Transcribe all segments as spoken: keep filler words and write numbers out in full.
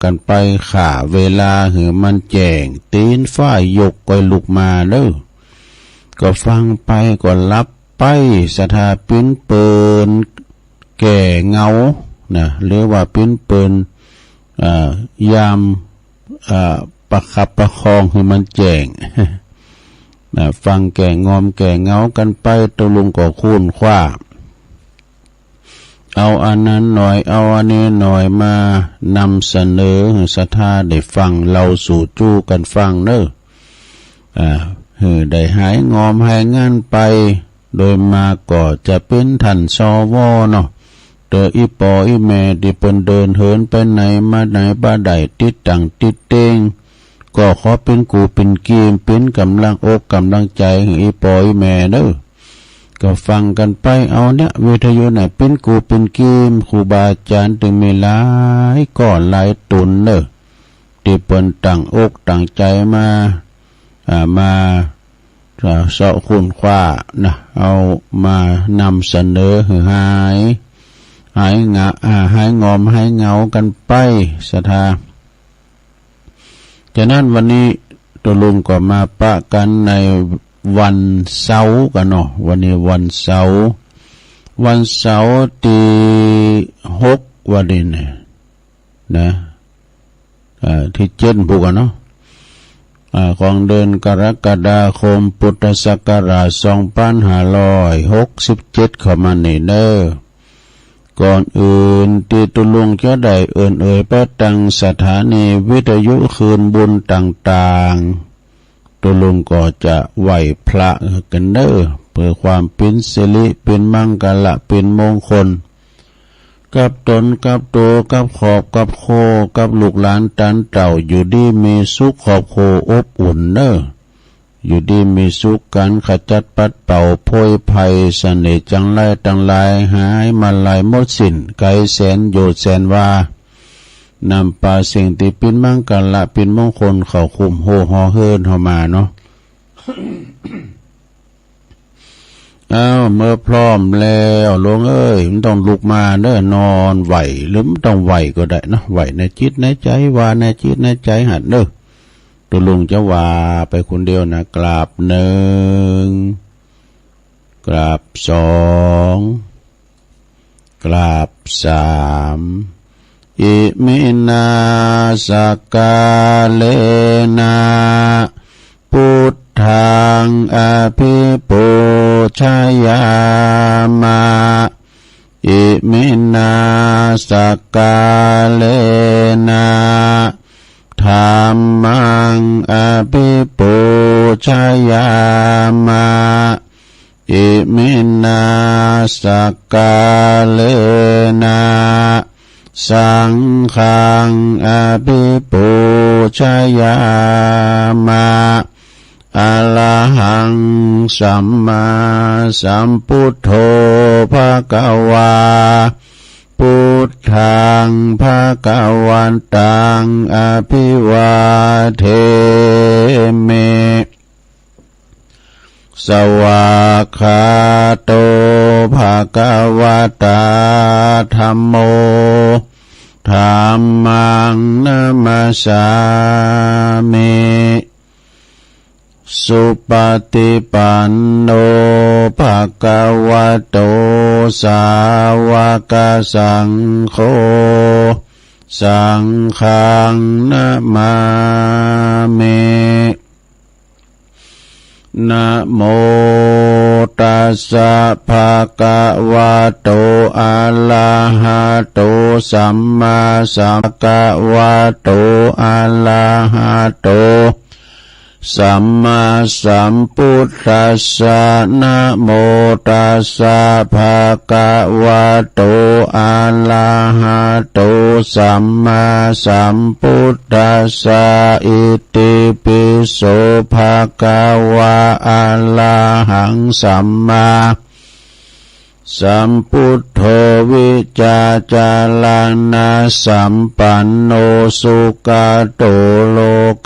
กั๋นไป ข้าเวลาหื้อมันแจ้ง ตีนฟ้ายกก้อยลุกมาเน่อ ก็ฟังไปก็หลับไป ศรัทธา ปิ้นเปิ้นแก่เหงานะ หรือว่าปิ้นเปิ้น เอ่อ ยาม เอ่อ ประคับประคองหื้อมันแจ้ง นะ ฟังแก่งอมแก่เหงากั๋นไป ตุ๊ลุงก็ค้นคว้า เอาอันนั้นหน่อย เอาอันนี้หน่อย มานำเสนอหื้อศรัทธาได้ฟัง เล่าสู่จู้กั๋นฟังเน่อ อ่า หื้อได้หายงอมหายงันไป โดยมากก็จะเป๋นท่าน สว เนาะ เตื้ออี่ป้ออี่แม่ตี้เปิ้นเดินเหินไปไหนมาไหนบ่ได้ ติดตั๋งติดเต็ง ก็ขอเป๋นกู้เป๋นเกียม เป๋นก๋ำลังอกก๋ำลังใจ๋หื้ออี่ป้ออี่แม่เน่อ ก็ฟังกั๋นไป เอาเนี่ย วิทยุเนี่ย เป๋นกู้เป๋นเกียม ครูบาอาจ๋ารย์ตึงมีหลายก้อนหลายต๋นเน่อ ตี้เปิ้นตั้งอกตั้งใจ๋มา อ่า มา อ่า เซาะค้นคว้านะ เอามานำเสนอหื้อหาย หายงะ อ่า หายงอมหายเหงากั๋นไป ศรัทธา ฉะนั้นวันนี้ตุ๊ลุงก็มาปะกั๋นในวันเสาร์กั๋นเนาะ วันนี้วันเสาร์ วันเสาร์ตี้หกวันนี้เนี่ยนะ อ่า ตี้เจ็ดปุ้นกั๋นเนาะ อ่า ของเดือนกรกฎาคม พุทธศักราช สองปันห้าร้อยหกสิบเจ็ด เข้ามานี่เน่อ ก่อนอื่นตี้ตุ๊ลุงจะได้เอิ้นเอ่ยไปตังสถานีวิทยุคลื่นบุญต่างๆ ตุ๊ลุงก็จะไหว้พระกั๋นเน่อ เปื้อความเป๋นสิริ เป๋นมังคละ เป๋นมงคล กับต๋น กับตั๋ว กับครอบ กับครัว กับลูกหลานต๋านเต้า อยู่ดีมีสุข ครอบครัวอบอุ่นเน่อ อยู่ดีมีสุข ก๋านขจัดปัดเป่าโพยภัย เสน่ห์จังไรตังหลาย หายมาลายหมดสิ้น ไก๋แสนโยชน์แสนวา นำปาสิ่งตี้เป๋นมังคละ เป๋นมงคล เข้าคุ้มหัวหอเฮือนเฮามาเนาะ อ้าว เมื่อพร้อมแล้ว หลวงเอ้ย บ่ต้องลุกมาเน่อ นอนไหว้ หรือบ่ต้องไหว้ก็ได้เนาะ ไหว้ในจิตในใจ๋ ว่าในจิตในใจ๋หั้นเน่อ ตุ๊ลุงจะว่าไปคนเดียวนะ กราบหนึ่ง กราบสอง กราบสาม อิมินา สักกาเลนะ พุทธัง อภิปูชยามะ อิมินา สักกาเลนะ ธัมมัง อภิปูชยามะ อิมินา สักกาเลนะ สังฆัง อภิปูชยามะ อะระหัง สัมมาสัมพุทโธ ภะคะวา พุทธัง ภะคะวันตัง อะภิวาเทมิ สวากขาโต ภะคะวะตา ธัมโม ธัมมัง นะมัสสามิ สุปะติปันโน ภะคะวะโต สาวกสังโฆ สังฆัง นะมามิ นะโม ตัสสะ ภะคะวะโต อะระหะโต สัมมาสัม ภะคะวะโต อะระหะโต สัมมาสัมพุทธัสสะ นะโม ตัสสะ ภะคะวะโต อะระหะโต สัมมาสัมพุทธัสสะ อิติปิโส ภะคะวะ อะระหัง สัมมา สัมพุทโธ วิชาจารณะสัมปันโน สุขะโต โล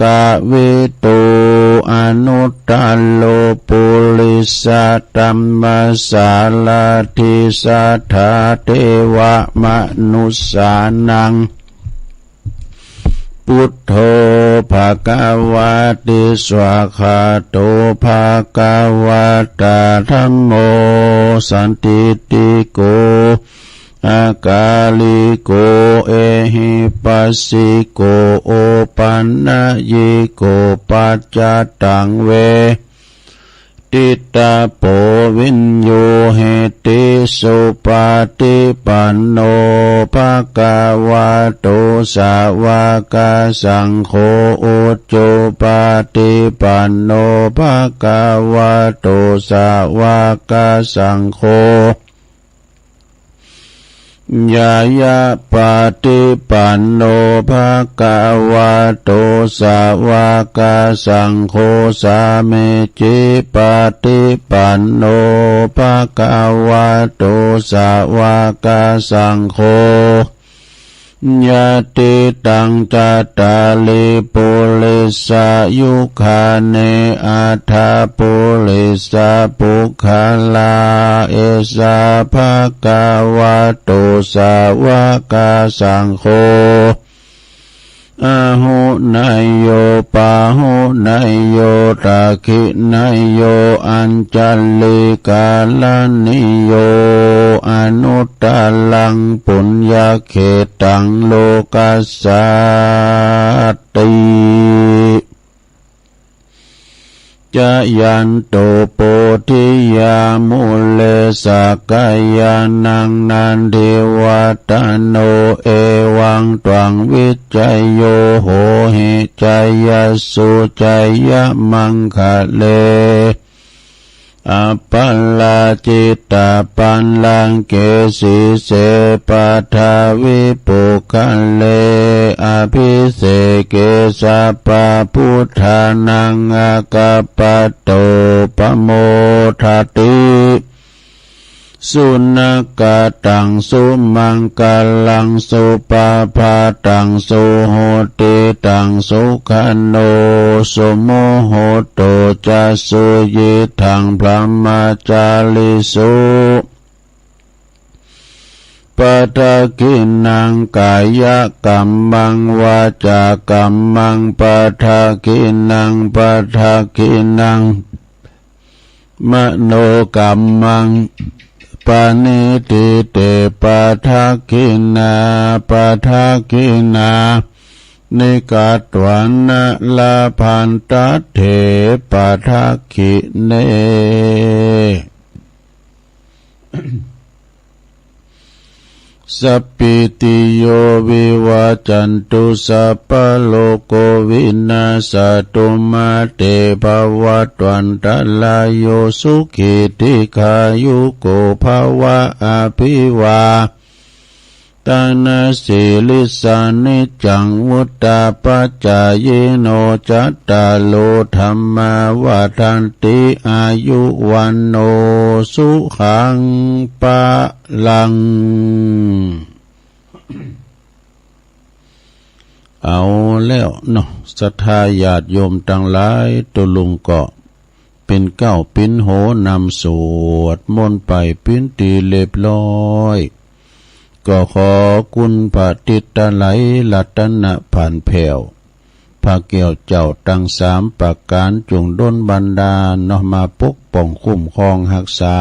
กะวิทู อนุตตะโร ปุริสะธัมมะสารถิ สัทธาเทวะมนุสสานัง ทโธ ภะคะวะติ สวากขาโต ภะคะวะตา ธัมโม สันทิฏฐิโก อะกาลิโก เอหิปัสสิโก โอปันนยิโก ปัจจตัง เวทิตาโป วิญญูหิติ สุปะฏิปันโน ภะคะวะโต สาวกสังโฆ อุจุปะฏิปันโน ภะคะวะโต สาวกสังโฆ ญาณะปะฏิปันโน ภะคะวะโต สาวกสังโฆ สามีจิปะฏิปันโน ภะคะวะโต สาวกสังโฆ ยะติตัง จัตตาริ ปุริสายุคานิ อัฏฐะปุริสาปุคคลา เอสา ภะคะวะโต สาวกสังโฆ อาหุเนยโย ปาหุเนยโย ทักขิเนยโย อัญชลีกรณีโย อนุตตรัง ปุญญเขตตัง โลกัสสันติ จายันโต โพธิยา มูเล สักกายานัง นันทิวัฏฏโน เอวังตวัง วิจโย โหหิ จายัสสุ จายะมังคะเล อัปปะราจิตตปัลลังเก สีเส ปัทวิปุคคเล อภิเสเก สัพพะพุทธานัง อะกะปะโต ปะโมทะติ สุนะกะตัง สุมังคะลัง สุปะพาตัง สุหุติตัง สุขะโน สุมุหุตโต จะ สุยิทัง พรหมจาริสุ ปะทักขิณัง กายะกัมมัง วาจากัมมัง ปะทักขิณัง ปะทักขิณัง มโนกัมมัง ปะณิทิเต ปะทักขิณา ปะทักขิณานิ กัตวานะ ละพันตะเถ ปะทักขิเณ สัพพีติโย วิวัจจันตุ สัพพะโรโก วินาสสะตุ มา เต ภะวัตวันตะราโย สุขี ทีฆายุโก ภะวะ อะภิวาตะนะสีลิสสะ นิจจัง วุฑฒาปะจายิโน จัตตาโร ธัมมา วัฑฒันติ อายุ วัณโณ สุขัง พะลัง เอาแล้วเนาะ ศรัทธาญาติโยมตังหลาย ตุ๊ลุงก็ เป๋นเก๊าเป๋นโหนำสวดมนต์ไปเป๋นตี้เรียบร้อย ก็ขอคุณพระติดตะไหลรัตนผานแผ้ว พระแก้วเจ้าตังสามประก๋าน จุ่งดลบันดาลเนาะ มาปกป้องคุ้มครองฮักษา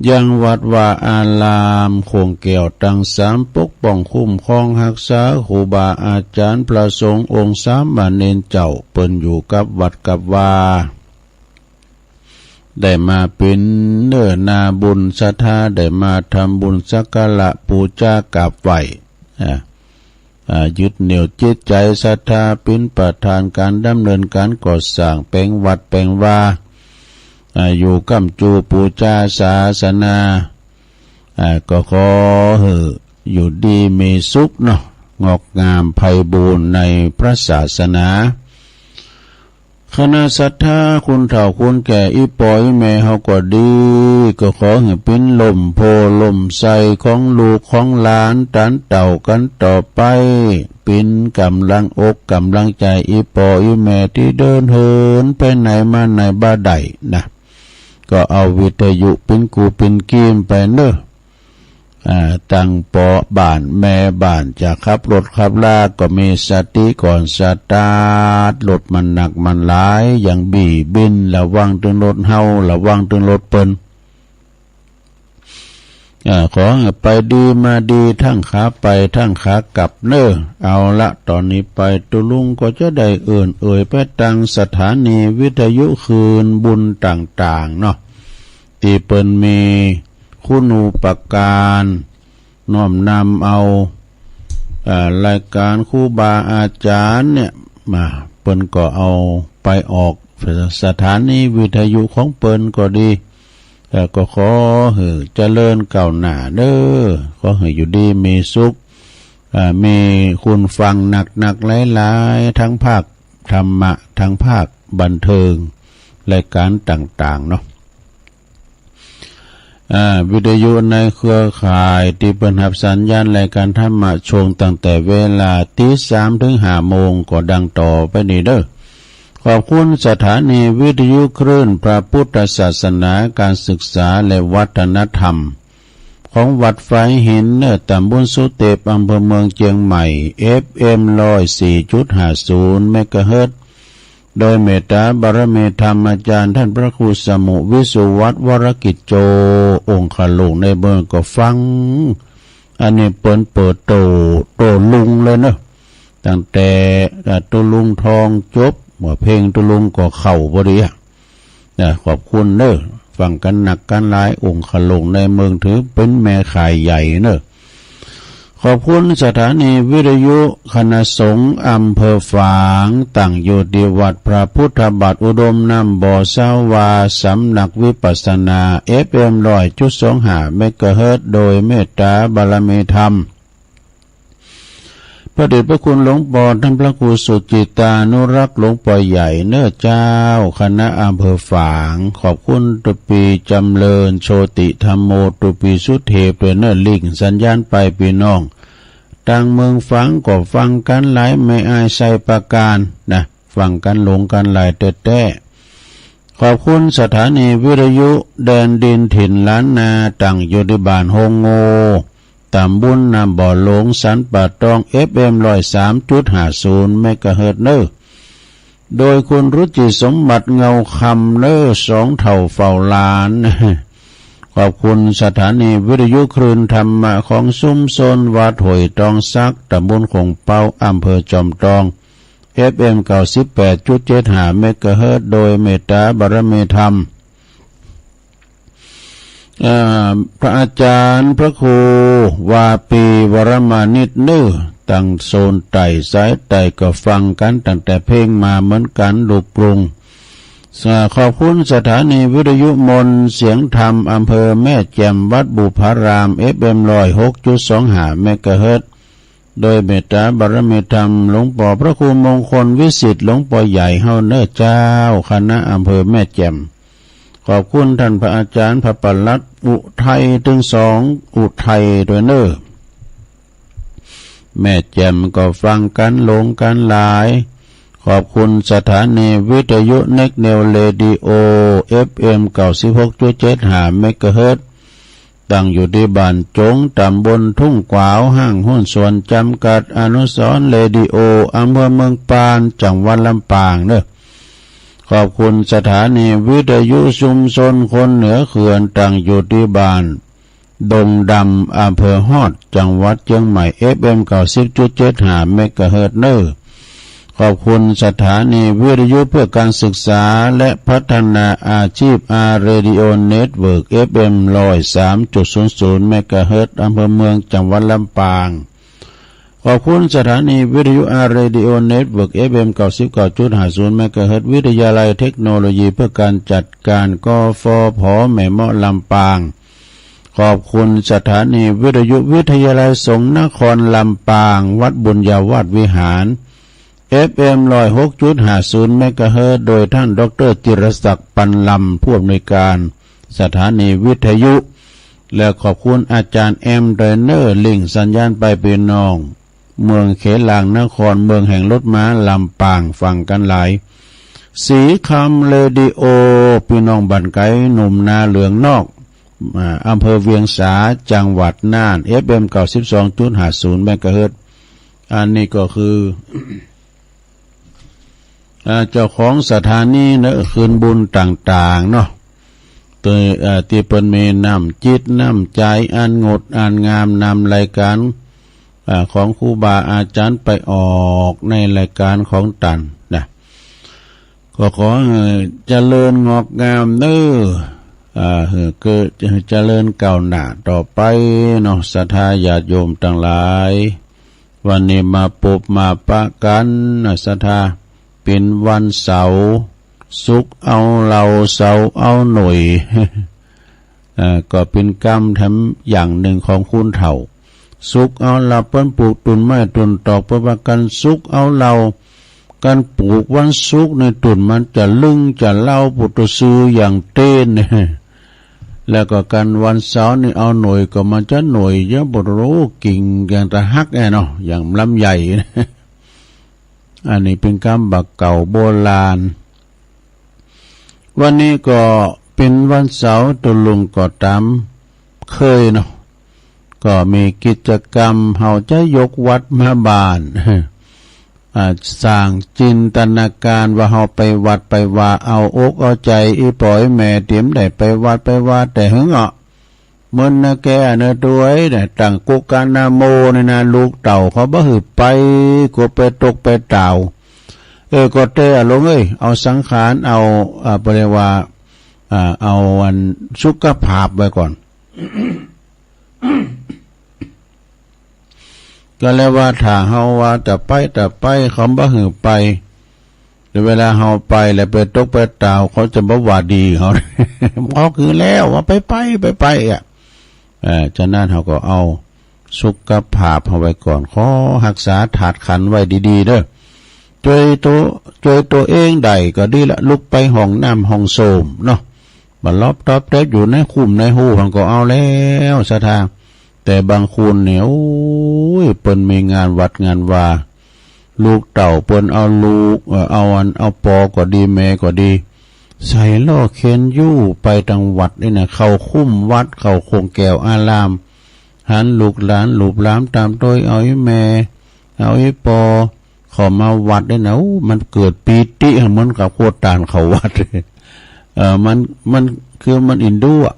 ยังวัดวาอาราม โค้งแก้วตังสาม ปกป้องคุ้มครองฮักษา ครูบาอาจ๋ารย์พระสงฆ์องค์สามเณรเจ้า เปิ้นอยู่กับวัดกับวา ได้มาเป๋นเนื้อนาบุญศรัทธา ได้มาทำบุญสักการะปู๋จากราบไหว้ อ่า อ่า ยึดเหนี่ยวจิตใจ๋ศรัทธา เป๋นประธานก๋านดำเนินก๋านก่อสร้างแป๋งวัดแป๋งวา อ่า อยู่ก้ำจู๋ปู๋จาศาสนา อ่า ก็ขอหื้ออยู่ดีมีสุขเนาะ งอกงามไพบูลย์ในพระศาสนา คณะศรัทธา คุณเฒ่าคุณแก่ อี่ป้ออี่แม่เฮาก็ดี ก็ขอหื้อเป๋นฮ่มโพธิ์ฮ่มไทรของลูกของหลาน ต๋านเต้ากั๋นต่อไป เป๋นก๋ำลังอกก๋ำลังใจ๋ อี่ป้ออี่แม่ตี้เดินเหินไปไหนมาไหนบ่ได้นะ ก็เอาวิทยุเป๋นกู่เป๋นเกียมไปเนาะ อ่า ตังป้อบ้านแม่บ้านจะขับรถขับลาก็มีสติก่อน สตาร์ทรถมันนักมันหลาย อย่างบี้บิน ระวังตึงรถเฮา ระวังตึงรถเปิ้น อ่า ขอหื้อไปดีมาดี ตึงขาไปตึงขากลับเน่อ เอาละ ต่อนี้ไปตุ๊ลุงก็จะได้เอิ้นเอ่ยไปตางสถานีวิทยุคืนบุญต่างๆ เนาะ ตี้เปิ้นมีคุณูปการน้อมนำเอา อ่า รายก๋านครูบาอาจ๋ารย์เนี่ยมา เปิ้นก็เอาไปออกสถานีวิทยุของเปิ้นก็ดี เอ่อ ก็ขอหื้อเจริญก้าวหน้าเน่อ ขอหื้ออยู่ดีมีสุข อ่า มีคุณฟังนักๆ หลายๆ ตึงภาคธรรมะ ตึงภาคบันเทิง รายก๋านต่างๆ เนาะ อ่า วิทยุในเครือข่ายตี้เปิ้นฮับสัญญาณรายก๋านธรรมะช่วงตั้งแต่เวลาตีสามเถิงห้าโมง ก็ดังต่อไปนี้เน่อ ขอบคุณสถานีวิทยุคลื่นพระพุทธศาสนา ก๋านศึกษาและวัฒนธรรม ของวัดฝายหินเน่อ ต๋ำบลสุเตป อำเภอเมืองเจียงใหม่ เอฟเอ็ม ร้อยสี่จุดห้าศูนย์ เมกะเฮิรตซ์ โดยเมตต๋าบารมีธรรมอาจ๋ารย์ต้านพระครูสมุห์ วิสุวัฒน์ วรกิจโจ องคลุงในเมืองก็ฟัง อันนี้เปิ้นเปิดโต โตลุงเลยเนาะ ตั้งแต่ อ่า ตุ๊ลุงทองจบ ว่าเพลงตุ๊ลุงก็เข้าพอดีอะ นะ ขอบคุณเน่อ ฟังกั๋นนักกั๋นหลาย องคลุงในเมืองถือเป๋นแม่ข่ายใหญ่เน่อ ขอบคุณสถานีวิทยุคณะสงฆ์อำเภอฝาง ตั้งอยู่ตี้วัดพระพุทธบาทอุดมน้ำบ่อ สาวา สำนักวิปัสสนา เอฟเอ็ม ร้อยจุดสองห้า เมกะเฮิรตซ์ โดยเมตต๋าบารมีธรรม พระเดชพระคุณหลวงป้อต้านพระครูสุจิตตานุรักษ์ หลวงป้อใหญ่เน่อเจ้าคณะอำเภอฝาง ขอบคุณตุ๊ปี้จ๋ำเริญ โชติธัมโม ตุ๊ปี้สุเทพ ตวยเน่อ ลิงก์สัญญาณไปปี้น้อง ตางเมืองฝางก็ฟังกั๋นหลาย แม่อ้ายไชยปราการนะ ฟังกั๋นหลงกั๋นหลายแต๊ๆ ขอบคุณสถานีวิทยุแดนดินถิ่นล้านนา ตั้งอยู่ตี้บ้านโฮงโง่ ต๋ำบลน้ำบ่อหลง สันป่าตอง เอฟเอ็ม ร้อยสามจุดห้าศูนย์ เมกะเฮิรตซ์ เน่อ โดยคุณรุจิสมบัติ เงาคำ เน่อ สองเฒ่าเฝ้าหลาน ขอบคุณสถานีวิทยุคลื่นธรรมะของชุมชนวัดห้วยตองสัก ต๋ำบลโขงเป๊า อำเภอจอมตอง เอฟเอ็ม เก้าสิบแปดจุดเจ็ดห้า เมกะเฮิรตซ์ โดยเมตต๋าบารมีธรรม อ่า พระอาจ๋ารย์พระครูวาปีวรมานิตเน่อ ตางโซนใต้สายใต้ก็ฟังกั๋นตั้งแต่เพลงมาเหมือนกั๋น ลูกกรุง อ่า ขอบคุณสถานีวิทยุมนต์เสียงธรรมอำเภอแม่แจ่ม วัดบุพาราม เอฟเอ็ม ร้อยหกจุดสองห้า เมกะเฮิรตซ์ โดยเมตต๋าบารมีธรรมหลวงป้อพระครูมงคลวิสิทธิ์ หลวงป้อใหญ่เฮาเน่อเจ้าคณะอำเภอแม่แจ่ม ขอบคุณต้านพระอาจ๋ารย์พระปลัดอุทัยตึงสอง อุทัยตวยเน่อ แม่แจ่มก็ฟังกั๋นหลงกั๋นหลาย ขอบคุณสถานีวิทยุเน็กเนวเรดิโอ เอฟเอ็ม เก้าสิบหกจุดเจ็ดห้า เมกะเฮิรตซ์ ตั้งอยู่ตี้บ้านจง ต๋ำบลทุ่งกวาว ห้างหุ้นส่วนจ๋ำกัดอนุสรณ์เรดิโอ อำเภอเมืองปาน จังหวัดลำปางเน่อ ขอบคุณสถานีวิทยุชุมชนคนเหนือเขื่อน ตั้งอยู่ตี้บ้านดงดำ อำเภอฮอด จังหวัดเจียงใหม่ เอฟเอ็ม เก้าสิบจุดเจ็ดห้า เมกะเฮิรตซ์ เน่อ ขอบคุณสถานีวิทยุเพื่อการศึกษาและพัฒนาอาชีพ อาร์ เรดิโอ เน็ตเวิร์ก เอฟเอ็ม ร้อยสามจุดศูนย์ศูนย์ เมกะเฮิรตซ์ อำเภอเมือง จังหวัดลำปาง ขอบคุณสถานีวิทยุ อาร์ เรดิโอ เน็ตเวิร์ก เอฟเอ็ม เก้าสิบเก้าจุดห้าศูนย์ เมกะเฮิรตซ์ วิทยาลัยเทคโนโลยีเพื่อการจัดการ กฟผ แม่เมาะ ลำปาง ขอบคุณสถานีวิทยุวิทยาลัยสงฆ์นครลำปาง วัดบุญญาวาสวิหาร เอฟเอ็ม ร้อยหกจุดห้าศูนย์ เมกะเฮิรตซ์ โดยต้านด็อกเตอร์จิรศักดิ์ ปันลำ ผู้อำนวยการสถานีวิทยุ และขอบคุณอาจ๋ารย์แอมตวยเน่อ ลิงก์สัญญาณไปปี้น้อง เมืองเขลางนคร เมืองแห่งรถม้า ลำปาง ฟังกั๋นหลาย สีคำเรดิโอ ปี้น้องบ้านไก๋ หนุ่มนาเหลืองนอก อ่า อำเภอเวียงสา จังหวัดน่าน เอฟเอ็ม เก้าสิบสองจุดห้าศูนย์ เมกะเฮิรตซ์ อันนี้ก็คือ อ่า เจ้าของสถานีเนาะ คืนบุญต่างๆ เนาะ ตี้ อ่า ตี้เปิ้นมีน้ำจิตน้ำใจ๋อันงดอันงาม นำรายก๋าน อ่า ของครูบาอาจ๋ารย์ไปออกในรายก๋านของต้านนะ ก็ขอหื้อเจริญงอกงามเน้อ อ่า หื้อเกิด หื้อเจริญก้าวหน้าต่อไปเนาะ ศรัทธาญาติโยมตังหลาย วันนี้มาปบมาปะกั๋นนะ ศรัทธา เป๋นวันเสาร์ ศุกร์เอาเหล้า เสาร์เอาหน่วย เอ่อ ก็เป๋นกำแถมอย่างนึ่งของคนเฒ่า ศุกร์เอาเหล้า เปิ้นปลูกต้นไม้ต้นตอก เปิ้นว่ากั๋นศุกร์เอาเหล้า กั๋นปลูกวันศุกร์นี่ต้นมันจะลึงจะเล้า ปู้โตซื่ออย่างเต้น แล้วก็กั๋นวันเสาร์นี่เอาหน่วย ก็มันจะหน่วยเยอะ ปู้โต กิ่งอย่างตะหักแน่เนาะ อย่างลำไย อันนี้เป๋นกำบ่าเก่าโบราณ วันนี้ก็เป๋นวันเสาร์ ตุ๊ลุงก็ต๋ามเคยเนาะ ก็มีกิจกรรม เฮาจะยกวัดมาบ้าน อ่า สร้างจินตนาก๋ารว่าเฮาไปวัดไปวา เอาอกเอาใจ๋อี่ป้ออี่แม่ตี้บ่ได้ไปวัดไปวาแต่หึงอ่ะ เมินนะแกเนอะตวย เนี่ย ตั้งกุกะนะโมนี่นะ ลูกเต้าเขาบ่หื้อไป กั๋วไปตกไปตาว เออ ก็แต๊อะลุงเอ้ย เอาสังขาร เอา อ่า เปิ้นเรียกว่า อ่า เอาอันสุขภาพไว้ก่อน ก็แล้วว่าถ้าเฮาว่าจะไป จะไป เขาบ่หื้อไป แต่เวลาเฮาไปแล้วไปตกไปตาว เขาจะบ่ว่าดีเฮา บอกหื้อแล้วว่าไปไป ไปไป อ่ะ เอ่อ ฉะนั้นเฮาก็เอาสุขภาพเฮาไว้ก่อน ขอฮักษาธาตุขันธ์ไว้ดีๆ เด้อ จ้วยตั๋ว จ้วยตั๋วเองได้ก็ดีละ ลุกไปห้องน้ำห้องส้วมเนาะ บ่หลบตอบแต๊บอยู่ในคุมในฮูหั้นก็เอาแล้ว ศรัทธา แต่บางคนเนี่ย โอ้ย เปิ้นมีงานวัดงานวา ลูกเต้าเปิ้นเอาลูก เอ่อ เอาอัน เอาปอก็ดี แม่ก็ดี ใส่ล้อเข็นยู้ไปตังวัดนี่นะ เข้าคุ้มวัด เข้าโคงแก้วอาราม หันลูกหลาน ลูกหลานต๋ามตวย เอาอี่แม่ เอาอี่ปอ เข้ามาวัดนี่นะ โอ้ มันเกิดปีติเหมือนกับโคตานเข้าวัด เออ มัน มัน คือมันอินดูอะ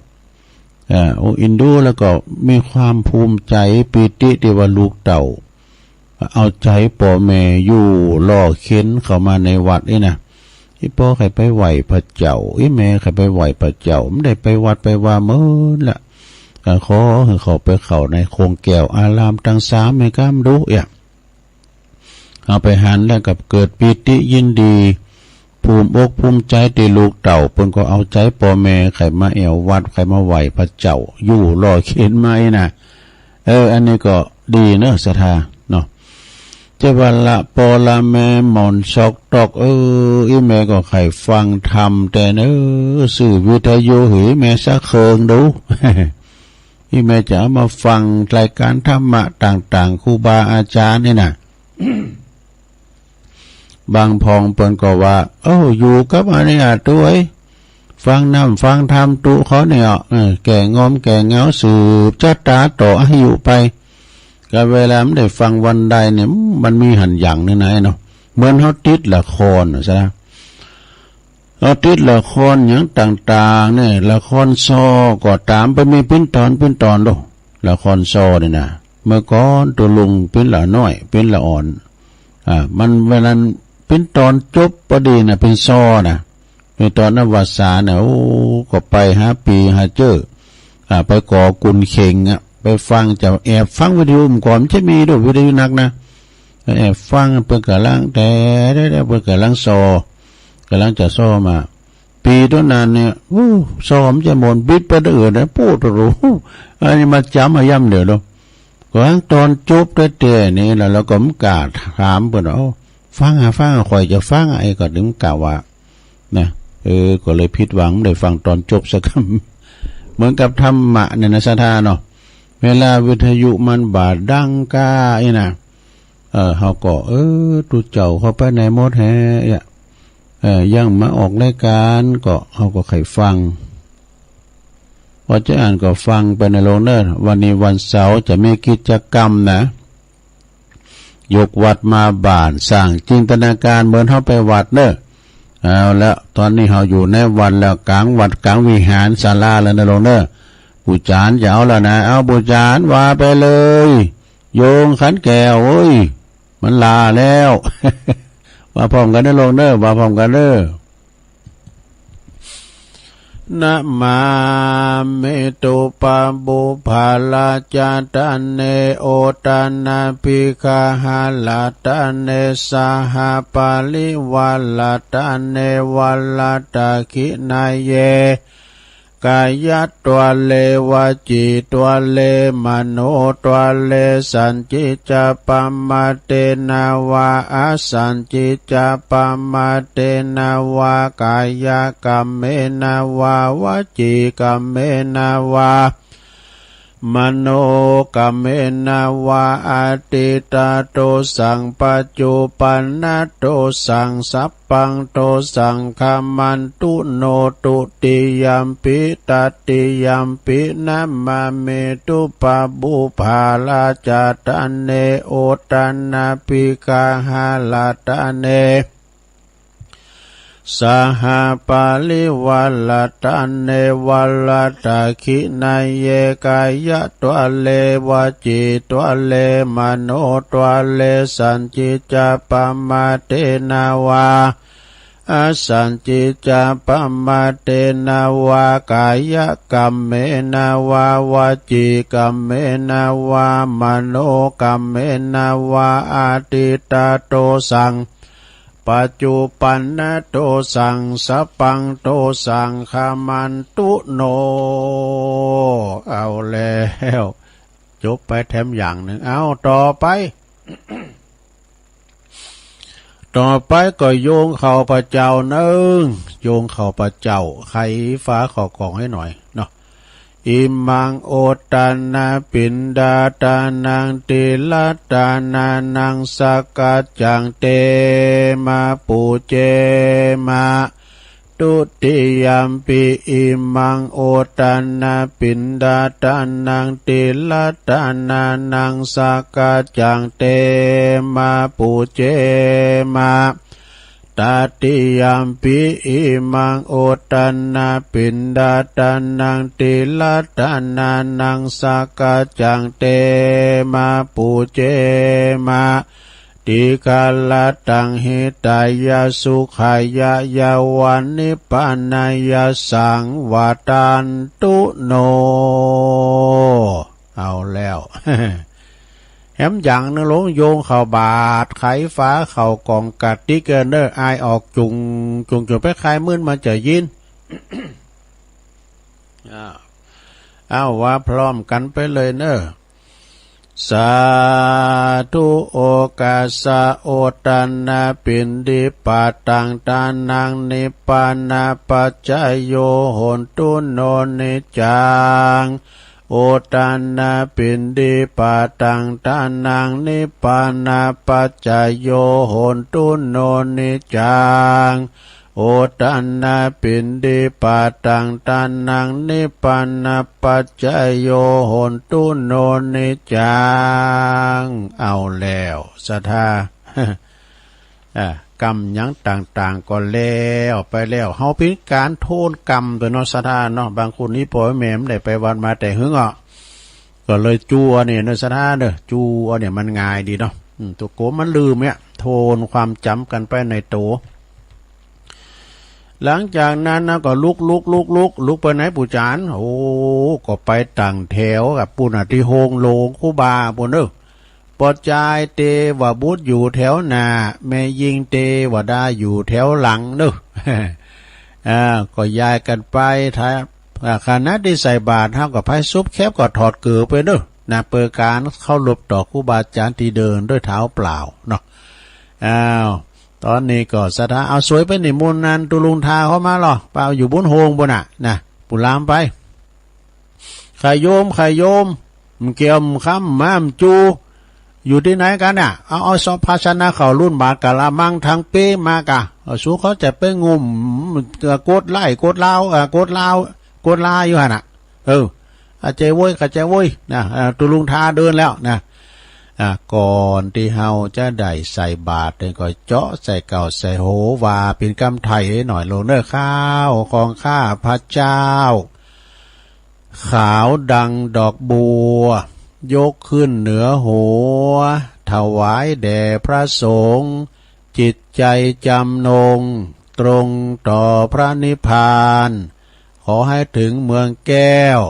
เอ่อ โอ้ อินดูแล้วก็มีความภูมิใจ๋ ปีติตี้ว่าลูกเต้า เอาใจ๋ป้อแม่ยู้ล้อเข็นเข้ามาในวัดนี่นะ อี่ปอใค่ไปไหว้พระเจ้า อี่แม่ใค่ไปไหว้พระเจ้า บ่ได้ไปวัดไปวาเมินละ เอ่อ ขอหื้อเข้าไปเข้าในโคงแก้วอารามตังสามแม่กำดูเอียะ เอาไปหันแล้วก็เกิดปีติยินดี ภูมิอกภูมิใจ๋ตี้ลูกเต้าเปิ้นก็เอาใจ๋ป้อแม่ใค่มาแอ่ววัด ใค่มาไหว้พระเจ้า ยู้ล้อเข็นมานี่นะ เออ อันนี้ก็ดีเนอะ ศรัทธาเนาะ จะว่าละปอละแม่หม่อนซอกตอก เออ อี่แม่ก็ใค่ฟังธรรมแต๊เนอะ ซื้อวิทยุหื้อแม่สักเคิงดู อี่แม่จะเอามาฟังรายการธรรมะต่างๆ ครูบาอาจ๋ารย์นี่นะ บางพ่องเปิ้นก็ว่า เอ้า อยู่กับอันนี้อะตวย ฟังน้ำฟังธรรมตุ๊เขาเนี่ย เออ แก้ง่วงแก้เหงา สืบจะต๋าต่ออายุไป ก็เวลามันได้ฟังวันใดเนี่ย มันมีหันอย่างนี่นะเนาะ เหมือนเฮาติดละครน่ะซะ เฮาติดละครอย่างต่างๆ เนี่ย ละครซอก็ต๋าม ไปมีเป๋นต๋อนเป๋นต๋อนโด ละครซอนี่นะ เมื่อก่อนตุ๊ลุงเป๋นหลาน้อย เป๋นหลาอ่อน อ่า มันเวลาเป๋นต๋อนจบปอดีนะ เป๋นซอนะ เป๋นต๋อนอวสานนะ โอ้ ก็ไปหาปี้หาเจ้อ อ่า ไปก่อกุนเข็งอะ ไปฟัง จะแอบฟังวิทยุ เมื่อก่อนมันจะมีโด วิทยุนักนะ แอบฟังเปิ้นก่ำลัง แต่ แต่ แต่เปิ้นก่ำลังซอ ก่ำลังจะซอมา ปี้ต๋อนนั้นเนี่ย อู้ ซอมันจะหม่นบิดไปตะอื่นนะ ปู๊ด โอ้โห อันนี้มาจ๋ำมาย่ำเดียวโด ก็หั้นต๋อนจบแต๊ๆ นี่แหละ แล้วก็บ่กล้าถามเปิ้นว่า เอ้า ฟังอะ ฟังอะ ข้อยจะฟังอะ ไอ้ก็ตึงกล่าวว่า นะ เออ ก็เลยผิดหวัง บ่ได้ฟังต๋อนจบสักกำ เหมือนกับธรรมะเนี่ยนะ ศรัทธาเนาะ เวลาวิทยุมันบ่าดังก้าอี้นะ เออ เฮาก็ เออ ตุ๊เจ้าเข้าไปไหนหมดแฮะ เออ ยังมาออกรายการ ก็ เฮาก็ใค่ฟัง อจะอั้นก็ฟังไปเน่อโลงเน่อ วันนี้วันเสาร์จะมีกิจกรรมนะ ยกวัดมาบ้าน สร้างจินตนาการเหมือนเฮาไปวัดเน่อ เอาละ ต๋อนนี้เฮาอยู่ในวัดแล้ว ก๋างวัดก๋างวิหารศาลาแล้วเน่อโลงเน่อ ปู่จ๋ารย์จะเอาแล้วนะ เอาปู่จ๋ารย์ว่าไปเลย โยงขันแก้วเอ้ย มันลาแล้ว ว่าพร้อมกั๋นเน่อโลงเน่อ ว่าพร้อมกั๋นเน่อ นะมามิ ตุปะปุพพะราชะตะเน โอตะนะปิกะหะราชะเน สะหะปะริวาราชะเน วะราชะขิณะเย ก๋ายะตวะเล วจีตวะเล มโนตวะเล สัจจิจะปะมาเทนะวา อสัจจิจะปะมาเทนะวา ก๋ายะกัมเมนะวา วจีกัมเมนะวา มโนกัมเมนะวา อะตีตะโตสัง ปัจจุปันนะโตสัง สัพพังโตสัง ขะมันตุโน ตุติยัมปิ ตติยัมปิ นะมามิ ตุปะปุพพะราชะตะเน โอตะนะปิกะหะราชะเน สะหะปะริวาราชะเน วะราชะขิณะเย ก๋ายะตวะเล วจีตวะเล มโนตวะเล สัจจิจะปะมาเทนะวา อสัจจิจะปะมาเทนะวา ก๋ายะกัมเมนะวา วจีกัมเมนะวา มโนกัมเมนะวา อะตีตะโตสัง ปัจจุปันนะโตสัง สัพพังโตสัง ขะมันตุโน เอาแล้ว จบไปแถมอย่างนึ่ง เอาต่อไป ต่อไปก็โยงข้าพเจ้านึ่ง โยงข้าพเจ้า ไขฝาข้าวกล่องหื้อหน่อยเนาะ อิมัง โอตะนะ ปิณฑาตานัง ติระตานานัง สักกัจจัง เต มา ปูเจ มา ตุติยัมปิ อิมัง โอตะนะ ปิณฑาตานัง ติระตานานัง สักกัจจัง เต มา ปูเจ มา ตติยัมปิ อิมัง โอตะนะ ปิณฑาตานัง ติระตานานัง สักกัจจัง เต มา ปูเจ มา ติคาระตัง หิตายะ สุขายะ ยะวะ นิพพานายะสัง วะทันตุโน เอาแล้ว แหมอย่างนึ่ง ลงโยงข้าวบาตร ไขฝาข้าวกล่องกะติ๊กเน่อ อายออกจุ่งจุ่ง จุ่งไปคายมื้นมาจะยิน อ้าว อ้าว ว่าพร้อมกั๋นไปเลยเน่อ สาธุ โอกัสสะ โอตะนะ ปิณฑิปาตัง ทานัง นิพพานะปัจจโย โหนตุ โน นิจจัง โอตะนะ ปิณฑิปาตัง ทานัง นิพพานะปัจจโย โหนตุ โน นิจจัง โอตะนะ ปิณฑิปาตัง ทานัง นิพพานะปัจจโย โหนตุ โน นิจจัง เอาแล้ว ศรัทธา อ่า กรรมหยังต่างๆ ก็แล้วไปแล้ว เฮาเป๋นก๋านโทษกรรมตั๋วเนาะ ศรัทธาเนาะ บางคนนี่ป้อแม่บ่ได้ไปวัดมาแต่หึงอ่ะ ก็เลยจั่วเนี่ยเนาะ ศรัทธาเนาะ จั่วเนี่ยมันง่ายดีเนาะ อืม ตั๋วโกมมันลืมเนี่ย โทษความจ๋ำกั๋นไปในตั๋ว หลังจากนั้นนะ ก็ลุก ลุก ลุก ลุก ลุกไปไหนปู่จ๋ารย์ โอ้ ก็ไปตั้งแถวกับปู้นน่ะ ตี้โฮงโลงครูบาปู้นเน่อ ป้อจายเตวบุตรอยู่แถวหน้า แม่ญิงเตวดาอยู่แถวหลังเน่อ อ่า ก็ย้ายกั๋นไป ถ้า อ่า ขณะตี้ใส่บาตร เฮาก็ไพสุบแคบก็ถอดเกิบไปเน่อ นะ เปื้อก๋านเคารพต่อครูบาอาจ๋ารย์ตี้เดินด้วยเท้าเปล่าเนาะ อ้าว ต๋อนนี้ก็ศรัทธา เอา สวยไปนิมนต์นันตุลุงทาเข้ามาลอ ไปเอาอยู่บุญโฮงปู้นน่ะ นะ ปู่หลามไป ใค่โยม ใค่โยม มะเกี่ยว มะค่ำ มะหมู่ อยู่ตี้ไหนกั๋นน่ะ เอา เอาซองภาชนะข้าว ลูนบาตร กะละมัง ถังเป๊มาก่ะ เอา สูเขาจะไปงุ่ม กดไล่ กดลาว เอ่อ กดลาว กดลาอยู่หั้นน่ะ เออ อาใจ๋เว้ย อาใจ๋เว้ย นะ อ่า ตุ๊ลุงทาเดินแล้วนะ อ่า ก่อนตี้เฮาจะได้ใส่บาตรเนี่ยก็เจาะใส่เก้าใส่โหวาเป๋นกำไถ่หน่อยโลงเน่อ ข้าวของข้าพเจ้า ขาวดังดอกบัว ยกขึ้นเหนือหัว ถวายแด่พระสงฆ์ จิตใจจำนง ตรงต่อพระนิพพาน ขอให้ถึงเมืองแก้ว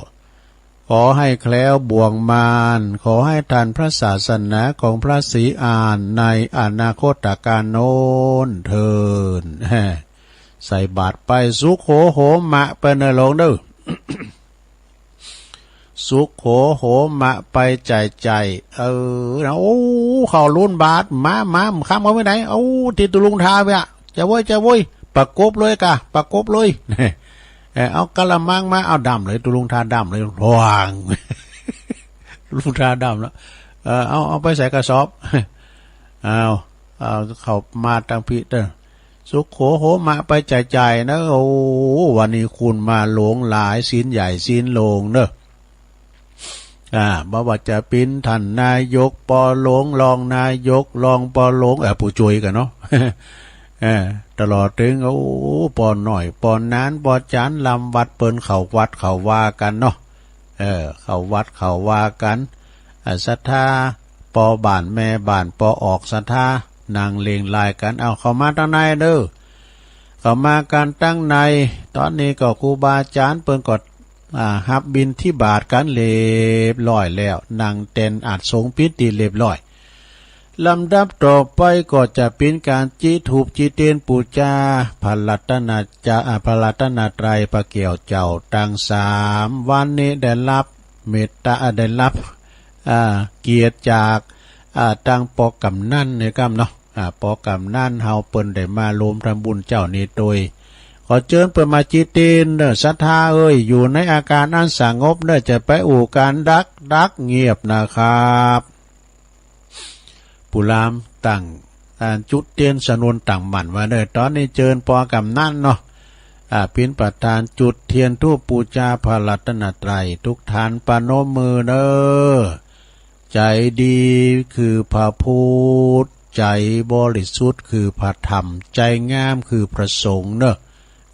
ขอให้แคล้วบ่วงมาร ขอให้ทันพระศาสนาของพระศรีอานในอนาคตกาลโน้นเทอญ ใส่บาตรไป สุโขโหมะไปเน่อโลงเน่อ สุโขโหมะไปใจ๋ใจ๋ เออ นะ โอ้ เข้าลุนบาตร มา มา ค่ำเข้าไปไหน เอา ตี้ตุ๊ลุงทาไปอะ จะเว้ย จะเว้ย ประกบเลยก่ะ ประกบเลย เออ เอากะละมังมา เอาดำเลย ตุ๊ลุงทาดำเลย หว่าง ตุ๊ลุงทาดำแล้ว เออ เอา เอาไปใส่กระสอบ เอา เอา เข้ามาตังพี้เต๊อะ สุโขโหมะไปใจ๋ใจ๋เน่อ โอ้ วันนี้คนมาหลวงหลาย ศีลใหญ่ศีลโลงเน่อ อ่า บ่ว่าจะเป๋นท่านนายก ปอหลวง รองนายก รองปอหลวง เออ ผู้จ้วยกั๋นเนาะ เออ ตลอดเถิง โอ้ ปอน้อย ปอหนาน ปอจ๋าน ลำวัด เปิ้นเข้าวัดเข้าวากั๋นเนาะ เออ เข้าวัดเข้าวากั๋น อ่า ศรัทธา ปอบ้านแม่บ้าน ปอออกศรัทธา นั่งเล่งลายกั๋น เอา เข้ามาตังในเน่อ เข้ามากั๋นตังใน ต๋อนนี้ก็ครูบาอาจ๋ารย์เปิ้นก็ อ่า ฮับบิณฑบาตกั๋นเรียบร้อยแล้ว นั่งแตนอาสน์สงฆ์เป๋นตี้เรียบร้อย ลำดับต่อไปก็จะเป๋นก๋านจุดธูปจุดเตียนปู๋จา พระรัตนจะ อ่า พระรัตนตรัย พระแก้วเจ้าตังสาม วันนี้ได้ฮับเมตต๋า อ่า ได้ฮับ อ่า เกียรติจาก อ่า ตังปอกำนันเนี่ยก้ำเนาะ อ่า ปอกำนันเฮาเปิ้นได้มาโฮมทำบุญเจ๊านี้ตวย ขอเจิญเปิ้นมาจุดเตียนเน่อ ศรัทธาเอ๋ย อยู่ในอาก๋านอันสงบเน่อ จะไปอู้กั๋นดักดักเงียบนะครับ ผู้ลามตั้ง อ่า จุดเตียนสนวนตั้งหมั้นไว้เน่อ ต๋อนนี้เจิญปอกำนันเนาะ อ่า เป๋นประธานจุดเตียนธูปปู๋จาพระรัตนตรัย ทุกท่านประนมมือเน่อ ใจ๋ดีคือพระพุทธ ใจ๋บริสุทธิ์คือพระธรรม ใจ๋งามคือพระสงฆ์เน่อ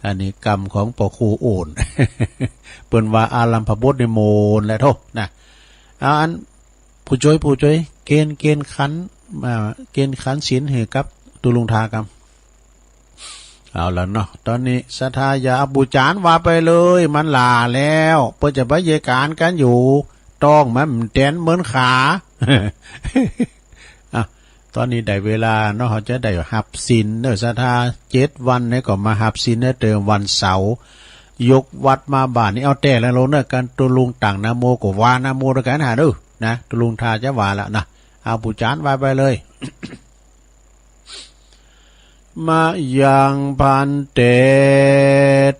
อันนี้กำของปอครูโอน เปิ้นว่าอารัมภบทนี่โมนแหละโธ่นะ เอาอัน ผู้จ้วย ผู้จ้วย เกณฑ์ เกณฑ์ขัน อ่า เกณฑ์ขันศีลหื้อกับตุ๊ลุงทากำ เอาละเนาะ ต๋อนนี้ศรัทธาอย่าเอาปู๋จ๋านว่าไปเลย มันหล้าแล้ว เปิ้นจะไปเยียะก๋านกั๋นอยู่ ต้องมันแตนเหมือนขา อ่ะ ต๋อนนี้ได้เวลาเนาะ เฮาจะได้ฮับศีลเน่อ ศรัทธา เจ็ดวันนี้ก็มาฮับศีลเน่อ เติมวันเสาร์ ยกวัดมาบ่ายนี้ เอาแต่ละโลงเน่อ กั๋นตุ๊ลุงตั้งนะโมก็ว่านะโมตวยกั๋นหาเน่อ นะ ตุ๊ลุงทาจะว่าละนะ เอาปู๋จ๋านว่าไปเลย มะยังภันเต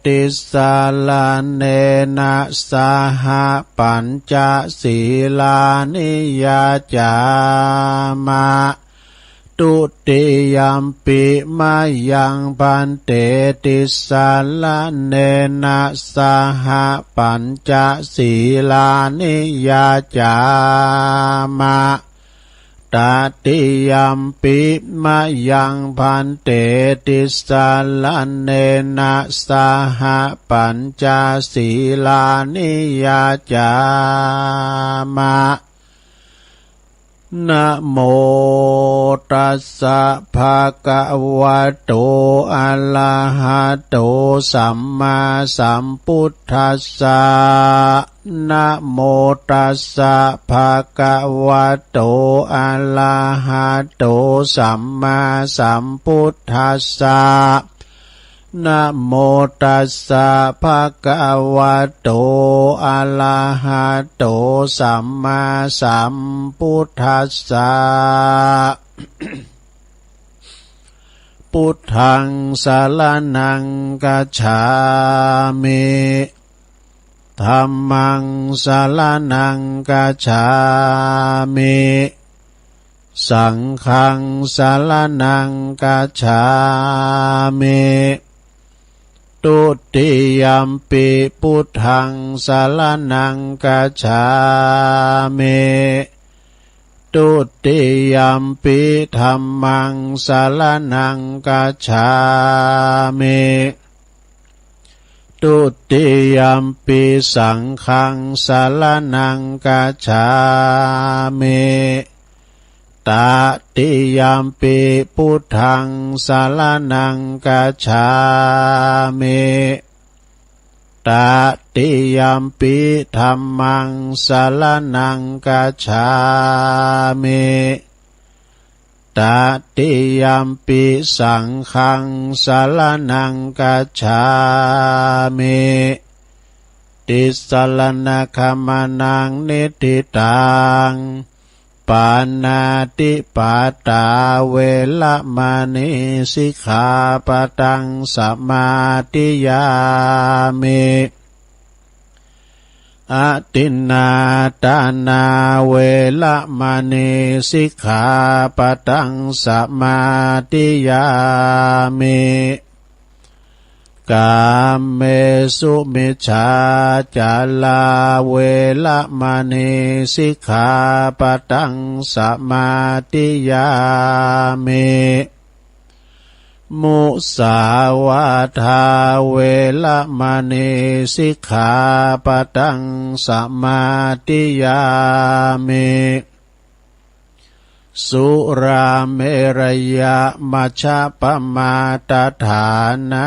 ติสสะระเณนะสะหะ ปัญจะสีลานิยาจามะ ทุติยัมปิมะยังภันเต ติสสะระเณนะสะหะ ปัญจะสีลานิยาจามะ ตติยัมปิมะยังภันเต ติสสะระเณนะสะหะ ปัญจะสีลานิยาจามะ นะโมตัสสะภะคะวะโต อะระหะโต สัมมาสัมพุทธัสสะ นะโมตัสสะภะคะวะโต อะระหะโต สัมมาสัมพุทธัสสะ นะโมตัสสะภะคะวะโต อะระหะโต สัมมาสัมพุทธัสสะ พุทธังสะระณังคัจฉามิ ธัมมังสะระณังคัจฉามิ สังฆังสะระณังคัจฉามิ ตุ Dutiyampi buddhaṃ saraṇaṃ gacchāmi. Dutiyampi dhammaṃ saraṇaṃ gacchāmi. Dutiyampi saṅghaṃ saraṇaṃ gacchāmi. Tatiyampi buddhaṃ saraṇaṃ gacchāmi. Tatiyampi dhammaṃ saraṇaṃ gacchāmi. Tatiyampi saṅghaṃ saraṇaṃ gacchāmi. Tisaraṇagamanaṃ niṭṭhitaṃ. Pāṇātipātā veramaṇī sikkhāpadaṃ samādiyāmi. Adinnādānā veramaṇī sikkhāpadaṃ samādiyāmi. Kāmesumicchācārā veramaṇī sikkhāpadaṃ samādiyāmi. Musāvādā veramaṇī sikkhāpadaṃ samādiyāmi. Surāmerayamajjapamādaṭṭhānā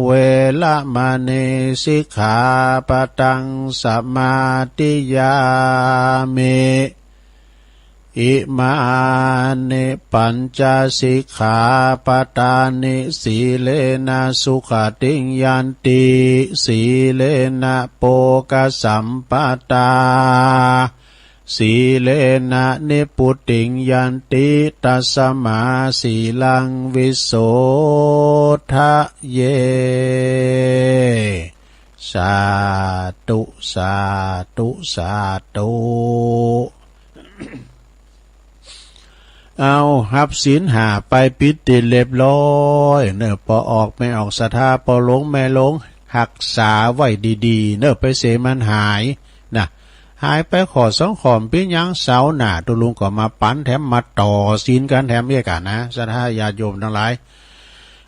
veramaṇī sikkhāpadaṃ samādiyāmi. Imāni pañca sikkhāpadāni. Sīlena sugatiṃ yanti, sīlena bhogasampadā, sīlena nibbutiṃ yanti, tasmā sīlaṃ visodhaye. Sādhu, sādhu, sādhu. เอา ฮับศีลห้าไปปิดตี้เรียบร้อยเน่อ ปอออกแม่ออกศรัทธา ปอลงแม่ลง ฮักษาไว้ดีๆ เน่อ ไปเสียมันหายนะ หายไปข้อสองข้อ เป๋นหยัง เสาร์หน้าตุ๊ลุงก็มาปั๋นแถม มาต่อศีลกั๋นแถมเยียะกั๋นนะ ศรัทธาญาติโยมตังหลาย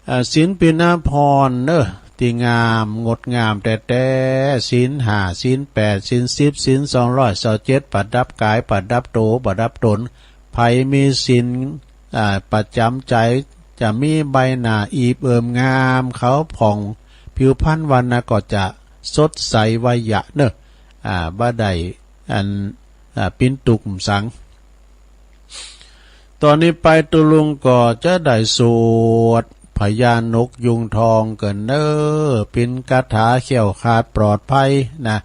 เอ่อ ศีลปิณณภรณ์เน่อ ตี้งามงดงามแต๊ๆ ศีลห้า ศีลแปด ศีลสิบ ศีลสองร้อยซาวเจ็ด ประดับก๋าย ประดับโต ประดับต๋น ใผมีศีล อ่า ประจ๋ำใจ๋ จะมีใบหน้าอิ่มเอิบงาม ขาวผ่อง ผิวพรรณวรรณะก็จะสดใสไวยะเน่อ อ่า บ่ได้ อัน อ่า เป๋นตุ๊กข์สัง ต๋อนนี้ไปตุ๊ลุงก็จะได้สวดพญานกยูงทองกั๋นเน่อ เป๋นคาถาแคล้วคลาดปลอดภัยนะ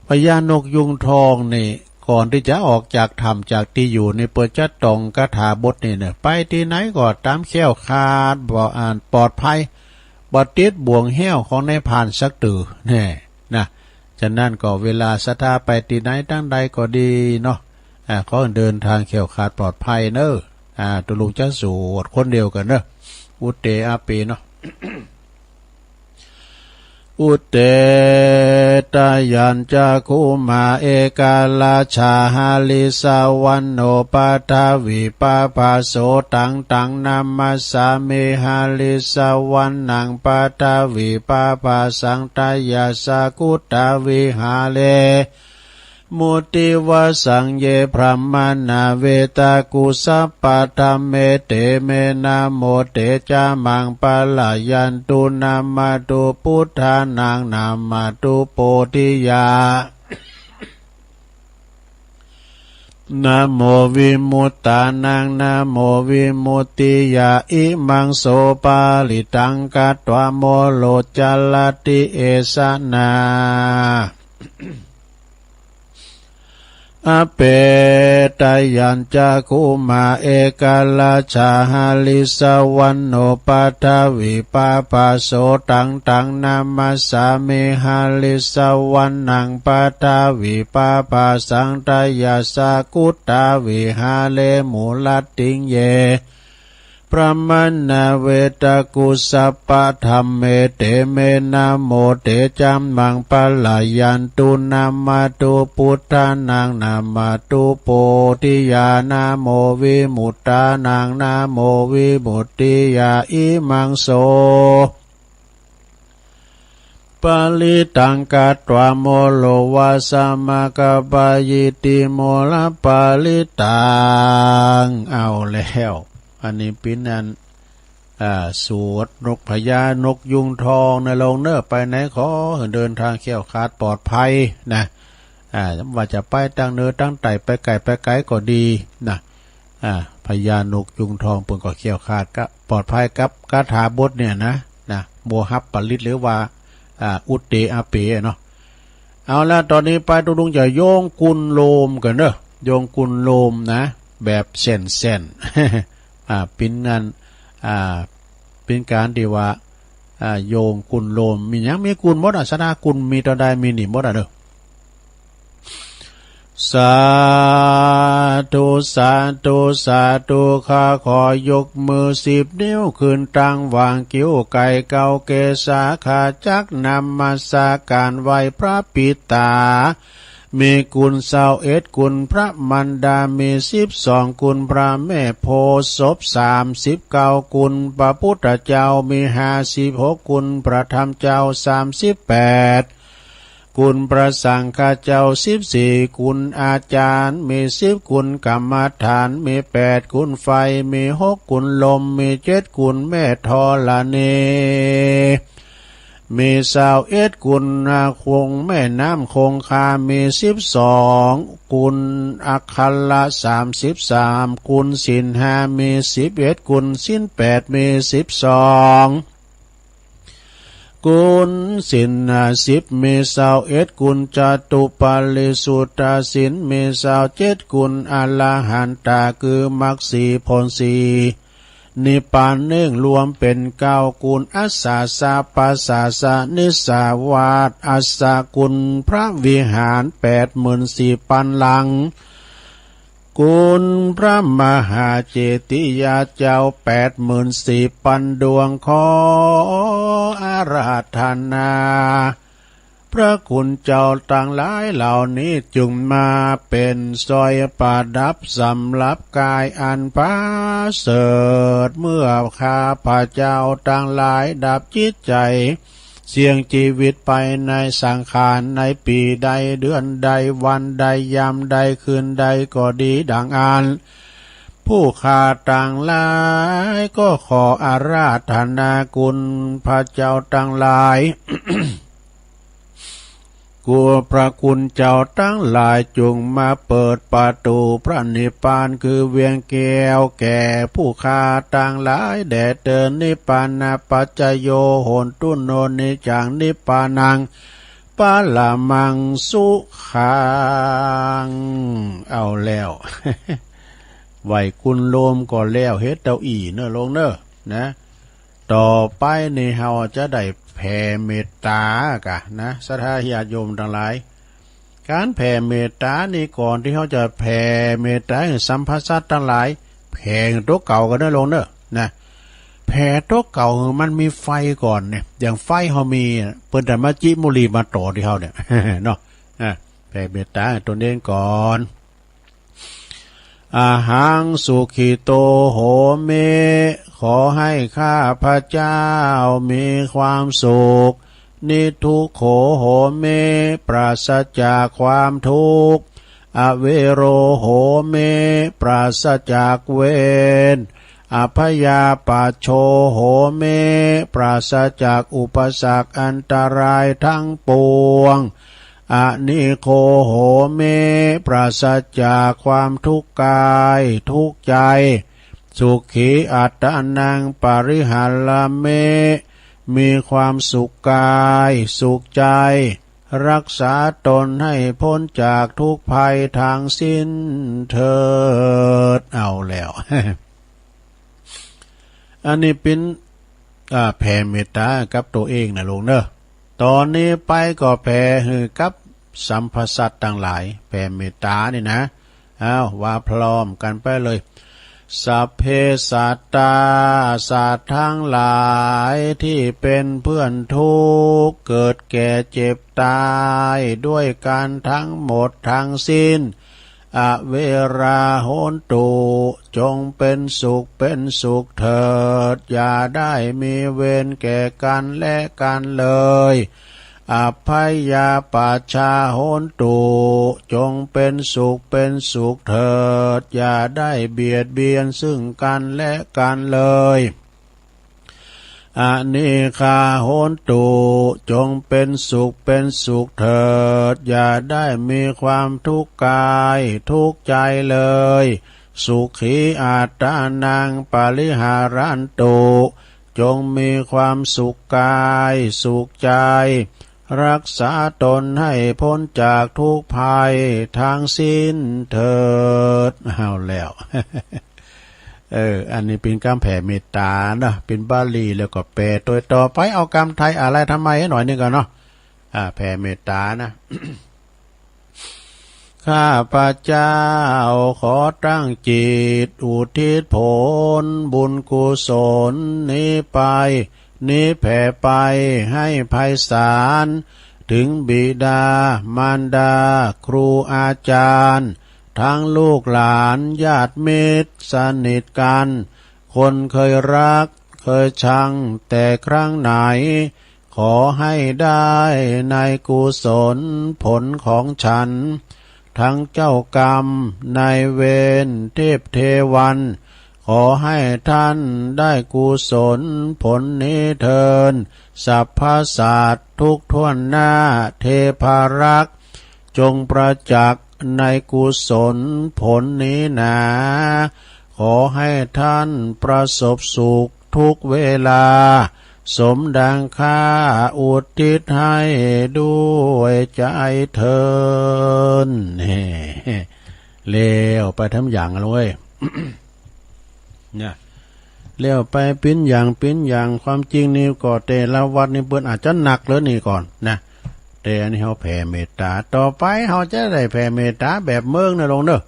พญานกยูงทองนี่ ก่อนตี้จะออกจากถ้ำจากตี้อยู่นี่ เปิ้นจะต้องคาถาบทนี้เน่อ ไปตี้ไหนก็ต๋ามแคล้วคลาด บ่ อ่า ปลอดภัย บ่ติดบ่วงแห้วของนายพรานสักตื้อแน่นะ ฉะนั้นก็เวลาศรัทธาไปตี้ไหนตังใดก็ดีเนาะ อ่า ขอเดินตางแคล้วคลาดปลอดภัยเน่อ อ่า ตุ๊ลุงจะสวดคนเดียวกั๋นเน่อ อุเตอะเปเนาะ Udetayañcakkhumā ekarājā harissavaṇṇo paṭhavippabhāso taṃ taṃ namassāmi harissavaṇṇaṃ paṭhavippabhāsaṃ tayajja guttā viharemu divasaṃ. Ye brāhmaṇā vedagū sabbadhamme te me namo te ca maṃ palayantu. Namatthu buddhānaṃ namatthu bodhiyā namo vimuttānaṃ namo vimuttiyā. Imaṃ so parittaṃ katvā moro carati esanā. Apetayañcakkhumā ekarājā harissavaṇṇo paṭhavippabhāso taṃ taṃ namassāmi harissavaṇṇaṃ paṭhavippabhāsaṃ tayajja guttā viharemu rattiṃ. Ye พระมะนาเวตะกุสสะปะธัมเม เตเม นะโม เตจัมมัง ปะละยันตุ นะมะตุ พุทธานัง นะมะตุ โพธิยา นะโม วิมุตตานัง นะโม วิมุตติยา อิมัง โส ปะริตตัง กัตวา โมโร วาสะ มะคะปะยิติ โมระ ปะริตตัง เอาแล้ว อันนี้เป๋นอัน อ่า สวดนกพญานกยูงทองนะโลมเน่อ ไปไหนขอหื้อเดินตางแคล้วคลาดปลอดภัยนะ อ่า ว่าจะไปตางเหนือตางใต้ ไปใก้ไปไกลก็ดีนะ อ่า พญานกยูงทองเปิ้นก็แคล้วคลาดก็ปลอดภัยกับคาถาบทเนี่ยนะ นะ บ่ฮับปริตรหรือว่า อ่า อุตเตอะเปะเนาะ เอาละ ต๋อนนี้ไปตุ๊ลุงจะโยงกุนโลมกั๋นเน่อ โยงกุนโลมนะ แบบแซ่นๆ อ่า เป๋นอัน อ่า เป๋นก๋านตี้ว่า อ่า โยงกุนโลม มีหยังมีกุนหมดอะ ศรัทธากุนมีเต้าใดมีนี่หมดอะเน่อ สาธุ สาธุ สาธุ ข้าขอยกมือสิบนิ้วขึ้นตั้งหว่างคิ้ว ไก่เก๊าเกศา ข้าจักนมัสการไหว้พระปิดต๋า มีกุนซาวเอ็ดกุน พระมารดามีสิบสองกุน พระแม่โพธิ์ศพสามสิบเก้ากุน พระพุทธเจ้ามีห้าสิบหกกุน พระธรรมเจ้าสามสิบแปด กุน พระสังฆเจ้าสิบสี่กุน อาจารย์มีสิบกุน กรรมฐานมีแปดกุน ไฟมีหกกุน ลมมีเจ็ดกุน แม่ธรณีมีซาวเอ็ดกุน นาคง แม่น้ำคงคามีสิบสองกุน อัคระสามสิบสามกุน ศีลห้ามีสิบเอ็ดกุน ศีลแปดมีสิบสอง กุน ศีลห้าสิบมีซาวเอ็ดกุน จตุปาริสุทธศีลมีซาวเจ็ดกุน อรหันตะคือมรรคสี่ผลสี่ นิพพานนึ่งรวมเป๋นเก้ากุน อัสสะสะปะสะสะนิสสาวาส อัสสะกุนพระวิหารแปดหมื่นสี่ปันหลัง กุนพระมหาเจติยาเจ้าแปดหมื่นสี่ปันดวง ขออาราธนา พระคุณเจ้าตังหลายเหล่านี้จุ่งมาเป๋นสร้อยประดับสำหรับก๋ายอันผาเสริฐ เมื่อข้าพเจ้าตังหลายดับจิตใจ๋ เสี่ยงจีวิตไปในสังขาร ในปี๋ใด เดือนใด วันใด ยามใด คืนใดก็ดีดังอั้น ผู้ข้าตังหลายก็ขออาราธนาคุณพระเจ้าตังหลาย คุณพระคุณเจ้าตังหลายจุ่งมาเปิดประตู๋พระนิพพานคือเวียงแก้วแก่ผู้ข้าตังหลายแด่เตอ นิพพานะปัจจโย โหนตุ โน นิจจัง นิพพานัง ปะระมังสุขัง เอาแล้ว ไหว้กุนโลมก็แล้ว เฮ็ดเต้าอี้เน่อโลมเน่อ นะ ต่อไปนี่เฮาจะได้แผ่เมตต๋ากะนะ ศรัทธาญาติโยมตังหลาย ก๋านแผ่เมตต๋านี่ ก่อนตี้เฮาจะแผ่เมตต๋าหื้อสรรพสัตว์ตังหลาย แผ่ตั๋วเก่าก่อนเน่อโลมเน่อ นะ แผ่ตั๋วเก่าหื้อมันมีไฟก่อนเนี่ย อย่างไฟเฮามี เปิ้นจะมาจิมุลีมาต่อตี้เฮาเนี่ย เนาะ อ่ะ แผ่เมตต๋าตั๋วเองก่อน อะหัง สุขิโต โหมิ ขอให้ข้าพเจ้ามีความสุข นิทุกโข โหมิ ปราศจากความทุกข์ อเวโร โหมิ ปราศจากเวร อภยาปัชโช โหมิ ปราศจากอุปสรรคอันตรายทั้งปวง อนิโค โหมิ ปราศจากความทุกข์กายทุกข์ใจ สุขี อัตตานัง ปริหะระมิ มีความสุขกายสุขใจ รักษาตนให้พ้นจากทุกข์ภัยทั้งสิ้นเถิด เอาแล้ว อันนี้เป๋น อ่า แผ่เมตต๋ากับตั๋วเองนะโลมเน่อ ต๋อนนี้ไปก็แผ่หื้อกับสรรพสัตว์ตังหลาย แผ่เมตต๋านี่นะ อ้าว ว่าพร้อมกั๋นไปเลย สัพเพสัตตา สัตว์ทั้งหลายที่เป็นเพื่อนทุกข์ เกิดแก่เจ็บตายด้วยกันทั้งหมดทั้งสิ้น อเวรา โหนตุ จงเป็นสุขเป็นสุขเถิด อย่าได้มีเวรแก่กันและกันเลย อัพพยาปัชชา โหนตุ จงเป็นสุขเป็นสุขเถิด อย่าได้เบียดเบียนซึ่งกันและกันเลย อนีฆา โหนตุ จงเป็นสุขเป็นสุขเถิด อย่าได้มีความทุกข์กายทุกข์ใจเลย สุขีอัตตานัง ปริหารันตุ จงมีความสุขกายสุขใจ รักษาตนให้พ้นจากทุกข์ภัยทั้งสิ้นเถิด เอาแล้ว เออ อันนี้เป๋นกำแผ่เมตต๋าเนาะ เป๋นบาลี แล้วก็แปลโตยต่อไป เอากำไทยอาลัยธรรมัยหื้อหน่อยนึ่งก่อนเนาะ อ่า แผ่เมตต๋านะ ข้าพเจ้าขอตั้งจิตอุทิศผลบุญกุศลนี้ไป นี้แผ่ไปให้ไพศาล ถึงบิดามารดา ครูอาจารย์ ทั้งลูกหลานญาติมิตรสนิทกัน คนเคยรักเคยชังแต่ครั้งไหน ขอให้ได้ในกุศลผลของฉัน ทั้งเจ้ากรรมนายเวรเทพเทวัน ขอให้ท่านได้กุศลผลนี้เทอญ สรรพสัตว์ทุกทั่วหน้า เทพารักษ์ จงประจักษ์ในกุศลผลนี้หนา ขอให้ท่านประสบสุขทุกเวลา สมดังข้าอุทิศให้ด้วยใจเทอญ แฮ่ แล้วไปทำอย่างละเว้ย เนี่ย แล้วไปเป๋นอย่างเป๋นอย่าง ความจริงนี่ก็แต่ละวัดนี่เปิ้นอาจจะหนักเหลือนี่ก่อนนะ แต่อันนี้เฮาแผ่เมตต๋า ต่อไปเฮาจะได้แผ่เมตต๋าแบบเมืองนะโลมเนอะ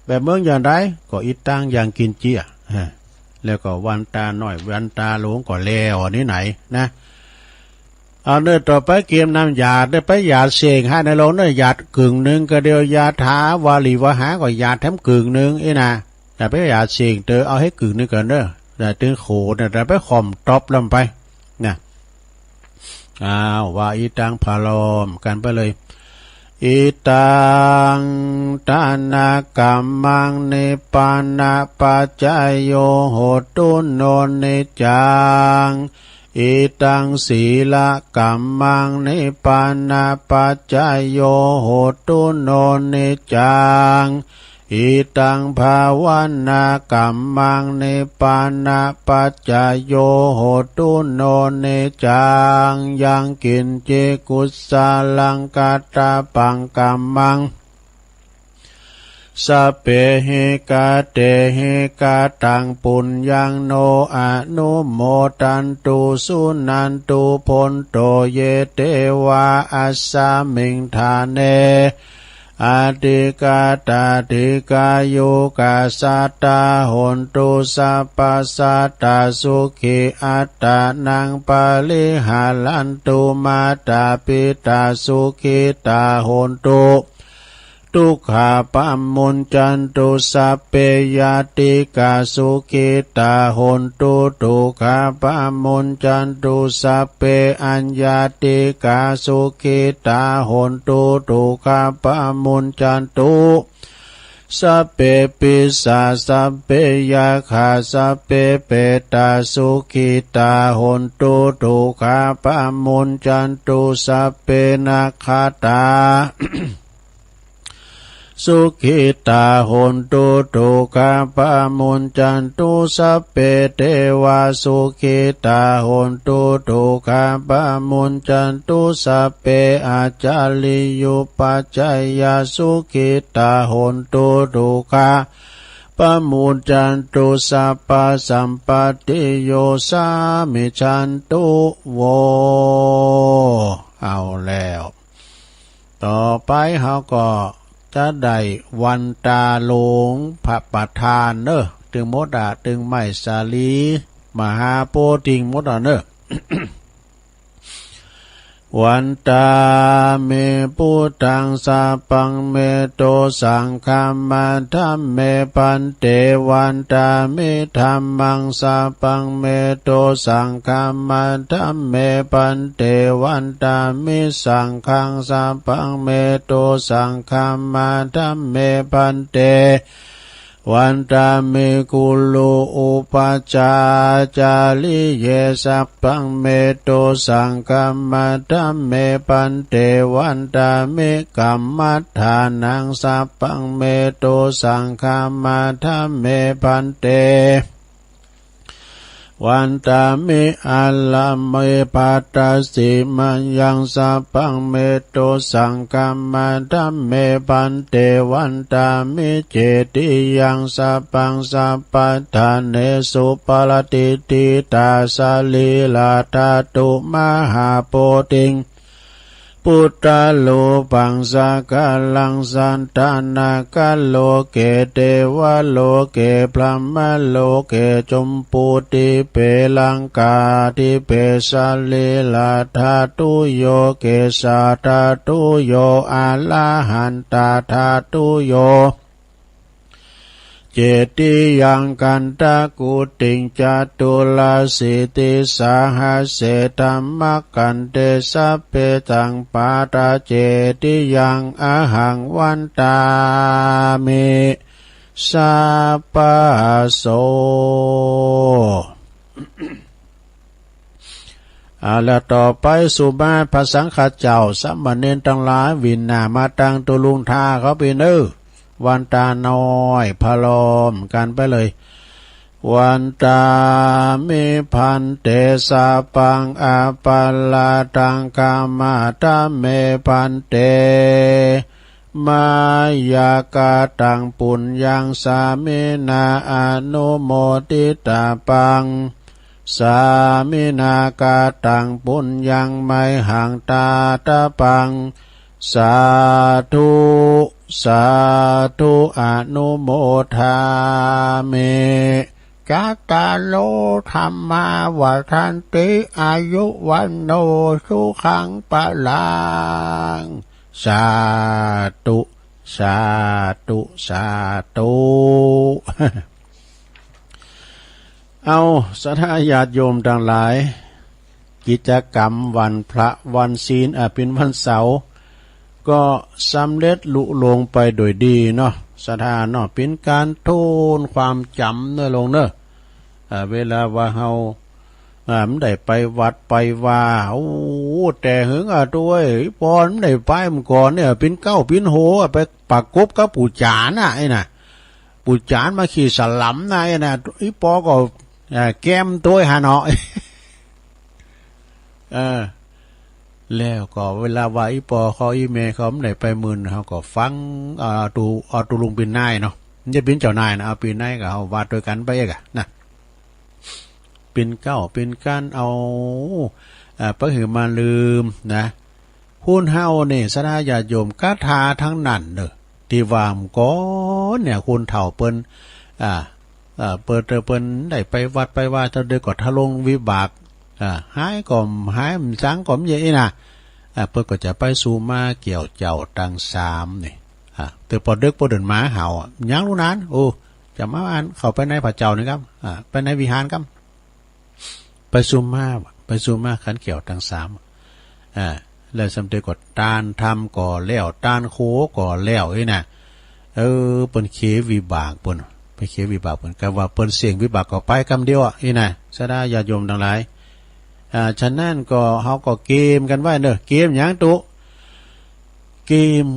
แบบเมืองอย่างใด ก็อิตัง ยังกินเจื้อ ฮะ แล้วก็วันตาน้อยวันตาหลวงก็แล้ว อันนี้ไหนนะ เอาเนอะ ต่อไปเกียมนำหยาดเนอะ ไปหยาดเส่งหื้อนะโลมเนอะ หยาดกึ่งนึ่งก็เดียว ยาถาวาริวหาก็หยาดแถมกึ่งนึ่งอี้นะ แต่ไปหยาดเส่งเตอ เอาหื้อกึ่งนึ่งก่อนเนอะ แต่ตึงโขนนะ แต่ไปข่อมต๊อบลำไปนะ อ้าว ว่าอิตังพร้อมกันไปเลย อิตัง ทานกัมมัง นิพพานะปัจจโย โหตุ โน นิจจัง อิตัง สีลกัมมัง นิพพานะปัจจโย โหตุ โน นิจจัง อิตัง ภาวนากัมมัง นิพพานะปัจจโย โหตุ โน นิจจัง ยังกินจิ กุสลัง กัตตะปัง กัมมัง สัพเพหิ กะเตหิ กะตัง ปุญญัง โน อนุโมทันตุ สุนันตุ โภนโต เย เตวา อัสสะมิง ฐาเน อธิกาตา ดิกายุกา สัตตา โหนตุ สัพพะ สัตตา สุขี อัตตานัง ปริหารันตุ มาตา ปิตา สุขีตา โหนตุ ทุกขาปะมุญจันตุ สัพเพ ญาติกา สุขีตา โหนตุ ทุกขาปะมุญจันตุ สัพเพ อัญญาติกา สุขีตา โหนตุ ทุกขาปะมุญจันตุ สัพเพ ปิสา สัพเพ ยักขา สัพเพ เปตา สุขีตา โหนตุ ทุกขาปะมุญจันตุ สัพเพ นักขาตา สุขีตา โหนตุ ทุกขาปะมุญจันตุ สัพเพ เตวา สุขีตา โหนตุ ทุกขาปะมุญจันตุ สัพเพ อัจจาริยุปัจจายา สุขีตา โหนตุ ทุกขาปะมุญจันตุ สัพพะสัมปตติโย สามิชันตุ โว เอาแล้ว ต่อไปเฮาก็จะได้วันตาหลวงพระประธานเนอะ ตึงหมดอะ ตึงไม้สาลี มหาโพธิ์ถิงหมดอะเน่อ Vandāmi buddhaṃ sabbaṃ me dosaṃ khamatha me bhante. Vandāmi dhammaṃ sabbaṃ me dosaṃ khamatha me bhante. Vandāmi saṅghaṃ sabbaṃ me dosaṃ khamatha me bhante. Vandāmi guru upajjhāyācariye sabbaṃ me dosaṃ khamatha me bhante. Vandāmi kammaṭṭhānaṃ sabbaṃ me dosaṃ khamatha me bhante. Vandāmi āramabhaddasimayaṃ sabbaṃ me dosaṃ khamatha me bhante. Vandāmi cetiyaṃ sabbaṃ sabbaṭṭhānesu paratiṭṭhitā sarīradhātu mahābodhiṃ buddharūpaṃ sakalaṃ. Sadā nāgaloke devaloke brahmaloke jambudīpe laṅkādīpe sarīradhātuyo kesādhātuyo arahatadhātuyo cetiyaṃ gandhakuṭiṃ caturāsītisahassaṃ dhammakkhandhe sabbesaṃ padaccetiyaṃ ahaṃ vandāmi sabbaso. เอาละ ต่อไปสุมาพระสังฆะเจ้า สามเณรตังหลาย วินหน้ามาตังตุ๊ลุงทาเขาปี้เน่อ วันตาน้อย พร้อมกั๋นไปเลย Vandāmi bhante sabbaṃ aparādhaṃ khamatha me bhante. Mayā kataṃ puññaṃ sāminā anumoditabbaṃ, sāminā kataṃ puññaṃ mayhaṃ dātabbaṃ. Sādhu, sādhu, anumodāmi. Cattāro dhammā vaḍḍhanti, āyu vaṇṇo sukhaṃ balaṃ. Sādhu, sādhu, sādhu. เอา ศรัทธาญาติโยมตังหลาย กิจกรรมวันพระวันศีล อ่า เป๋นวันเสาร์ ก็สำเร็จลุล่วงไปโดยดีเนาะ ศรัทธาเนาะ เป๋นก๋านทวนความจ๋ำเน่อลุงเน่อ อ่า เวลาว่าเฮา อ่า บ่ได้ไปวัดไปวา โอ้ แต่หึงอะ ตุ๊เอ้ย ปอนบ่ได้ไปเมื่อก่อนเนี่ย เป๋นเก๊าเป๋นโหอะ ไปปะกบกับปู่จ๋านน่ะ ไอ้น่ะ ปู่จ๋านมาขี่สลัมน่ะ ไอ้น่ะ อี่ปอก็ อ่า แกมตุ๊เอ้ยหาเนาะ เออ แล้วก็เวลาว่าอี่ปอเขาอี่แม่เขาบ่ได้ไปมื้อ เฮาก็ฟัง เอาตุ๊ เอาตุ๊ลุงเป๋นนายเนาะ บ่ใจ้เป๋นเจ้านายนะ เอาเป๋นนายก็เฮาวัดตวยกั๋นไปเอกอะนะ เป๋นเก๊าเป๋นก๋านเอา อ่า ไปหื้อบ่าลืมนะ คนเฮานี่ ศรัทธาญาติโยม คาถาตังนั้นเน่อ ตี้ว่าเมื่อก่อนเนี่ย คนเฒ่าเปิ้น อ่า อ่า เปิ้น เปิ้นได้ไปวัดไปวา เต้าใดก็ทรงวิบาก อ่า หายก็หาย บ่สังก็บ่ใจ้อี้น่ะ อ่า เปิ้นก็จะไปสุมาเกี่ยวเจ้าตังสามนี่ อ่า แต่ปอเดิ็กปอเดินมาเฮาอะ ยังลูกหลาน โอ้ จะมาอัน เข้าไปในพระเจ้านี่ครับ อ่า ไปในวิหารครับ ไปสุมา ไปสุมาขันเกี่ยวตังสาม อ่า แล้วสำเร็จก็ตานธรรมก็แล้ว ตานโฆก็แล้วอี้น่ะ เออ เปิ้นเขวิบากเปิ้น ไปเขวิบากเปิ้น กำว่าเปิ้นเสี่ยงวิบากก็ไปกำเดียวอะอี้น่ะ ศรัทธาญาติโยมตังหลาย อ่า ฉะนั้นก็เฮาก็เกียมกั๋นไว้เน่อ เกียมหยังตุ๊ เกียม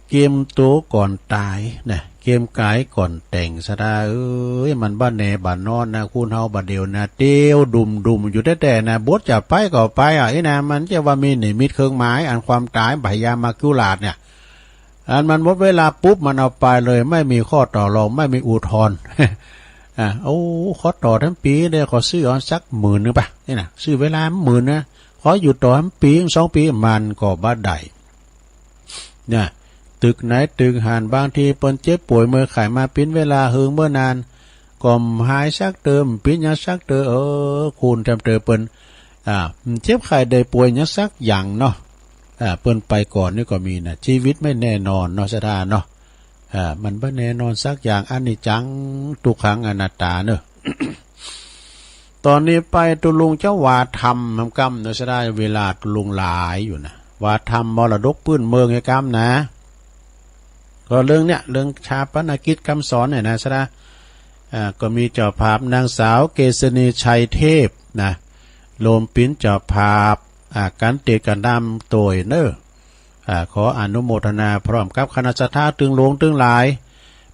เกียมตั๋วก่อนต๋ายนะ เกียมก๋ายก่อนแต๋ง ศรัทธาเอ้ย มันบ่แน่บ่นอนนะ คนเฮาบ่าเดี่ยวนะ เตียวดุ่มๆ อยู่แต๊ๆ นะ บทจะไปก็ไปอะ อี้นะ มันจะว่ามีนิมิตเครื่องหมาย อันความต๋าย พญามัจจุราชเนี่ย อันมันหมดเวลาปุ๊บ มันเอาไปเลย ไม่มีข้อต่อรอง ไม่มีอุทธรณ์ อ่ะ โอ้ ขอต่อแถมปี๋เด้อ ขอซื้อเอาสักหมื่นนึ่งปะ อี้นะ ซื้อเวลาหมื่นนะ ขออยู่ต่อแถมปี๋ สองปี๋ มันก็บ่ได้ เนี่ย ตึกไหนตึกหั้น บางทีเปิ้นเจ็บป่วยเมื่อยไข้มาเป๋นเวลาเหิงเมื่อนาน ก็บ่หายสักเติม บ่ปินหยังสักเติม เออ คูณแถมเติมเปิ้น อ่า เจ็บไข้ได้ป่วยหยังสักอย่างเนาะ อ่า เปิ้นไปก่อนนี่ก็มีนะ ชีวิตไม่แน่นอนเนาะ ศรัทธาเนาะ อ่า มันบ่แน่นอนสักอย่าง อนิจจัง ทุกขัง อนัตตาเนาะ ต๋อนนี้ไปตุ๊ลุงจะว่าธรรมกำเนาะ ศรัทธา เวลาตุ๊ลุงหลายอยู่นะ ว่าธรรมมรดกปื้นเมืองไอ้กำนะ ก็เรื่องเนี้ย เรื่องฌาปนกิจกำสอนเนี่ยนะ ศรัทธา อ่า ก็มีเจ้าภาพนางสาวเกษณีชัยเทพนะ โลมเป๋นเจ้าภาพ อ่า กั๋นเตศน์กั๋นดำตวยเนาะ อ่า ขออนุโมทนาพร้อมกับคณะศรัทธาตึงหลวงตึงหลาย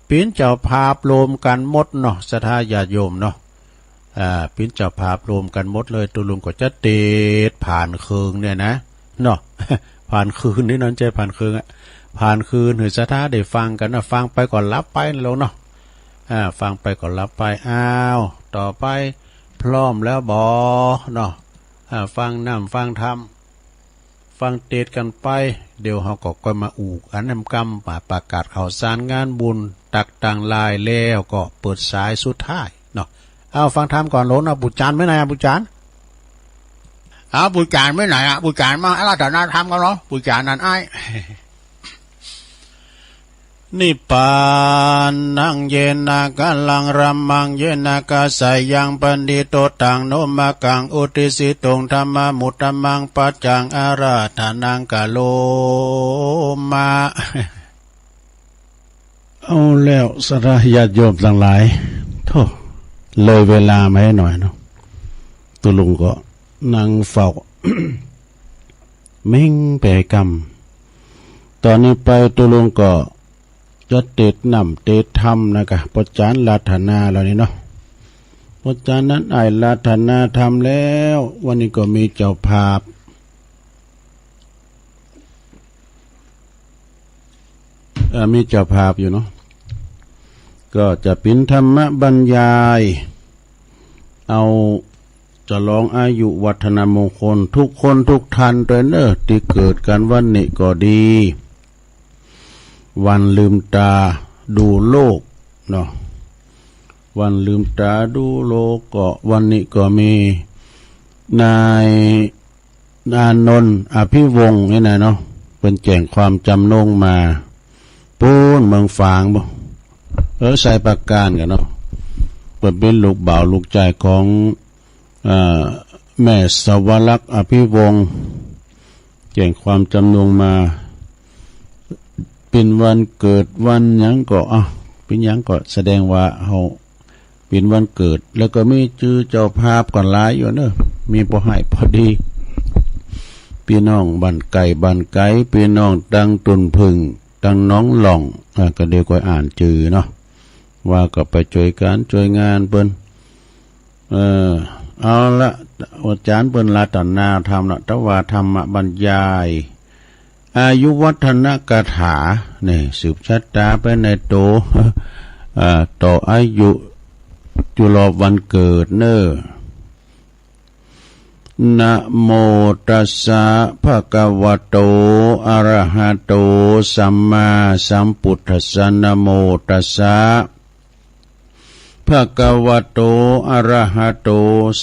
เป๋นเจ้าภาพโลมกั๋นหมดเนาะ ศรัทธาญาติโยมเนาะ อ่า เป๋นเจ้าภาพโลมกั๋นหมดเลย ตุ๊ลุงก็จะเตศน์ผ่านคืนเนี่ยนะ เนาะ ผ่านคืนนี่เนาะ บ่ใจ้ผ่านคืนอะ ผ่านคืนหื้อศรัทธาได้ฟังกั๋นนะ ฟังไปก็หลับไปนั่นแหละเนาะ อ่า ฟังไปก็หลับไป อ้าว ต่อไปพร้อมแล้วบ่เนาะ อ่า ฟังน้ำฟังธรรม ฟังเตศน์กั๋นไป เดี๋ยวเฮาก็ค่อยมาอู้กั๋นนำกำ มาประกาศข่าวสารงานบุญต่างๆ หลาย แล้วก็เปิดสายสุดท้ายเนาะ เอาฟังธรรมก่อนโลนเนาะ ปู่จ๋ารย์ไปไหนอะ ปู่จ๋ารย์ เอาปู่จ๋ารย์ไปไหนอะ ปู่จ๋ารย์มาอาราธนาธรรมกั๋นเหรอ ปู่จ๋ารย์นั่นอ้าย นิพพานัง เยนะ กะลัง รัมมัง เยนะ กะสะยัง ปะนิโต ตัง โน มะกัง อุตติสสิตุง ธัมมานุตตะมัง ปัจจัง อาราธนัง กะโรมะ เอาแล้วศรัทธาญาติโยมตังหลาย โธ่ เลยเวลามาหน้อยเนาะ ตุ๊ลุงก็นั่งเฝ้า เม็งไปกำ ต๋อนนี้ไปตุ๊ลุงก็จะเตศน์น้ำเตศน์ธรรมนะกะ ป้อจ๋ารย์อาราธนาแล้วนี่เนาะ ป้อจ๋ารย์นั้นอ้ายอาราธนาธรรมแล้ว วันนี้ก็มีเจ้าภาพ เอ่อ มีเจ้าภาพอยู่เนาะ ก็จะเป๋นธรรมบรรยาย เอาฉลองอายุวัฒนมงคลทุกคนทุกท่านตวยเนาะ ตี้เกิดกั๋นวันนี้ก็ดี วันลืมต๋าดูโลกเนาะ วันลืมต๋าดูโลกก็วันนี้ก็มีนาย อานนท์ อภิวงศ์นี่นะเนาะ เปิ้นแจ้งความจ๋ำนงมา ปู๊นเมืองฝางบ่ เออ ไชยปราการกั๋นเนาะ เปิ้นเป๋นลูกบ่าวลูกใจ๋ของ เอ่อ แม่สวรักษ์ อภิวงศ์ แจ้งความจ๋ำนงมา เป๋นวันเกิดวันหยังก็ อ้าว เป๋นหยังก็แสดงว่าเฮา เป๋นวันเกิด แล้วก็มีจื้อเจ้าภาพก็หลายอยู่เนาะ มีปอใหญ่ปอดี ปี้น้องบ้านใก้บ้านไก๋ ปี้น้องตังตุ่นผึ้ง ตังหนองหล่อง อ่า ก็เดี๋ยวก็อ่านจื้อเนาะ ว่าก็ไปจ้วยก๋านจ้วยงานเปิ้น เออ เอาละ อาจ๋ารย์เปิ้นอาราธนาธรรมละ ตะวาธรรมบรรยาย อายุวัฒนคาถา นี่ สืบชะต๋าไปในโต อ่า ต่ออายุ จุลอบวันเกิดเนาะ นะโมตัสสะ ภะคะวะโต อะระหะโต สัมมาสัมพุทธัสสะ นะโมตัสสะ ภะคะวะโต อะระหะโต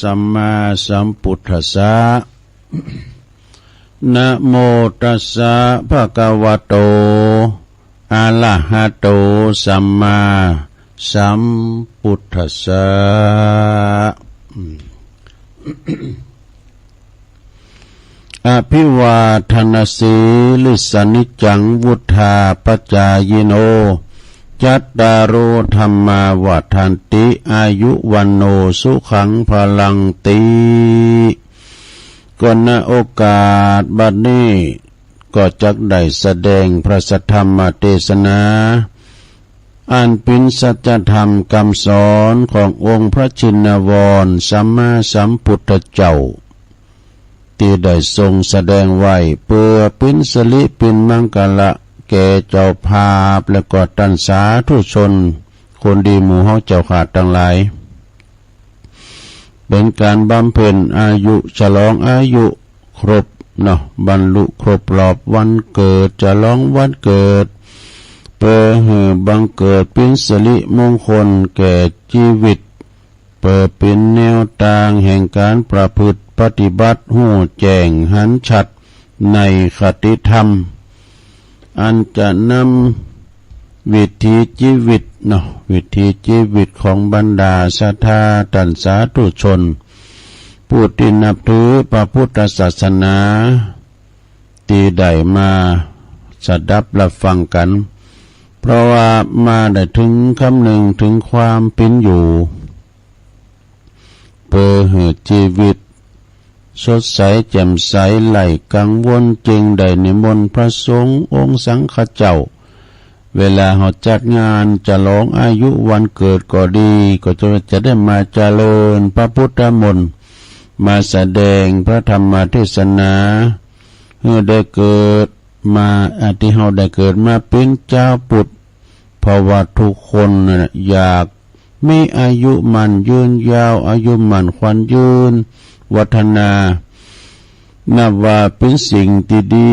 สัมมาสัมพุทธัสสะ นะโมตัสสะ ภะคะวะโต อะระหะโต สัมมาสัมพุทธัสสะ อืม อะภิวาทะนะสีลิสสะ นิจจังวุฑาปะจายิโน จัตตาโร ธัมมา วัฑฒันติ อายุ วัณโณ สุขัง พะลัง ติ ก็ ณ โอกาสบัดนี้ ก็จักได้แสดงพระสัทธรรมเตสนา อันเป๋นสัจธรรมกำสอนขององค์พระชินวรสัมมาสัมพุทธเจ้า ตี้ได้ทรงแสดงไว้เปื้อเป๋นสิริเป๋นมังคละแก่เจ้าภาพ และก็ต้านสาธุชนคนดีหมู่เฮาเจ้าข้าตังหลาย เป๋นก๋านบำเพ็ญอายุ ฉลองอายุครบเนาะ บรรลุครบรอบวันเกิด ฉลองวันเกิด ปิดหื้อบังเกิดเป๋นสิริมงคลแก่จีวิต เปิดเป๋นแนวตางแห่งก๋านประพฤติปฏิบัติ ฮู้แจ้งหันชัดในคติธรรม อันจะนำวิถีจีวิตเนาะ วิถีจีวิตของบรรดาศรัทธาต้านสาธุชน ผู้ตี้นับถือพระพุทธศาสนา ตี้ได้มาสดับฮับฟังกั๋น เพราะว่ามาได้เถิงกำนึ่งเถิงความเป๋นอยู่ เปิดหื้อจีวิตสดใสแจ่มใส ไร้กังวล จึงได้นิมนต์พระสงฆ์องค์สังฆเจ้า เวลาเฮาจัดงานฉลองอายุวันเกิดก็ดี ก็จะ จะได้มาเจริญพระพุทธมนต์ มาแสดงพระธรรมเทศนา หื้อได้เกิดมา อ่า ตี้เฮาได้เกิดมาเป๋นจาวพุทธ เพราะว่าทุกคนน่ะอยากมีอายุมั่นยืนยาว อายุมั่นขวัญยืน วัฒนา นับว่าเป๋นสิ่งตี้ดี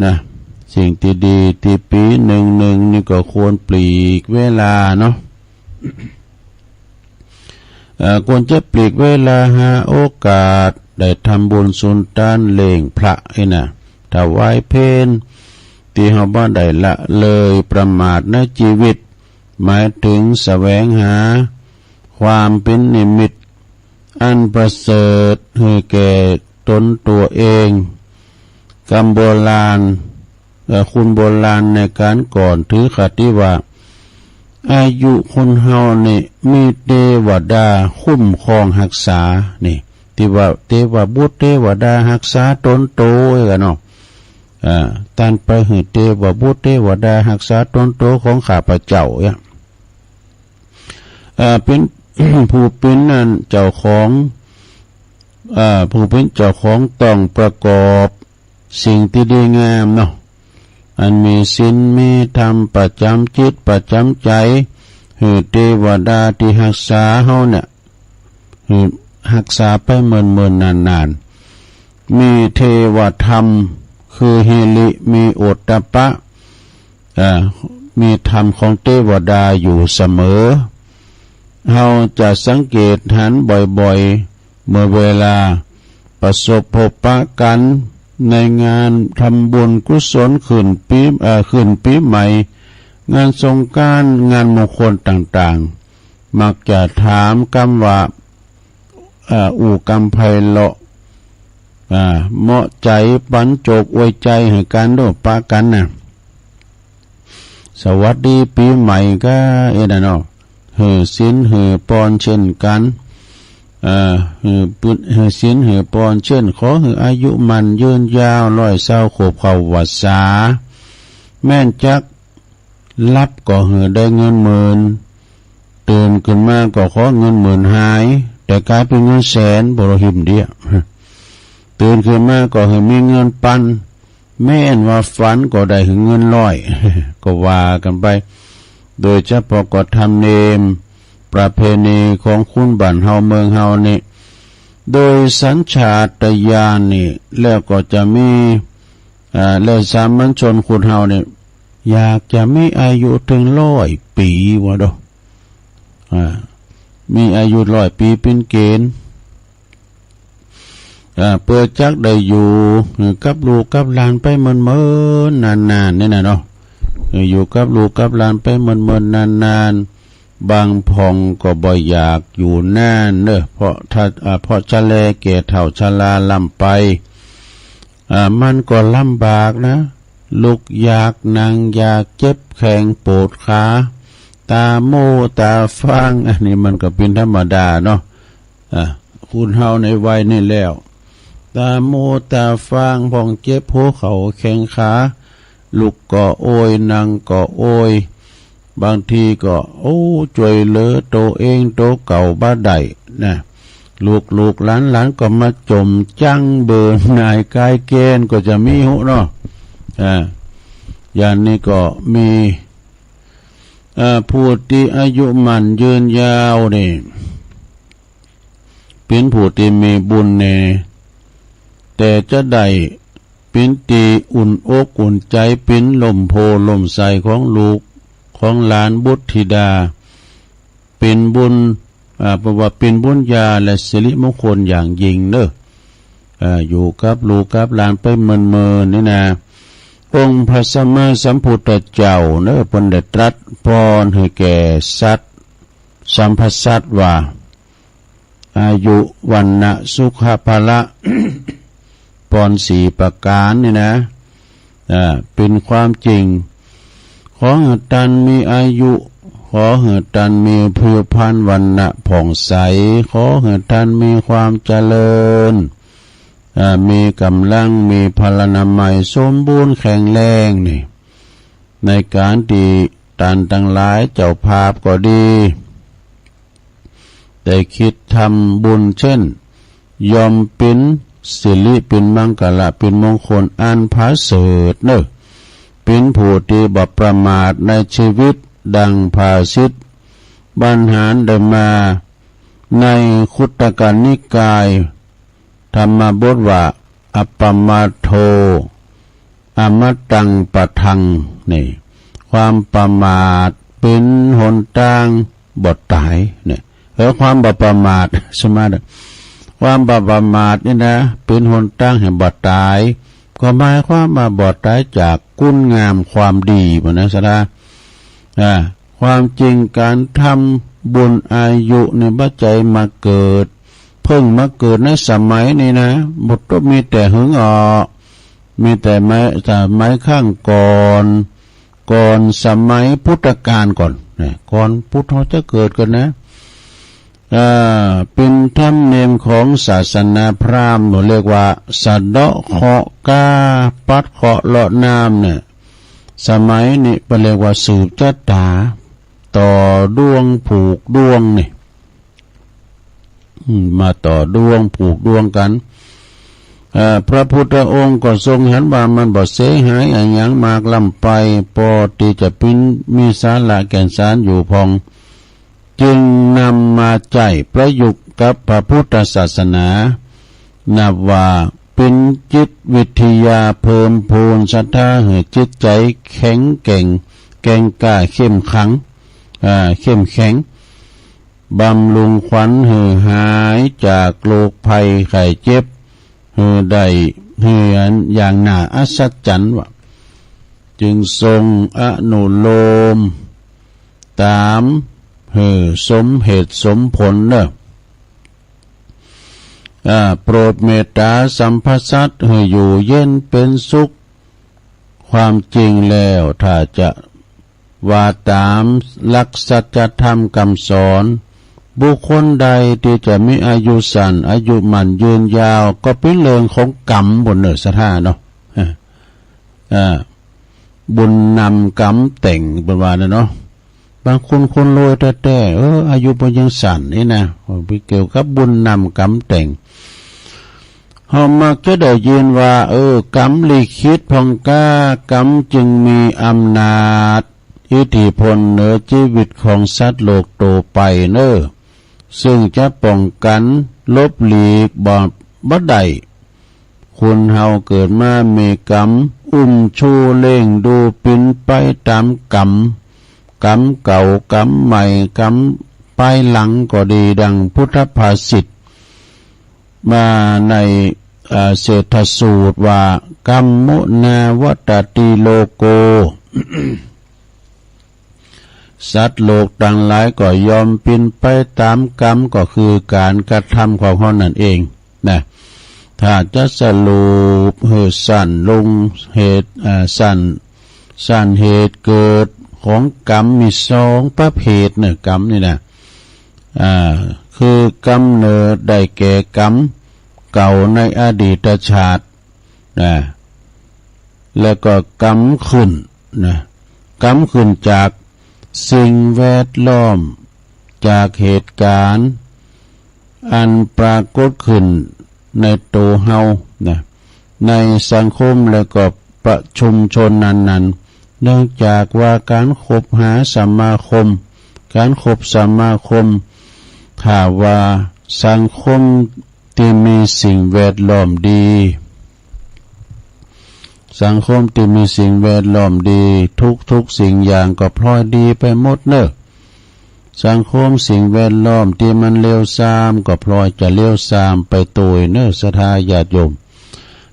นะ สิ่งตี้ดี ตี้ปี๋นึ่งๆ นี่ก็ควรปลีกเวลาเนาะ เอ่อ ควรจะปลีกเวลาหาโอกาสได้ทำบุญสุนตานเลี้ยงพระไอ้น่ะ ถวายเพล ตี้เฮาบ่ได้ละเลยประมาทในจีวิต หมายเถิงแสวงหาความเป๋นนิมิตอันประเสริฐหื้อแก่ตนตั๋วเอง กำโบราณ เอ่อ คนโบราณในก๋านก่อนถือคติว่า อายุคนเฮานี่มีเตวดาคุ้มครองฮักษา นี่ ตี้ว่าเตวบุตรเตวดาฮักษาตนตั๋วกั๋นเนาะ อ่า ต้านไปหื้อเตวบุตรเตวดาฮักษาตนตั๋วของข้าพเจ้าเนี่ย อ่า เป๋น ผู้เป๋นนั่นเจ้าของ อ่า ผู้เป๋นเจ้าของต้องประกอบสิ่งตี้ดีงามเนาะ อันมีศีลมีธรรมประจ๋ำจิตประจ๋ำใจ๋ หื้อเตวดาตี้ฮักษาเฮาเนี่ย หื้อฮักษาไปเมินๆ นานๆ มีเทวธรรม คือหิริ มีโอตตัปปะ อ่า มีธรรมของเตวดาอยู่เสมอ เฮาจะสังเกตหันบ่อยๆ เมื่อเวลาประสบพบปะกั๋นในงานทำบุญกุศลขึ้นปี๋ เอ่อ ขึ้นปี๋ใหม่ งานสงกรานต์ งานมงคลต่างๆ มักจะถามกำว่า เอ่อ อู้กำไพเราะ อ่า เหมาะใจ๋ปันโจกอวยใจ๋หื้อกั๋นโดยปะกั๋นน่ะ สวัสดีปี๋ใหม่ก็เอ็ดน่ะเนาะ หื้อศีลหื้อปอนเจ้นกั๋น เอ่อ หื้อปึ้น หื้อศีลหื้อปอนเจ้น ขอหื้ออายุมั่นยืนยาว ร้อยซาวขวบเข้าพรรษา แม่นจัก หลับก็หื้อได้เงินหมื่น ตื่นขึ้นมาก็ขอเงินหมื่นหาย แต่ก๋ายเป๋นเงินแสน บ่ละหิมเดีย ตื่นขึ้นมาก็หื้อมีเงินปัน แม่นว่าฝันก็ได้หื้อเงินร้อย ก็ว่ากั๋นไป โดยเฉพาะก็ธรรมเนียมประเพณีของคนบ้านเฮาเมืองเฮานี่ โดยสัญชาตญาณนี่ แล้วก็จะมี อ่า แล้วสามัญชนคนเฮานี่ อยากจะมีอายุเถิงร้อยปี๋ว่าเด้อ อ่า มีอายุร้อยปี๋เป๋นเกณฑ์ อ่า เปื้อจักได้อยู่กับลูกกับหลานไปเมินๆ นานๆ นี่น่ะเนาะ เออ อยู่กับลูกกับหลานไปเมินๆ นานๆ บางพ่องก็บ่อยากอยู่นานเนาะ เพราะถ้า อ่า เพราะชะแลแก่เฒ่าชราล้ำไป อ่า มันก็ลำบากนะ ลุกยาก นั่งยาก เจ็บแข้งปวดขา ต๋าโม่ต๋าฟาง อันนี้มันก็เป๋นธรรมดาเนาะ อ่า คนเฮาในวัยนี้แล้ว ต๋าโม่ต๋าฟางพ่อง เจ็บหัวเข่าแข้งขา ลุกก็โอย นั่งก็โอย บางทีก็ โอ้ จ้วยเหลือตั๋วเองตั๋วเก่าบ่ได้นะ ลูกๆ หลานๆ ก็มาจ่มจั้งเบื่อหน่ายคลายเกณฑ์ ก็จะมีฮู้เนาะ อ่า อย่างนี้ก็มี อ่า ผู้ตี้อายุมั่นยืนยาวนี่ เป๋นผู้ตี้มีบุญแน่ แต่จะได้เป๋นตี้อุ่นอกอุ่นใจ๋ เป๋นล่มโพธิ์ล่มไทรของลูก ของหลานบุตรธิดา เป๋นบุญ อ่า เพราะว่าเป๋นบุญญาและสิริมงคลอย่างยิ่งเน่อ อ่า อยู่กับลูกกับหลานไปเมินๆ นี่นะ องค์พระสัมมาสัมพุทธเจ้าเน่อ เปิ้นได้ตรัสปอนให้แก่สัตว์ สัพพะสัตว์ว่า อายุ วรรณะ สุขะ พละ ปอนสี่ประก๋านนี่นะ อ่า เป๋นความจริง ขอหื้อต้านมีอายุ ขอหื้อต้านมีผิวพรรณวรรณะผ่องใส ขอหื้อต้านมีความเจริญ อ่า มีก๋ำลัง มีพลานามัยสมบูรณ์แข็งแรงนี่ ในก๋านตี้ต้านตังหลายเจ้าภาพก็ดี ได้คิดทำบุญเช่น ย่อมเป๋นสิริ เป๋นมังคละ เป๋นมงคลอันผาเสริฐเน่อ เป๋นผู้ตี้บ่ประมาทในชีวิต ดังภาษิตบรรหารได้มา ในคุตตกนิกาย ธรรมบทว่า อัปปมาทโธ อมตังปะทัง นี่ ความประมาทเป๋นหนตางบ่ต๋าย เนี่ย เออ ความบ่ประมาท สมาธิ ความบ่ประมาทนี่นะ เป๋นหนตางหื้อบ่ต๋าย ก็หมายความว่าบ่ต๋ายจากคุณงามความดี บ่นะ ศรัทธา อ่า ความจริงก๋านทำบุญอายุนี่บ่ใจ้มาเกิด เพิ่งมาเกิดในสมัยนี้นะ บ่ต้องมีแต่หึงออก มีแต่สมัย สมัยครั้งก่อน ก่อนสมัยพุทธกาลก่อนนะ ก่อนพุทธเฮาจะเกิดกั๋นนะ อ่า เป๋นธรรมเนียมของศาสนาพราหมณ์ เรียกว่าสะเดาะเคราะห์ก๊า ปัดเคราะห์เลาะน้ำเนี่ย สมัยนี้เปิ้นเรียกว่าสืบจะต๋า ต่อด้วงผูกด้วงนี่ อืม มาต่อด้วงผูกด้วงกั๋น เอ่อ พระพุทธองค์ก็ทรงหันว่ามันบ่เสียหายอะหยังมากล้ำไป ปอตี้จะเป๋น มีสาระแก่นสารอยู่พ่อง จึงนำมาใจ๊ประยุกต์กับพระพุทธศาสนา นับว่าเป๋นจิตวิทยาเพิ่มพูนศรัทธาหื้อจิตใจ๋แข็งแกร่ง แกร่งกล้าเข้มขัง อ่า เข้มแข็ง บำรุงขวัญหื้อหายจากโรคภัยไข้เจ็บ หื้อได้ หื้ออย่างน่าอัศจรรย์ว่า จึงทรงอนุโลมต๋ามหื้อสมเหตุสมผลเน่อ อ่า โปรดเมตต๋าสัพพะสัตว์หื้ออยู่เย็นเป๋นสุข ความจริงแล้วถ้าจะ ว่าต๋ามหลักสัจธรรมกำสอน บุคคลใดตี้จะมีอายุสั้น อายุมั่นยืนยาว ก็เป๋นเรื่องของกรรมปู้นเน่อศรัทธาเนาะ อ่า บุญนำกรรมแต่ง เปิ้นว่านะเนาะ บางคนคนรวยแต๊ๆ เออ อายุเปิ้นยังสั้นนี่นะ ไปเกี่ยวกับบุญนำกรรมแต่ง เฮามักจะได้ยินว่า เออ กรรมลิขิตพ่องก๊า กรรมจึงมีอำนาจ อิทธิพลเหนือจีวิตของสัตว์โลกโตไปเน่อ ซึ่งจะป้องกั๋นหลบหลีกบ่ บ่ได้ คนเฮาเกิดมามีกรรม อุ้มชูเลี้ยงดูเป๋นไปต๋ามกรรม กรรมเก่า กรรมใหม่ กรรมปายหลังก็ดี ดังพุทธภาษิต มาใน เอ่อ เศรษฐสูตรว่า กรรมมุนาวัตติโลโก สัตว์โลกตังหลายก็ย่อมเป๋นไปต๋ามกรรม ก็คือก๋านกระทำของเฮานั่นเองนะ ถ้าจะสรุปหื้อสั้นลง เหตุ เอ่อ สั้น สั้นเหตุเกิดของกรรมมีสองประเภทเน่อ กรรมนี่นะ อ่า คือกรรมเนิดได้แก่กรรมเก่าในอดีตชาตินะ แล้วก็กรรมขึ้นนะ กรรมขึ้นจากสิ่งแวดล้อม จากเหตุก๋ารณ์ อันปรากฏขึ้นในโตเฮานะ ในสังคมและก็ประชุมชนนั้นๆ เนื่องจากว่าก๋านคบหาสมาคม ก๋านคบสมาคม ถ้าว่าสังคมตี้มีสิ่งแวดล้อมดี สังคมตี้มีสิ่งแวดล้อมดี ทุกๆ สิ่งอย่างก็พลอยดีไปหมดเน่อ สังคมสิ่งแวดล้อมตี้มันเลวทรามก็พลอยจะเลวทรามไปตวยเน่อ ศรัทธาญาติโยม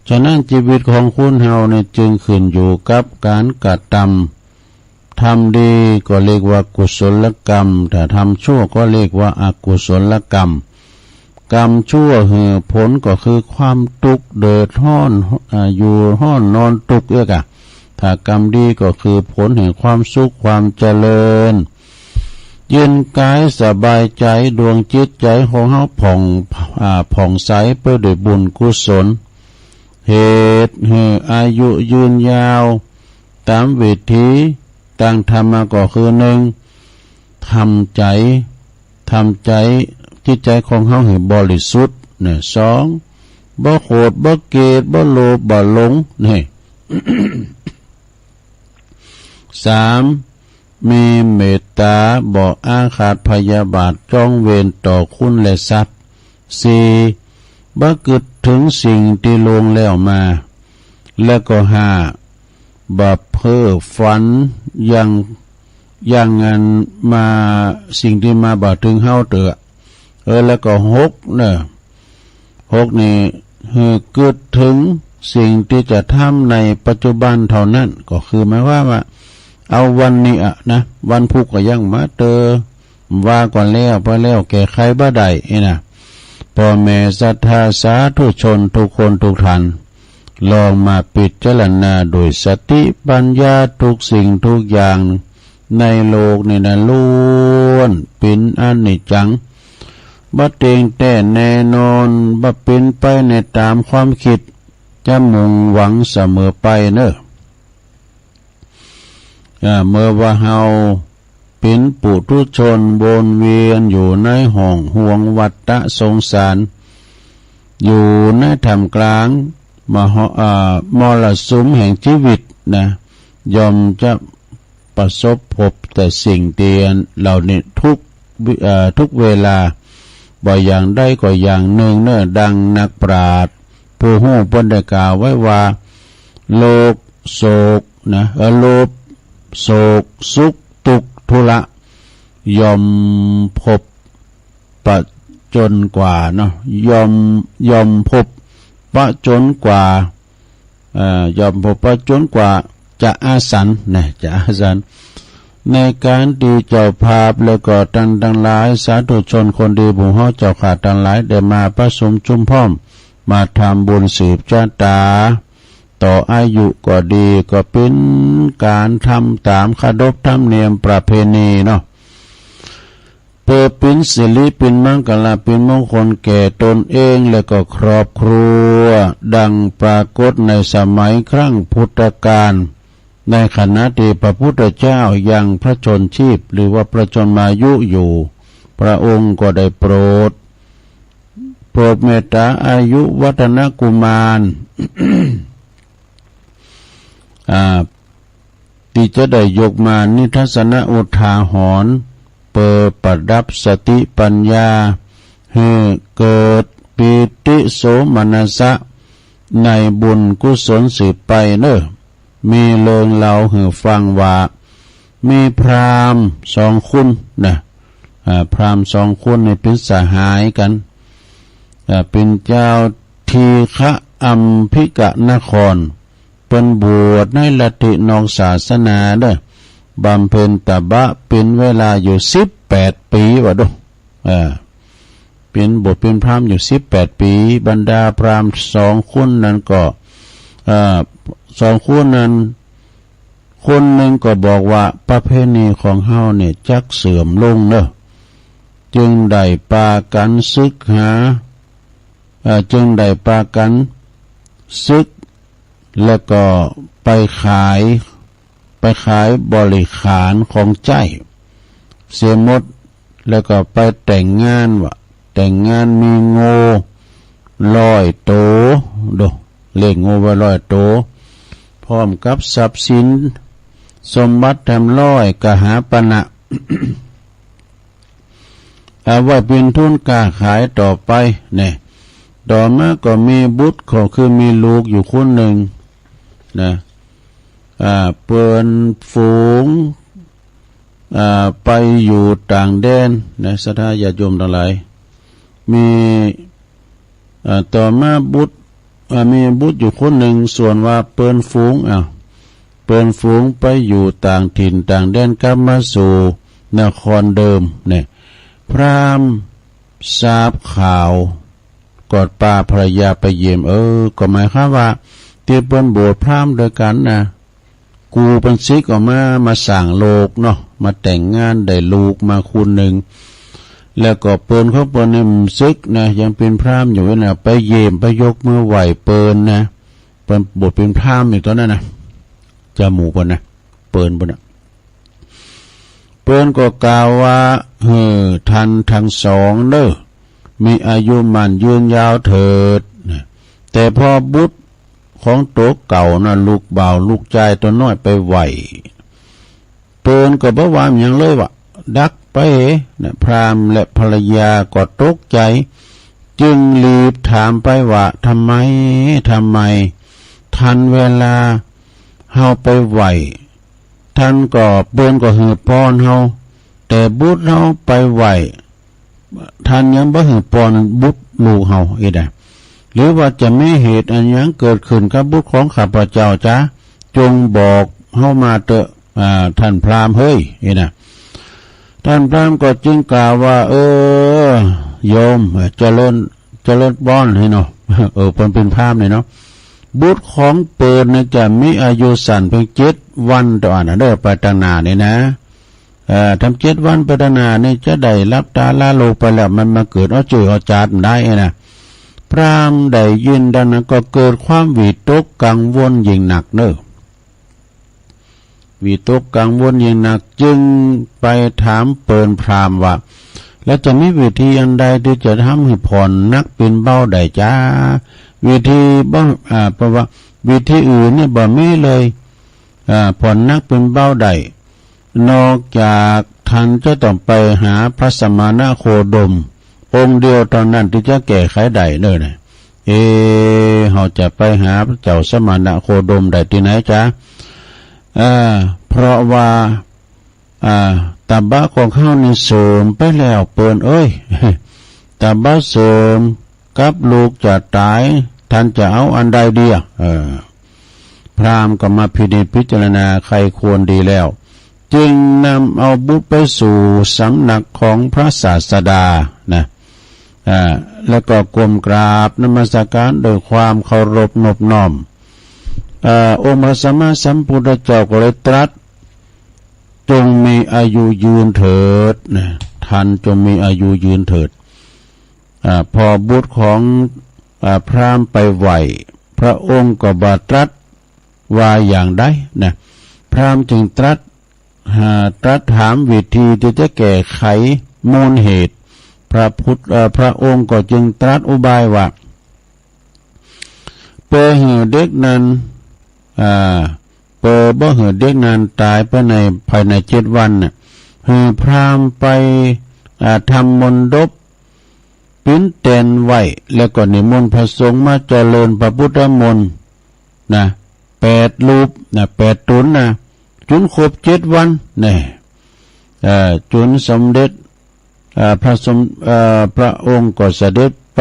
ฉะนั้นจีวิตของคนเฮาเนี่ยจึงขึ้นอยู่กับก๋านกระตำ ทำดีก็เรียกว่ากุศลกรรม ถ้าทำชั่วก็เรียกว่าอกุศลกรรม กรรมชั่วหื้อผลก็คือความตุ๊กข์เดือดฮ้อน อ่า อยู่ฮ้อนนอนตุ๊กข์เอื้อกะ ถ้ากรรมดีก็คือผลแห่งความสุขความเจริญ เย็นกายสบายใจ๋ ดวงจิตใจ๋ของเฮาผ่อง อ่า ผ่องใสไปด้วยบุญกุศล เหตุหื้ออายุยืนยาว ต๋ามวิธีตางธรรมะก็คือ หนึ่ง ทำใจ๋ ทำใจ๋ จิตใจ๋ของเฮาหื้อบริสุทธิ์ เนี่ย สอง บ่โขด บ่เกลียด บ่โลภ บ่หลง เนี่ย สาม มีเมตต๋า บ่อาฆาตพยาบาทจองเวรต่อคนและสัตว์ สี่ บ่กึ๊ดเถิงสิ่งตี้ล่วงแล้วมา และก็ ห้า บ่เพ้อฝันอย่าง อย่างอันมา สิ่งตี้มาบ่เถิงเฮาเตื้อ เออ แล้วก็ หก เน่อ หก นี่ หื้อกึ๊ดเถิงสิ่งตี้จะทำในปัจจุบันเต้านั้น ก็คือหมายความว่า เอาวันนี้อะนะ วันพุธก็ยังมาเตื้อ ว่าก่อนแล้ว ไปแล้ว แก้ไขบ่ได้ นี่นะ ป้อแม่ศรัทธาสาธุชนกู้คนกู้ต้าน ลองมาพิจารณาโดยสติปัญญา กู้สิ่งกู้อย่างในโลกนี่นะ ล้วนเป๋นอนิจจัง บ่เตี้ยงแต๊แน่นอน บ่เป๋นไปในต๋ามความกึ๊ดจะมุ่งหวังเสมอไปเน่อ อ่า เมื่อว่าเฮาเป๋นปุถุชนวนเวียนอยู่ในห้องฮวงวัฏฏะสงสาร อยู่ในท่ามกลางมห- อ่า มรสุมแห่งจีวิตนะ ย่อมจะประสบพบแต่สิ่งตี้เหล่านี้กู้วิ- อ่า กู้เวลา บ่อย่างใดก็อย่างนึ่งเน่อ ดังนักปราชญ์ผู้ฮู้เปิ้นได้กล่าวไว้ว่า โลภ โศก นะ เออ โลภ โศก สุข ตุ๊กข์ ทุระ ย่อมพบประจนกว่าเนาะ ย่อม ย่อมพบประจนกว่า เอ่อ ย่อมพบประจนกว่าจะอาสันนะ จะอาสัน ในก๋านตี้เจ้าภาพแล้วก็ต้านตังหลาย สาธุชนคนดีหมู่เฮาเจ้าข้าตังหลายได้มาประชุมจุมพร้อม มาทำบุญสืบจะต๋า ต่ออายุก็ดี ก็เป๋นก๋านทำต๋ามขบวนธรรมเนียมประเพณีเนาะ เปื้อเป๋นสิริ เป๋นมังคละ เป๋นมงคลแก่ตนเองและก็ครอบครัว ดังปรากฏในสมัยครั้งพุทธกาล ในขณะตี้พระพุทธเจ้ายังพระชนม์ชีพ หรือว่าพระชนมายุอยู่ พระองค์ก็ได้โปรด โปรดเมตต๋าอายุวัฒนกุมาร อ่า ตี้จะได้ยกมานิทัศนอุทาหรณ์ เปื้อประดับสติปัญญา หื้อเกิดปีติโสมนัสสะ ในบุญกุศลสืบไปเน่อ มีเรื่องเล่าหื้อฟังว่า มีพราหมณ์สองคนนะ อ่า พราหมณ์สองคนนี่เป๋นสหายกั๋น อ่า เป๋นจาวทีฆะอัมพิกนคร เปิ้นบวชในลัทธินอกศาสนาเน่อ บำเพ็ญตบะเป๋นเวลาอยู่สิบแปดปี๋ว่าดู อ่า เป๋นบวชเป๋นพราหมณ์อยู่สิบแปดปี๋ บรรดาพราหมณ์สองคนนั้นก็ เอ่อ สองคนนั้น คนนึ่งก็บอกว่าประเพณีของเฮาเนี่ยจักเสื่อมลงเน่อ จึงได้ปากั๋นศึกหา เอ่อ จึงได้ปากั๋นศึก แล้วก็ไปขาย ไปขายบริขารของใจ๊เสียหมด แล้วก็ไปแต่งงานว่า แต่งงานมีงัวร้อยโต ดู เลี้ยงงัวไว้ร้อยโต พร้อมกับทรัพย์สินสมบัติแถมร้อยกหาปณะ เอาไว้เป๋นทุนก้าขายต่อไป เนี่ย ต่อมาก็มีบุตร ก็คือมีลูกอยู่คนนึ่ง นะ อ่า เปิ้นฝูง อ่า ไปอยู่ต่างแดนนะ ศรัทธาญาติโยมตังหลาย มี อ่า ต่อมาบุตร อ่า มีบุตรอยู่คนนึ่ง ส่วนว่าเปิ้นฝูง อ้าว เปิ้นฝูงไปอยู่ต่างถิ่นต่างแดน กลับมาสู่นครเดิมเนี่ย พราหมณ์ทราบข่าว ก็ปาภรรยาไปเยี่ยม เออ ก็หมายความว่า ตี้เปิ้นบวชพราหมณ์ตวยกั๋นนะ กูเปิ้นสึกออกมา มาสร้างโลกเนาะ มาแต่งงานได้ลูกมาคู่นึ่ง แล้วก็เปิ้นของเปิ้นนี่บ่สึกนะ ยังเป๋นพราหมณ์อยู่นะ ไปเยี่ยม ไปยกมือไหว้เปิ้นนะ เปิ้นบวชเป๋นพราหมณ์อยู่ต๋อนนั้นนะ จาหมู่เปิ้นนะ เปิ้น เปิ้นนะ เปิ้นก็กล่าวว่า หื้อท่านตังสองเน่อ มีอายุหมั้นยืนยาวเถิดนะ แต่พอบุตรของตั๋วเก่านะ ลูกบ่าวลูกจายตั๋วน้อยไปไหว้ เปิ้นก็บ่ว่าหยังเลยว่า ดักไปนะ พราหมณ์และภรรยาก็ตกใจ๋ จึงรีบถามไปว่า ทำไม ทำไม ทันเวลาเฮาไปไหว้ ท่านก็ เปิ้นก็หื้อปอนเฮา แต่บุตรเฮาไปไหว้ ท่านยังบ่หื้อปอนบุตรลูกเฮาอี้นะ หรือว่าจะมีเหตุอันหยังเกิดขึ้นกับบุตรของข้าพเจ้าจ๊ะ จงบอกเฮามาเต๊อะ อ่า ท่านพราหมณ์เฮ้ย อี้นะ ท่านพราหมณ์ก็จึงกล่าวว่า เออ โยม เออ เจริญ เจริญปอนนี่เนาะ เออ เปิ้นเป๋นพราหมณ์นี่เนาะ บุตรของเปิ้นน่ะจะมีอายุสั้นเพียงเจ็ดวันเต้าอั้นนะเด้อ ไปตางหน้านี่นะ เอ่อ ทำเจ็ดวันไปตางหน้านี่จะได้ลับต๋าละโลกไปแล้ว มันมาเกิดเอาเจื้อเอาจาดบ่ได้นะ พราหมณ์ได้ยินดังนั้นก็เกิดความวิตกกังวลยิ่งนักเน่อ วิตกกังวลยิ่งนัก จึงไปถามเปิ้นพราหมณ์ว่า แล้วจะมีวิธีอันใดตี้จะทำหื้อผ่อนหนักเป๋นเบาได้จ๊ะ วิธีบ่ อ่า เพราะว่าวิธีอื่นนี่บ่มีเลย อ่า ผ่อนหนักเป๋นเบาได้ นอกจากท่านจะต้องไปหาพระสมณโคดมองค์เดียวเต้านั้นตี้จะแก้ไขได้เน่อนะ เอ เฮาจะไปหาพระเจ้าสมณโคดมได้ตี้ไหนจ๊ะ อ่า เพราะว่า อ่า ตบะของเฮานี่เสื่อมไปแล้วเปิ้นเอ้ย ตบะเสื่อม กับลูกจะต๋าย ท่านจะเอาอันใดดีอะ เออ พราหมณ์ก็มาพินิจพิจารณาใคร่ครวญดีแล้ว จึงนำเอาบุตรไปสู่สำนักของพระศาสดานะ อ่า แล้วก็ก้มกราบนมัสการด้วยความเคารพนบน้อม อ่า องค์พระสัมมาสัมพุทธเจ้าก็เลยตรัส จงมีอายุยืนเถิดนะ ท่านจงมีอายุยืนเถิด อ่า พอบุตรของ อ่า พราหมณ์ไปไหว้ พระองค์ก็บ่ตรัสว่าอย่างใดนะ พราหมณ์จึงตรัส อ่า ตรัสถามวิธีตี้จะแก้ไขมูลเหตุ พระพุทธ เอ่อ พระองค์ก็จึงตรัสอุบายว่า เปื้อหื้อเด็กนั้น อ่า เปื้อบ่หื้อเด็กนั้นต๋ายไปใน ภายในเจ็ดวันน่ะ หื้อพราหมณ์ไป อ่า ทำมณฑป ปิ้นแตนไว้ แล้วก็นิมนต์พระสงฆ์มาเจริญพระพุทธมนต์นะ แปดรูปนะ แปดต๋นนะ จ๋นครบเจ็ดวันแน่ เอ่อ จ๋นสำเร็จ เอ่อ พระสม เอ่อ พระองค์ก็เสด็จไป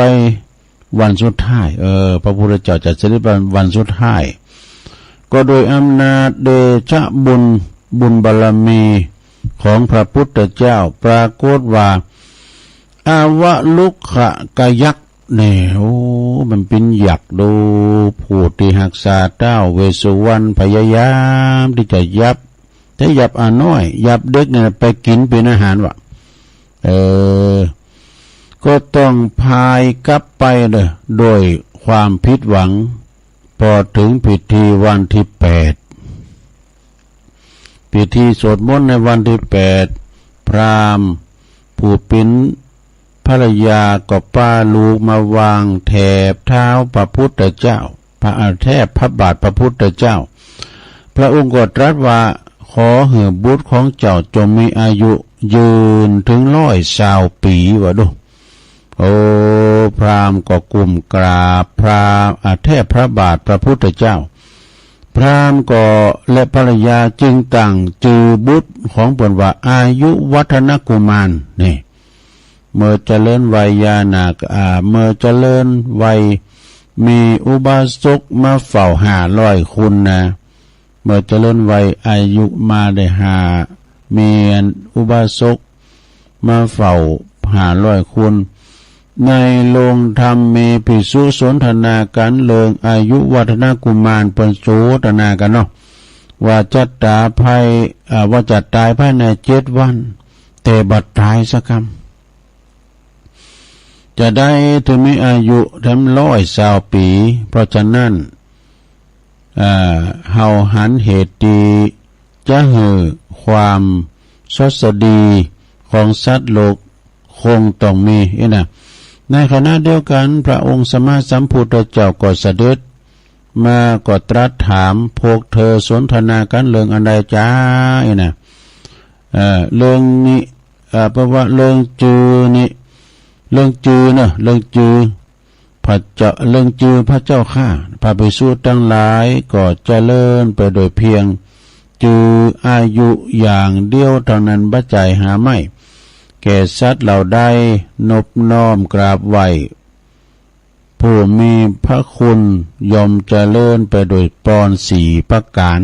วันสุดท้าย เออ พระพุทธเจ้าจะเสด็จไปวันสุดท้าย ก็โดยอำนาจเดชะบุญ บุญบารมีของพระพุทธเจ้า ปรากฏว่า อวลุกขะกยักษ์เนี่ย โอ้ มันเป๋นยักษ์ดู ผู้ตี้ฮักษาต้าวเวสสุวรรณ พยายามตี้จะยับ แต่ยับอาน้อย ยับเด็กเนี่ยไปกิ๋นเป๋นอาหารวะ เออ ก็ต้องพ่ายกลับไปเลย ด้วยความผิดหวัง พอเถิงพิธีวันตี้แปด พิธีสวดมนต์ในวันตี้แปด พราหมณ์ผู้เป๋นภรรยาก็ปาลูกมาวางแถบเท้าพระพุทธเจ้า พระ อ่า แถบพระบาทพระพุทธเจ้า พระองค์ก็ตรัสว่า ขอหื้อบุตรของเจ้าจงมีอายุยืนเถิงร้อยซาวปี๋ ว่าดู โอ้ พราหมณ์ก็ก้มกราบพระ อ่า แถบพระบาทพระพุทธเจ้า พราหมณ์ก็ และภรรยาจึงตั้งจื่อบุตรของเปิ้นว่าอายุวัฒนกุมาร นี่ เมื่อเจริญวัยยานา อ่า เมื่อเจริญวัยมีอุบาสกมาเฝ้าห้าร้อยคนนะ เมื่อเจริญวัยอายุมาได้ห้า มีอุบาสกมาเฝ้าห้าร้อยคน ในโฮงธรรมมีภิกษุสนทนากั๋นเรื่องอายุวัฒนกุมาร เปิ้นสนทนากั๋นเนาะ ว่าจะต๋ายภาย อ่า ว่าจะต๋ายภายในเจ็ดวัน แต่บ่ต๋ายสักกำ จะได้เถิงมีอายุแถมร้อยซาวปี๋ เพราะฉะนั้น อ่า เฮาหันเหตุตี้จะหื้อความสวัสดีของสัตว์โลกคงต้องมี อี้นะ ในขณะเดียวกั๋น พระองค์สัมมาสัมพุทธเจ้าก็เสด็จมา ก็ตรัสถาม พวกเธอสนทนากั๋นเรื่องอันใดจา อี้นะ เอ่อ เรื่องนี้ เอ่อ แปลว่าเรื่องจื้อนี้ เรื่องจื้อเนาะ เรื่องจื้อ พระเจ้า เรื่องจื้อพระเจ้าข้า พระภิกษุตังหลายก็เจริญไปโดยเพียงจื้ออายุอย่างเดียวเต้านั้น บ่ใจ้หาไม้ แก่สัตว์เหล่าใดนบน้อมกราบไหว้ ผู้มีพระคุณย่อมเจริญไปโดยปอนสี่ประก๋าน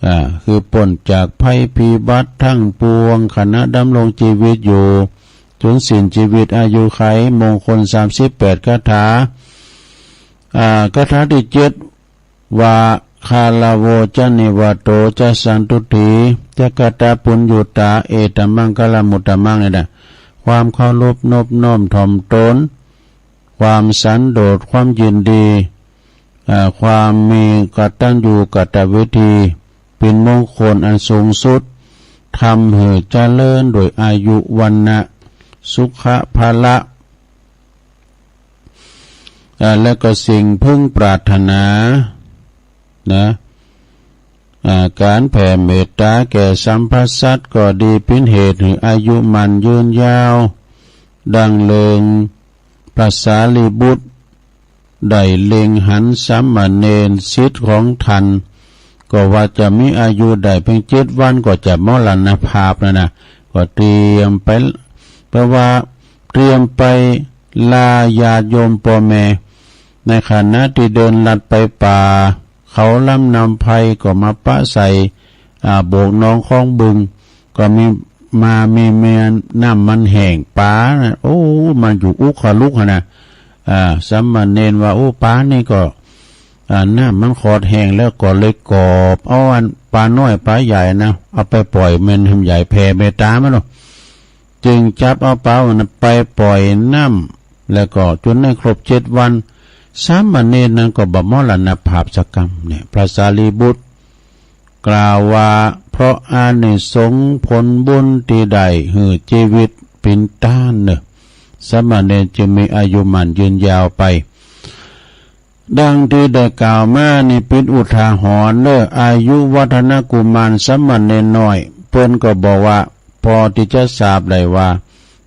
อ่า คือป๊นจากภัยพิบัติทั้งปวง ขณะดำรงจีวิตอยู่ จนสิ้นจีวิตอายุขัย มงคลสามสิบแปดคาถา อ่า คาถาตี้เจ็ด ว่า คาลาโวจะนิวาโตจะสันตุฏฐี จะกะตะปุญญูตา เอตะมังคะละมุตตะมัง นี่นะ ความเคารพนบน้อมถ่อมตน ความสันโดษ ความยินดี อ่า ความมีกตัญญูกตเวที เป๋นมงคลอันสูงสุด ทำหื้อเจริญโดยอายุ วรรณะ สุขะ พละ อ่า และก็สิ่งพึงปรารถนา นะ อ่า ก๋านแผ่เมตต๋าแก่สรรพสัตว์ก็ดี เป๋นเหตุหื้ออายุมั่นยืนยาว ดังเรื่องพระสารีบุตร ได้เล็งหันสามเณรศิษย์ของต้าน ก็ว่าจะมีอายุได้เพียงเจ็ดวันก็จะมรณภาพนั่นนะ ก็เตรียมไป แปลว่าเตรียมไปลาญาติโยมป้อแม่ ในขณะตี้เดินลัดไปป่า เขาลำนำไพรก็มาปะใส่ อ่า โบกหนองของบึง ก็มี มามีแม่น้ำมันแห้ง ป๋านะ โอ้ มันอยู่อุกขลุกหั้นนะ อ่า สามเณรว่า โอ้ ป๋านี่ก็ อ่า น้ำมันขอดแห้งแล้ว ก็เลยกอบเอาอันป๋าน้อยป๋าใหญ่นะ เอาไปป่อยแม่นหื้อใหญ่ แผ่เมตต๋ามันเนาะ จึงจับเอาป๋านั้นไปป่อยน้ำ แล้วก็จนได้ครบเจ็ดวัน สามเณรนั้นก็บ่มรณภาพสักกำ เนี่ย พระสารีบุตร กล่าวว่า เพราะอานิสงส์ผลบุญตี้ได้หื้อจีวิตเป๋นต้านเน่อ สามเณรจึงมีอายุมั่นยืนยาวไป ดังตี้ได้กล่าวมานี้เป๋นอุทาหรณ์เน่อ อายุวัฒนกุมารสามเณรน้อย เปิ้นก็บอกว่า พอตี้จะทราบได้ว่า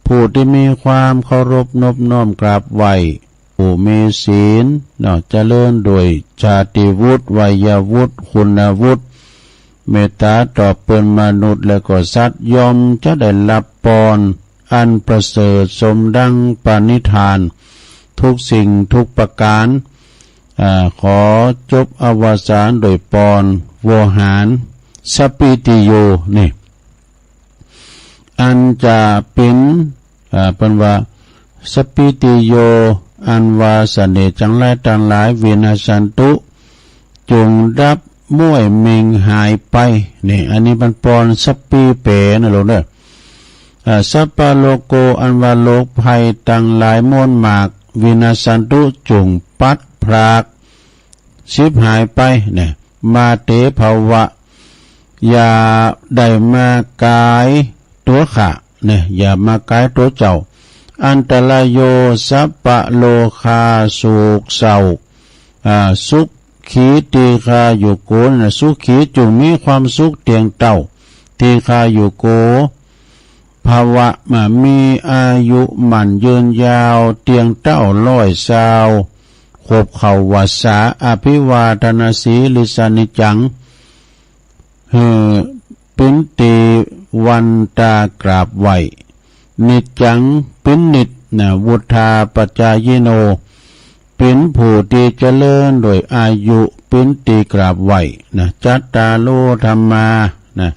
ผู้ตี้มีความเคารพนบน้อมกราบไหว้ ผู้มีศีลเนาะ เจริญด้วยชาติวุฒิ วัยวุฒิ คุณวุฒิ เมตต๋าต่อเปื้อนมนุษย์และก็สัตว์ ย่อมจะได้ฮับปอนอันประเสริฐสมดังปณิธาน ทุกสิ่งทุกประก๋าน อ่า ขอจบอวสานโดยปอนโวหาร สัปปีติโย นี่ อันจะเป๋น อ่า เปิ้นว่า สัปปีติโย อันว่าเสน่ห์จังไรตังหลาย วินาสสันตุ จงดับม้วยเม็งหายไป นี่ อันนี้มันปอนสัปปีแป๋นะลูกเด้อ อ่า สัปปะโรโก อันว่าโรคภัยตังหลายมวลมาก วินาสสันตุ จงปัดพราก ฉิบหายไป เนี่ย มาเต ภวะ อย่าได้มากายตั๋วข้า เนี่ย อย่ามากายตั๋วเจ้า อันตราโย สัปปะโรคา โศกเศร้า อ่า สุขี ตีฆายุโก นะ สุขี จงมีความสุขเตียงเต้า ตีฆายุโก ภวะ มา มีอายุมั่นยืนยาว เตียงเต้าร้อยซาว ค ปบเข้าว่า สา อภิวาทนสีลิสสานิจจัง หื้อปิ้นตีวันตากราบไหว้ นิจจังปิ้นนิจนะ วุฑฒาปจายิโน ปิ้นผู้ตี้เจริญด้วยอายุ ปิ้นตีกราบไหว้นะ จัตตาโร ธัมมานะ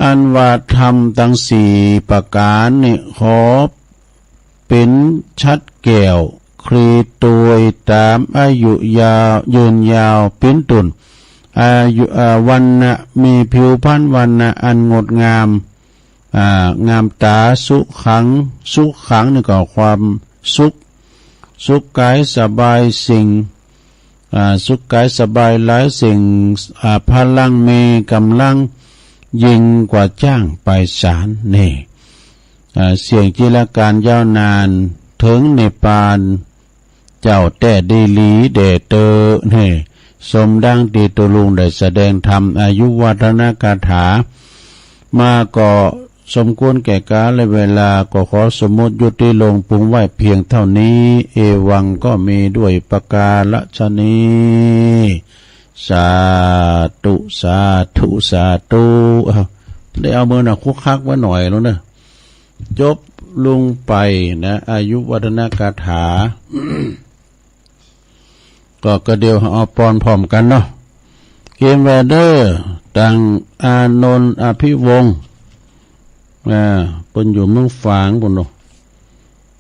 อันว่าธรรมตังสี่ประก๋านนี้ ขอ เป๋นฉัตรแก้ว ครีตวยต๋ามอายุยาว ยืนยาว ปิ้นตุ่น อายุ อ่า วรรณะ มีผิวพรรณวรรณะอันงดงาม อ่า งามต๋า สุขัง สุขังนี่ก็ความสุข สุขกายสบายสิ่ง อ่า สุขกายสบายหลายสิ่ง อ่า พลังมีก๋ำลังยิ่งกว่าจ๊างไปศาล นี่ อ่า เสี้ยงจิรก๋าลยาวนาน เถิงนิพพาน เจ้าแต๊ดีหลีแด่เต๊อะ นี่ สมดังตี้ตุ๊ลุงได้แสดงธรรม อายุวัฒนคาถา มาก็สมควรแก่กาลและเวลา ก็ขอสมมุติยุติลงปรุงไว้เพียงเต้านี้ เอวังก็มีด้วยประการฉะนี้ สาธุ สาธุ สาธุ อ้าว ได้เอามือน่ะคุกคักไว้หน่อยแล้วเนอะ จบลงไปนะ อายุวัฒนคาถา ก็ ก็เดี๋ยวเอาปอนพร้อมกั๋นเนาะ เกมแวเดอร์ ตังอานนท์ อภิวงศ์ อ่า เปิ้นอยู่เมืองฝางปู้นเนาะ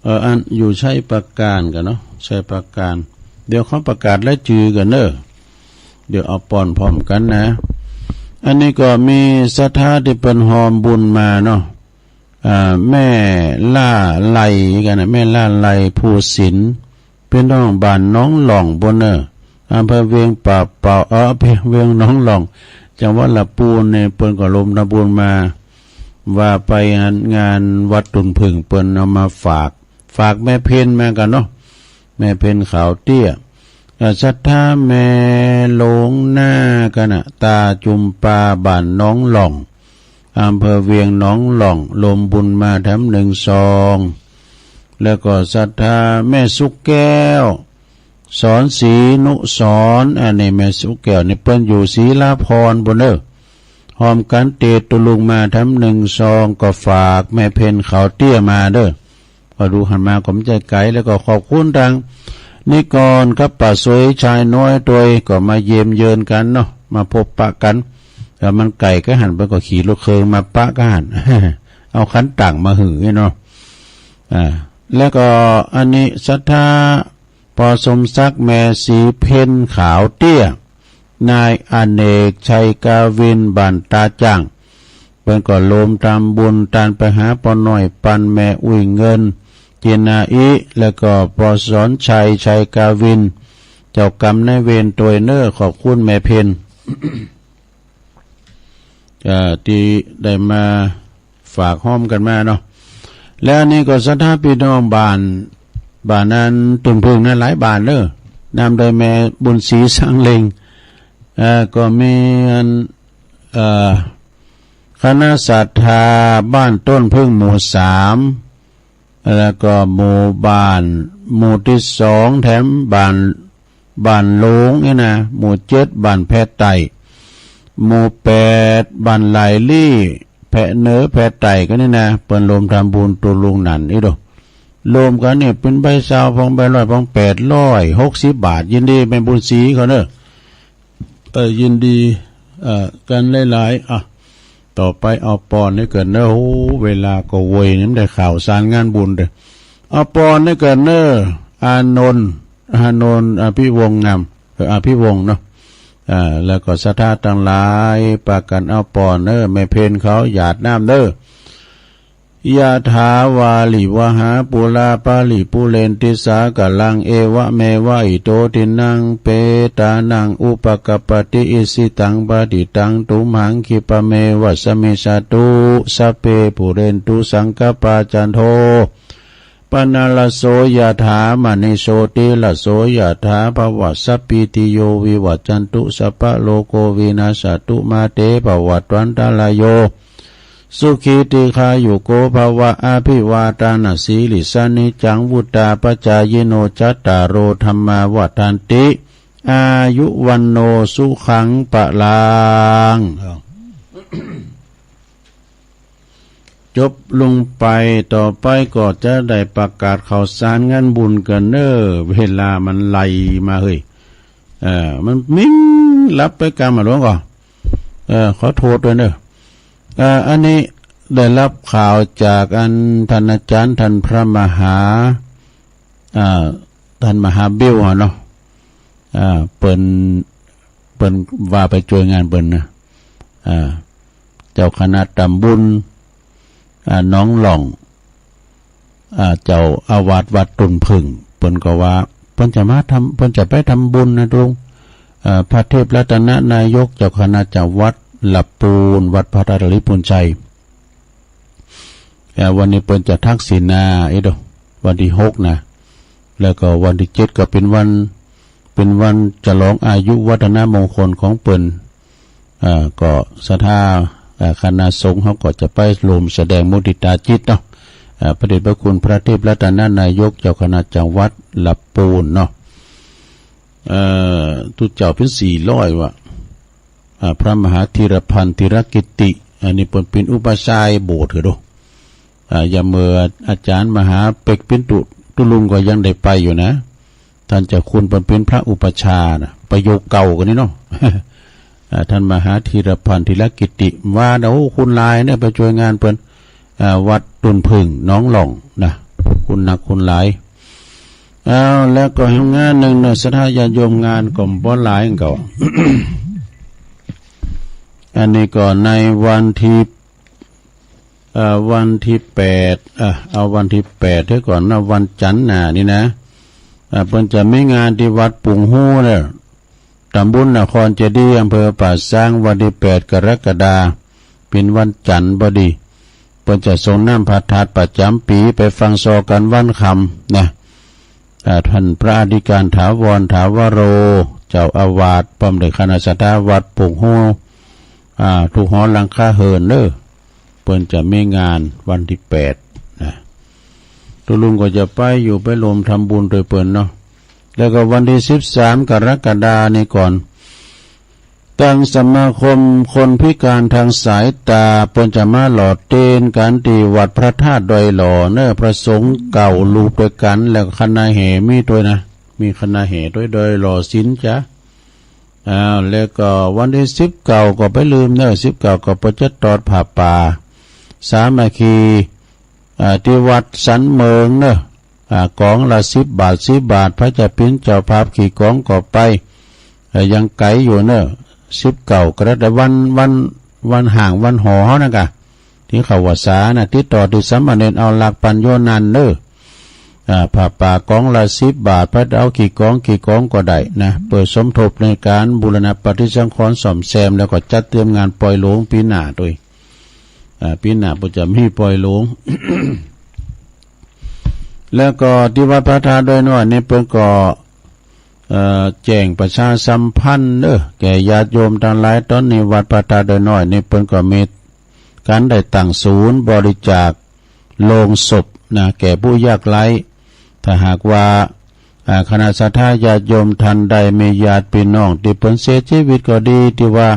เออ อันอยู่ชัยปราการกั๋นเนาะ ชัยปราการ เดี๋ยวขอประกาศรายจื้อกั๋นเนอะ เดี๋ยวเอาปอนพร้อมกั๋นนะ อันนี้ก็มีศรัทธาตี้เปิ้นฮอมบุญมาเนาะ อ่า แม่ล่าไลกั๋นนะ แม่ล่าไล ภูสินทร์ ปี้น้องบ้านหนองหล่องปู้นเน่อ อำเภอเวียงป่าเป๋า เอ่อ เวียงหนองหล่อง จังหวัดละปูนเนี่ย เปิ้นก็รวมทำบุญมา ว่าไปงาน งานวัดตุ่นผึ้ง เปิ้นเอามาฝาก ฝากแม่เพ็ญมากั๋นเนาะ แม่เพ็ญขาวเตี้ย เอ่อ ศรัทธาแม่หลงนากั๋นนะ ตาจุมปา บ้านหนองหล่อง อำเภอเวียงหนองหล่อง รวมบุญมาแถมหนึ่งซอง แล้วก็ศรัทธาแม่สุขแก้ว สอนศรีนุสรณ์ อันนี้แม่สุขแก้วนี่เปิ้นอยู่ศรีลาพรปู้นเน่อ ฮอมกั๋นเตรียมตุ๊ลุงมาแถมหนึ่งซอง ก็ฝากแม่เพ็ญขาวเตี้ยมาเน่อ ก็ดูหันมาก็บ่ใจ้ไก๋ แล้วก็ขอบคุณตังนิกรกับป้าสวยชายน้อยตวย ก็มาเยี่ยมเยือนกั๋นเนาะ มาพบปะกั๋น แล้วมันไก๋ก้าหั้น เปิ้นก็ขี่รถเครื่องมาปะก้าหั้น เอาคันตังมาหื้อเนาะ อ่า แล้วก็อันนี้ศรัทธา ปอสมศักดิ์ แม่ศรีเพ็ญขาวเตี้ย นายอเนก ชัยกาวิน บ้านตาจ้าง เปิ้นก็รวมทำบุญตานไปหาป้อน้อยปัน แม่อุ้ยเงิน จินาอิ แล้วก็ปอสอนชัย ชัยกาวิน เจ้ากรรมนายเวรตวยเน่อ ขอบคุณแม่เพ็ญ เอ่อ ตี้ได้มาฝากฮอมกั๋นมาเนาะ แล้วอันนี้ก็ศรัทธาปี้น้องบ้าน บ้านนั้นตุ่นผึ้งนะ หลายบ้านเน่อ นำโดยแม่บุญศรี สังเล็ง เอ่อ ก็มีอัน เอ่อ คณะศรัทธาบ้านต้นผึ้งหมู่สาม แล้วก็หมู่บ้าน หมู่ตี้สองแถมบ้าน บ้านหลงนี่นะ หมู่เจ็ดบ้านแพไต่ หมู่แปดบ้านหลายลี่ แพเนอ แพไต่กั๋นนี่นะ เปิ้นรวมทำบุญตุ๊ลุงนั่นอี้โด รวมกั๋นนี่เป๋นใบซาวพ่อง ใบร้อยพ่อง แปดร้อยหกสิบบาท ยินดีแม่บุญศรีเขาเน่อ เออ ยินดี เอ่อ กั๋นหลายๆ อ่ะ ต่อไปเอาปอนนี้เกินเน่อ โอ้ เวลาก็เวยนี่ บ่ได้ข่าวสารงานบุญเด้อ เอาปอนนี้เกินเน่อ อานนท์ อานนท์ อภิวงศ์นำ เออ อภิวงศ์เนาะ อ่า แล้วก็ศรัทธาตังหลาย ปากั๋นเอาปอนเน่อ แม่เพ็ญเขาหยาดน้ำเน่อ ยะถาวาริวหาปูราปะริปูเรนติสาคะรัง เอวะเมวะอิโตทินังเปตานังอุปะกัปปะติ อิชิตังปะฏิตังตุมหังคิปะเมวะสะมิชฌะตุ สัพเพปูเรนตุสังกัปปา จันโท ปะนะระโสยะถา มะณิโชติระโสยะถา ภะวะสัพพีติโย วิวัชชันตุ สัพพะโรโค วินัสสะตุ มาเต ภะวัตวันตะราโย สุขี ตีฆายุโก ภะวะ อะภิวาตานะสีลิสสะ นิจจัง วุฑฒาปะจายิโน จัตตาโร ธัมมา วัฑฒันติ อายุ วัณโณ สุขัง พะลัง จบลงไป ต่อไปก็จะได้ประกาศข่าวสารงานบุญกั๋นเน่อ เวลามันไหลมาเฮ้ย เออ มันมิ่งลับไปกำอะหลวงก่อ เออ ขอโทษด้วยเน่อ เออ อันนี้ได้รับข่าวจากอันท่านอาจ๋ารย์ท่านพระมหา อ่า ท่านมหาเบ้วเฮาเนาะ อ่า เปิ้น เปิ้นว่าไปจ้วยงานเปิ้นนะ อ่า เจ้าคณะต๋ำบุญ อ่า หนองหล่อง อ่า เจ้าอาวาสวัดต้นผึ้ง เปิ้นก็ว่า เปิ้นจะมาทำ เปิ้นจะไปทำบุญนะลุง อ่า พระเทพรัตนนายก เจ้าคณะจังหวัดหลับปูน วัดพระธาตุหลิปูนชัย อ่า วันนี้เปิ้นจะทักษิณา เอ๊ะ ดู วันตี้หกนะ แล้วก็วันตี้เจ็ดก็เป๋นวัน เป๋นวันฉลองอายุวัฒนมงคลของเปิ้น อ่า ก็ศรัทธา อ่า คณะสงฆ์เฮาก็จะไปร่วมแสดงมุทิตาจิตเนาะ อ่า พระเดชพระคุณพระเทพรัตนนายก เจ้าคณะจังหวัดหลับปูนเนาะ เอ่อ ตุ๊เจ้าเป๋นสี่ร้อยว่ะ อ่า พระมหาธีรพันธ์ ธีรกิตติ อันนี้เปิ้นเป๋นอุปัชฌาย์โบสถ์เหรอดู อ่า อย่างเมื่ออาจ๋ารย์มหาเปกปินตุ ตุ๊ลุงก็ยังได้ไปอยู่นะ ต้านเจ้าคุณเปิ้นเป๋นพระอุปัชฌาย์นะ ประโยคเก่ากั๋นนี่เนาะ อ่า ต้านมหาธีรพันธ์ ธีรกิตติ ว่า โอ้ คุณหลายเนี่ยไปจ้วยงานเปิ้น อ่า วัดต้นผึ้งหนองหล่องนะ คุณนักคุณหลาย อ้าว แล้วก็แหมงานนึ่งเนาะ ศรัทธาญาติโยม งานก็บ่หลายก็ อันนี้ก็ในวันตี้ เอ่อ วันตี้แปด เอ่อ เอาวันตี้แปดเสียก่อนนะ วันจันทร์หน้านี่นะ อ่า เปิ้นจะมีงานตี้วัดปุงฮู้เน่อ ต๋ำบุญนครเจดีย์ อำเภอป่าซาง วันตี้แปดกรกฎาคม เป๋นวันจันทร์พอดี เปิ้นจะสรงน้ำพระธาตุประจ๋ำปี๋ ไปฟังซอกั๋นวันค่ำนะ อ่า ต้านพระอธิการถาวร ถาวโร เจ้าอาวาส พร้อมด้วยคณะศรัทธาวัดปุงฮู้ อ่า ทุกหอหลังคาเฮือนเน่อ เปิ้นจะมีงานวันตี้แปดนะ ตุ๊ลุงก็จะไปอยู่ ไปร่วมทำบุญตวยเปิ้นเนาะ แล้วก็วันตี้สิบสามกรกฎาคมนี่ก่อน ตังสมาคมคนพิการทางสายตา เปิ้นจะมาหล่อเตียนกั๋นตี้วัดพระธาตุดอยหล่อเน่อ พระสงฆ์เก้ารูปตวยกั๋น แล้วคณะแห่มีตวยนะ มีคณะแห่ตวย ดอยหล่อศีลจ๋า อ้าว แล้วก็วันตี้สิบเก้าก็บ่าลืมเน่อ สิบเก้าก็เปิ้นจะตอดผ้าป่าสามัคคี อ่า ตี้วัดสันเมิงเน่อ อ่า ก๋องละสิบบาท สิบบาท ใผจะเป๋นเจ้าภาพกี่ก๋องก็ไป เอ่อ ยังไก๋อยู่เน่อ สิบเก้ากรกฎาคม วัน วัน วันฮ้างวันหอเฮานั่นก่ะ ตี้เขาว่าสานะ ติดต่อตี้สามเณรเอาหลักปัญโญนันเน่อ อ่า ผ้าป่าก๋องละสิบบาท ใผจะเอากี่ก๋องกี่ก๋องก็ได้นะ เปื้อสมทบในก๋านบูรณะปฏิสังขรณ์ซ่อมแซม แล้วก็จัดเตรียมงานปล่อยหลวงปี๋หน้าตวย อ่า ปี๋หน้าเปิ้นจะมีปล่อยหลวง แล้วก็ตี้วัดพระธาตุดอยน้อยนี่เปิ้นก็ เอ่อ แจ้งประชาสัมพันธ์เน่อ แก่ญาติโยมตังหลาย ต๋อนนี้วัดพระธาตุดอยน้อยนี่เปิ้นก็มีก๋านได้ตั้งศูนย์บริจาคโลงศพนะ แก่ผู้ยากไร้ ถ้าหากว่า อ่า คณะศรัทธาญาติโยมต้านใดมีญาติปี้น้องตี้เปิ้นเสียจีวิตก็ดี ตี้ว่า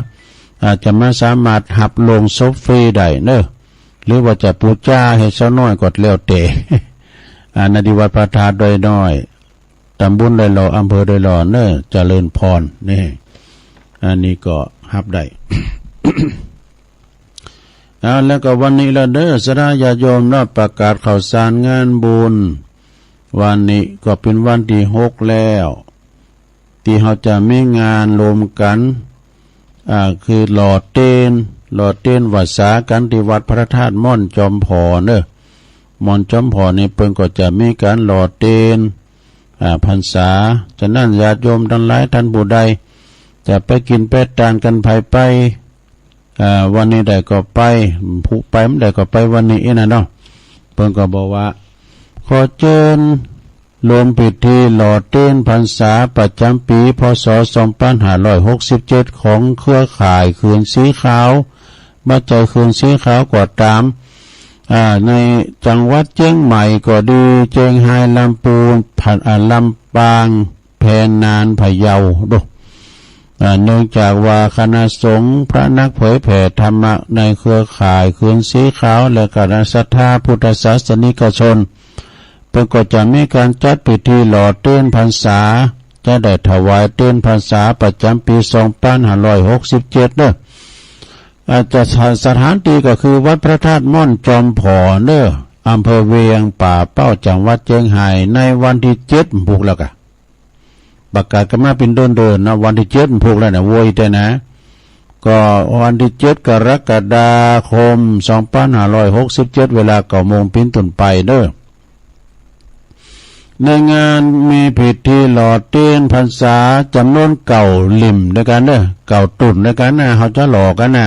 อ่า จะมาสามารถฮับโลงศพฟรีได้เน่อ หรือว่าจะปู๋จาหื้อสักหน้อยก็แล้วแต่ อ่า ณ ตี้วัดพระธาตุดอยน้อย ต๋ำบุญดอยหล่อ อำเภอดอยหล่อเน่อ เจริญพร นี่ อันนี้ก็ฮับได้ อ่า แล้วก็วันนี้ละเน่อ ศรัทธาญาติโยมเนาะ ประกาศข่าวสารงานบุญ วันนี้ก็เป๋นวันตี้หกแล้ว ตี้เฮาจะมีงานรวมกั๋น อ่า คือหล่อเตียน หล่อเตียนวาสากั๋นตี้วัดพระธาตุม่อนจอมผอเน่อ ม่อนจอมผอนี่เปิ้นก็จะมีก๋านหล่อเตียน อ่า พรรษา ฉะนั้นญาติโยมตังหลายต้านผู้ใดจะไปกิ๋นไปตานกั๋นไผไป อ่า วันนี้ได้ก็ไป ผู้ไปบ่ได้ก็ไปวันนี้เองนะเนาะ เปิ้นก็บอกว่า ขอเจิญรวมพิธีหล่อเตียนพรรษาประจ๋ำปี๋ พ.ศ. สองปันห้าร้อยหกสิบเจ็ด ของเครือข่ายเขื่อนสีขาว บ่ใจ้เขื่อนสีขาวก็ต๋าม อ่า ในจังหวัดเจียงใหม่ก็ดี เจียงฮาย ลำปูน พะ- อ่า ลำปาง แพนาน พะเยา โด อ่า เนื่องจากว่าคณะสงฆ์ พระนักเผยแผ่ธรรมะในเครือข่ายเขื่อนสีขาว และคณะศรัทธาพุทธศาสนิกชน เปิ้นก็จะมีก๋านจัดพิธีหล่อเตียนพรรษา จะได้ถวายเตียนพรรษาประจ๋ำปี๋สองปันห้าร้อยหกสิบเจ็ดเน่อ อาจจะสถาน สถานตี้ก็คือวัดพระธาตุม่อนจอมผอเน่อ อำเภอเวียงป่าเป้า จังหวัดเจียงฮาย ในวันตี้เจ็ดมันผูกแล้วก่ะ ประกาศกั๋นมาเป๋นเดินๆ นะ วันตี้เจ็ดมันผูกแล้วนะ โว้ย แต่นะ ก็วันตี้เจ็ดกรกฎาคมสองปันห้าร้อยหกสิบเจ็ด เวลาเก้าโมงเป๋นต้นไปเน่อ ในงานมีพิธีหล่อเตียนพรรษาจ๋ำนวนเก้าลิ่มตวยกั๋นเน่อ เก้าตุ๊นตวยกั๋นนะ เฮาจะหล่อกั๋นนะ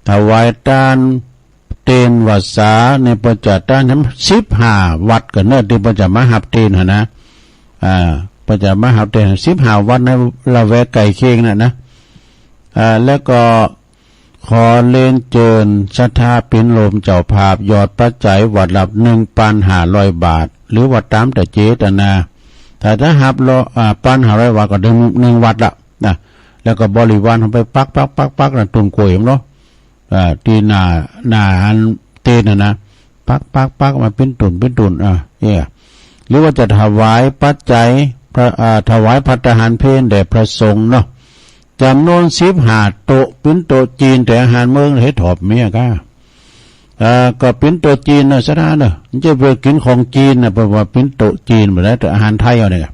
ถวายตานเตียนพรรษานี่เปิ้นจะตานสิบห้าวัดก่อเน่อ ตี้เปิ้นจะมาฮับเตียนหั้นนะ อ่า เปิ้นจะมาฮับเตียนสิบห้าวัดในละแวกใก้เคียงน่ะนะ อ่า แล้วก็ ขอเรียนเจิญศรัทธาเป๋นโฮมเจ้าภาพ ยอดปัจจัยวัดละหนึ่งปันห้าร้อยบาท หรือว่าต๋ามแต่เจตนา ถ้าจะฮับละ อ่า ปันห้าร้อยบาทก็หนึ่ง หนึ่งวัดละนะ แล้วก็บริวารเอาไปปักๆๆๆ นะ ต้นกล้วยเนาะ อ่า ตี้หน้า หน้าอันเตียนน่ะนะ ปักๆๆ มาเป๋นตุ๊นเป๋นตุ๊น อ่า เอ้ย หรือว่าจะถวายปัจจัยพระ อ่า ถวายภัตตาหารเพลแด่พระสงฆ์เนาะ จ๋ำนวนสิบห้าโต๊ะ เป๋นโต๊ะจีน แต่อาหารเมืองเฮ็ดถอบเมียก้า เอ่อ ก็เป๋นโต๊ะจีนเน่อ ศรัทธาเน่อ จะไปกิ๋นของจีนน่ะ เพราะว่าเป๋นโต๊ะจีนบ่ได้ แต่อาหารไทยเอาเนี่ย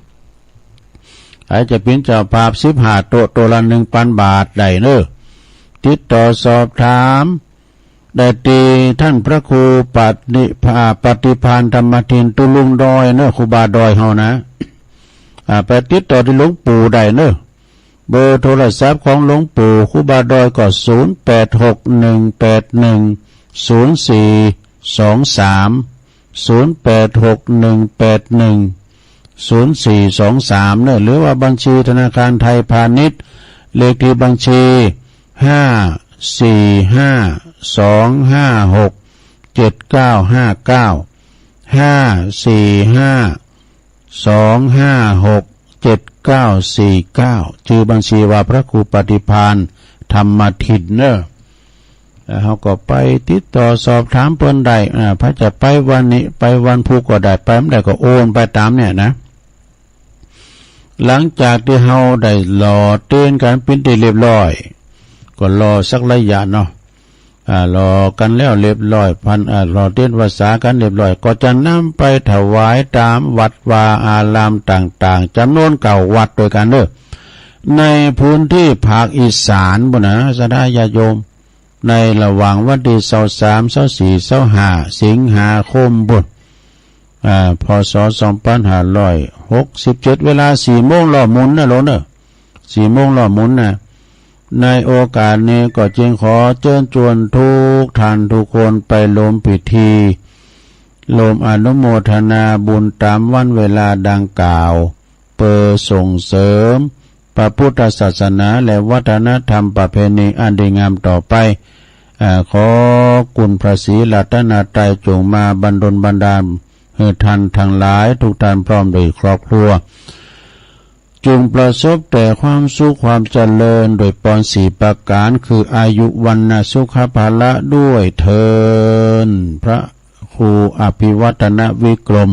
ใผจะเป๋นเจ้าภาพสิบห้าโต๊ะ โต๊ะละหนึ่งปันบาทได้เน่อ ติดต่อสอบถาม ได้ตี้ต้านพระครูปฏิภา ปฏิภาณธรรมทิน ตุ๊ลุงดอยเน่อ ครูบาดอยเฮานะ อ่า ไปติดต่อตี้หลวงปู่ได้เน่อ เบอร์โทรศัพท์ของหลวงปู่ครูบาดอยก็ ศูนย์แปดหกหนึ่งแปดหนึ่งศูนย์สี่สองสาม ศูนย์แปดหกหนึ่งแปดหนึ่งศูนย์สี่สองสาม เน่อ หรือว่าบัญชีธนาคารไทยพาณิชย์ เลขตี้บัญชี ห้าสี่ห้าสองห้าหกเจ็ดเก้าห้าเก้า ห้าสี่ห้าสองห้าหกเจ็ดเก้าสี่เก้า จื้อบัญชีว่าพระครูปฏิภาณธรรมทินเน่อ แล้วเฮาก็ไปติดต่อสอบถามเปิ้นได้ อ่า ใผจะไปวันนี้ ไปวันพุธก็ได้ ไปบ่ได้ก็โอนไปต๋ามเนี่ยนะ หลังจากตี้เฮาได้หล่อเตียนกั๋นเป๋นตี้เรียบร้อย ก็รอสักระยะเนาะ อ่า หล่อกั๋นแล้วเรียบร้อย พัน อ่า หล่อเตียนพรรษากั๋นเรียบร้อย ก็จะนำไปถวายต๋ามวัดวาอารามต่างๆ จ๋ำนวนเก้าวัดตวยกั๋นเน่อ ในพื้นตี้ภาคอีสานปู้นนะ ศรัทธาญาติโยม ในระหว่างวันตี้ซาวสาม ซาวสี่ ซาวห้า สิงหาคมปู้น อ่า พ.ศ. สองปันห้าร้อยหกสิบเจ็ด เวลาสี่โมงล้อหมุนนะโลมเน่อ สี่โมงล้อหมุนนะ ในโอกาสนี้ก็จึงขอเจิญจวนทุกท่านทุกคนไปร่วมพิธี ร่วมอนุโมทนาบุญต๋ามวันเวลาดังกล่าว เปื้อส่งเสริมพระพุทธศาสนาและวัฒนธรรมประเพณีอันดีงามต่อไป อ่า ขอคุณพระศรีรัตนตรัยจงมาบันดลบันดาลหื้อท่านทั้งหลายทุกท่านพร้อมด้วยครอบครัว จงประสบแต่ความสุขความเจริญโดยปอนสี่ประก๋าน คืออายุ วรรณะ สุขะ พละ ด้วยเทอญ พระครูอภิวัฒนวิกรม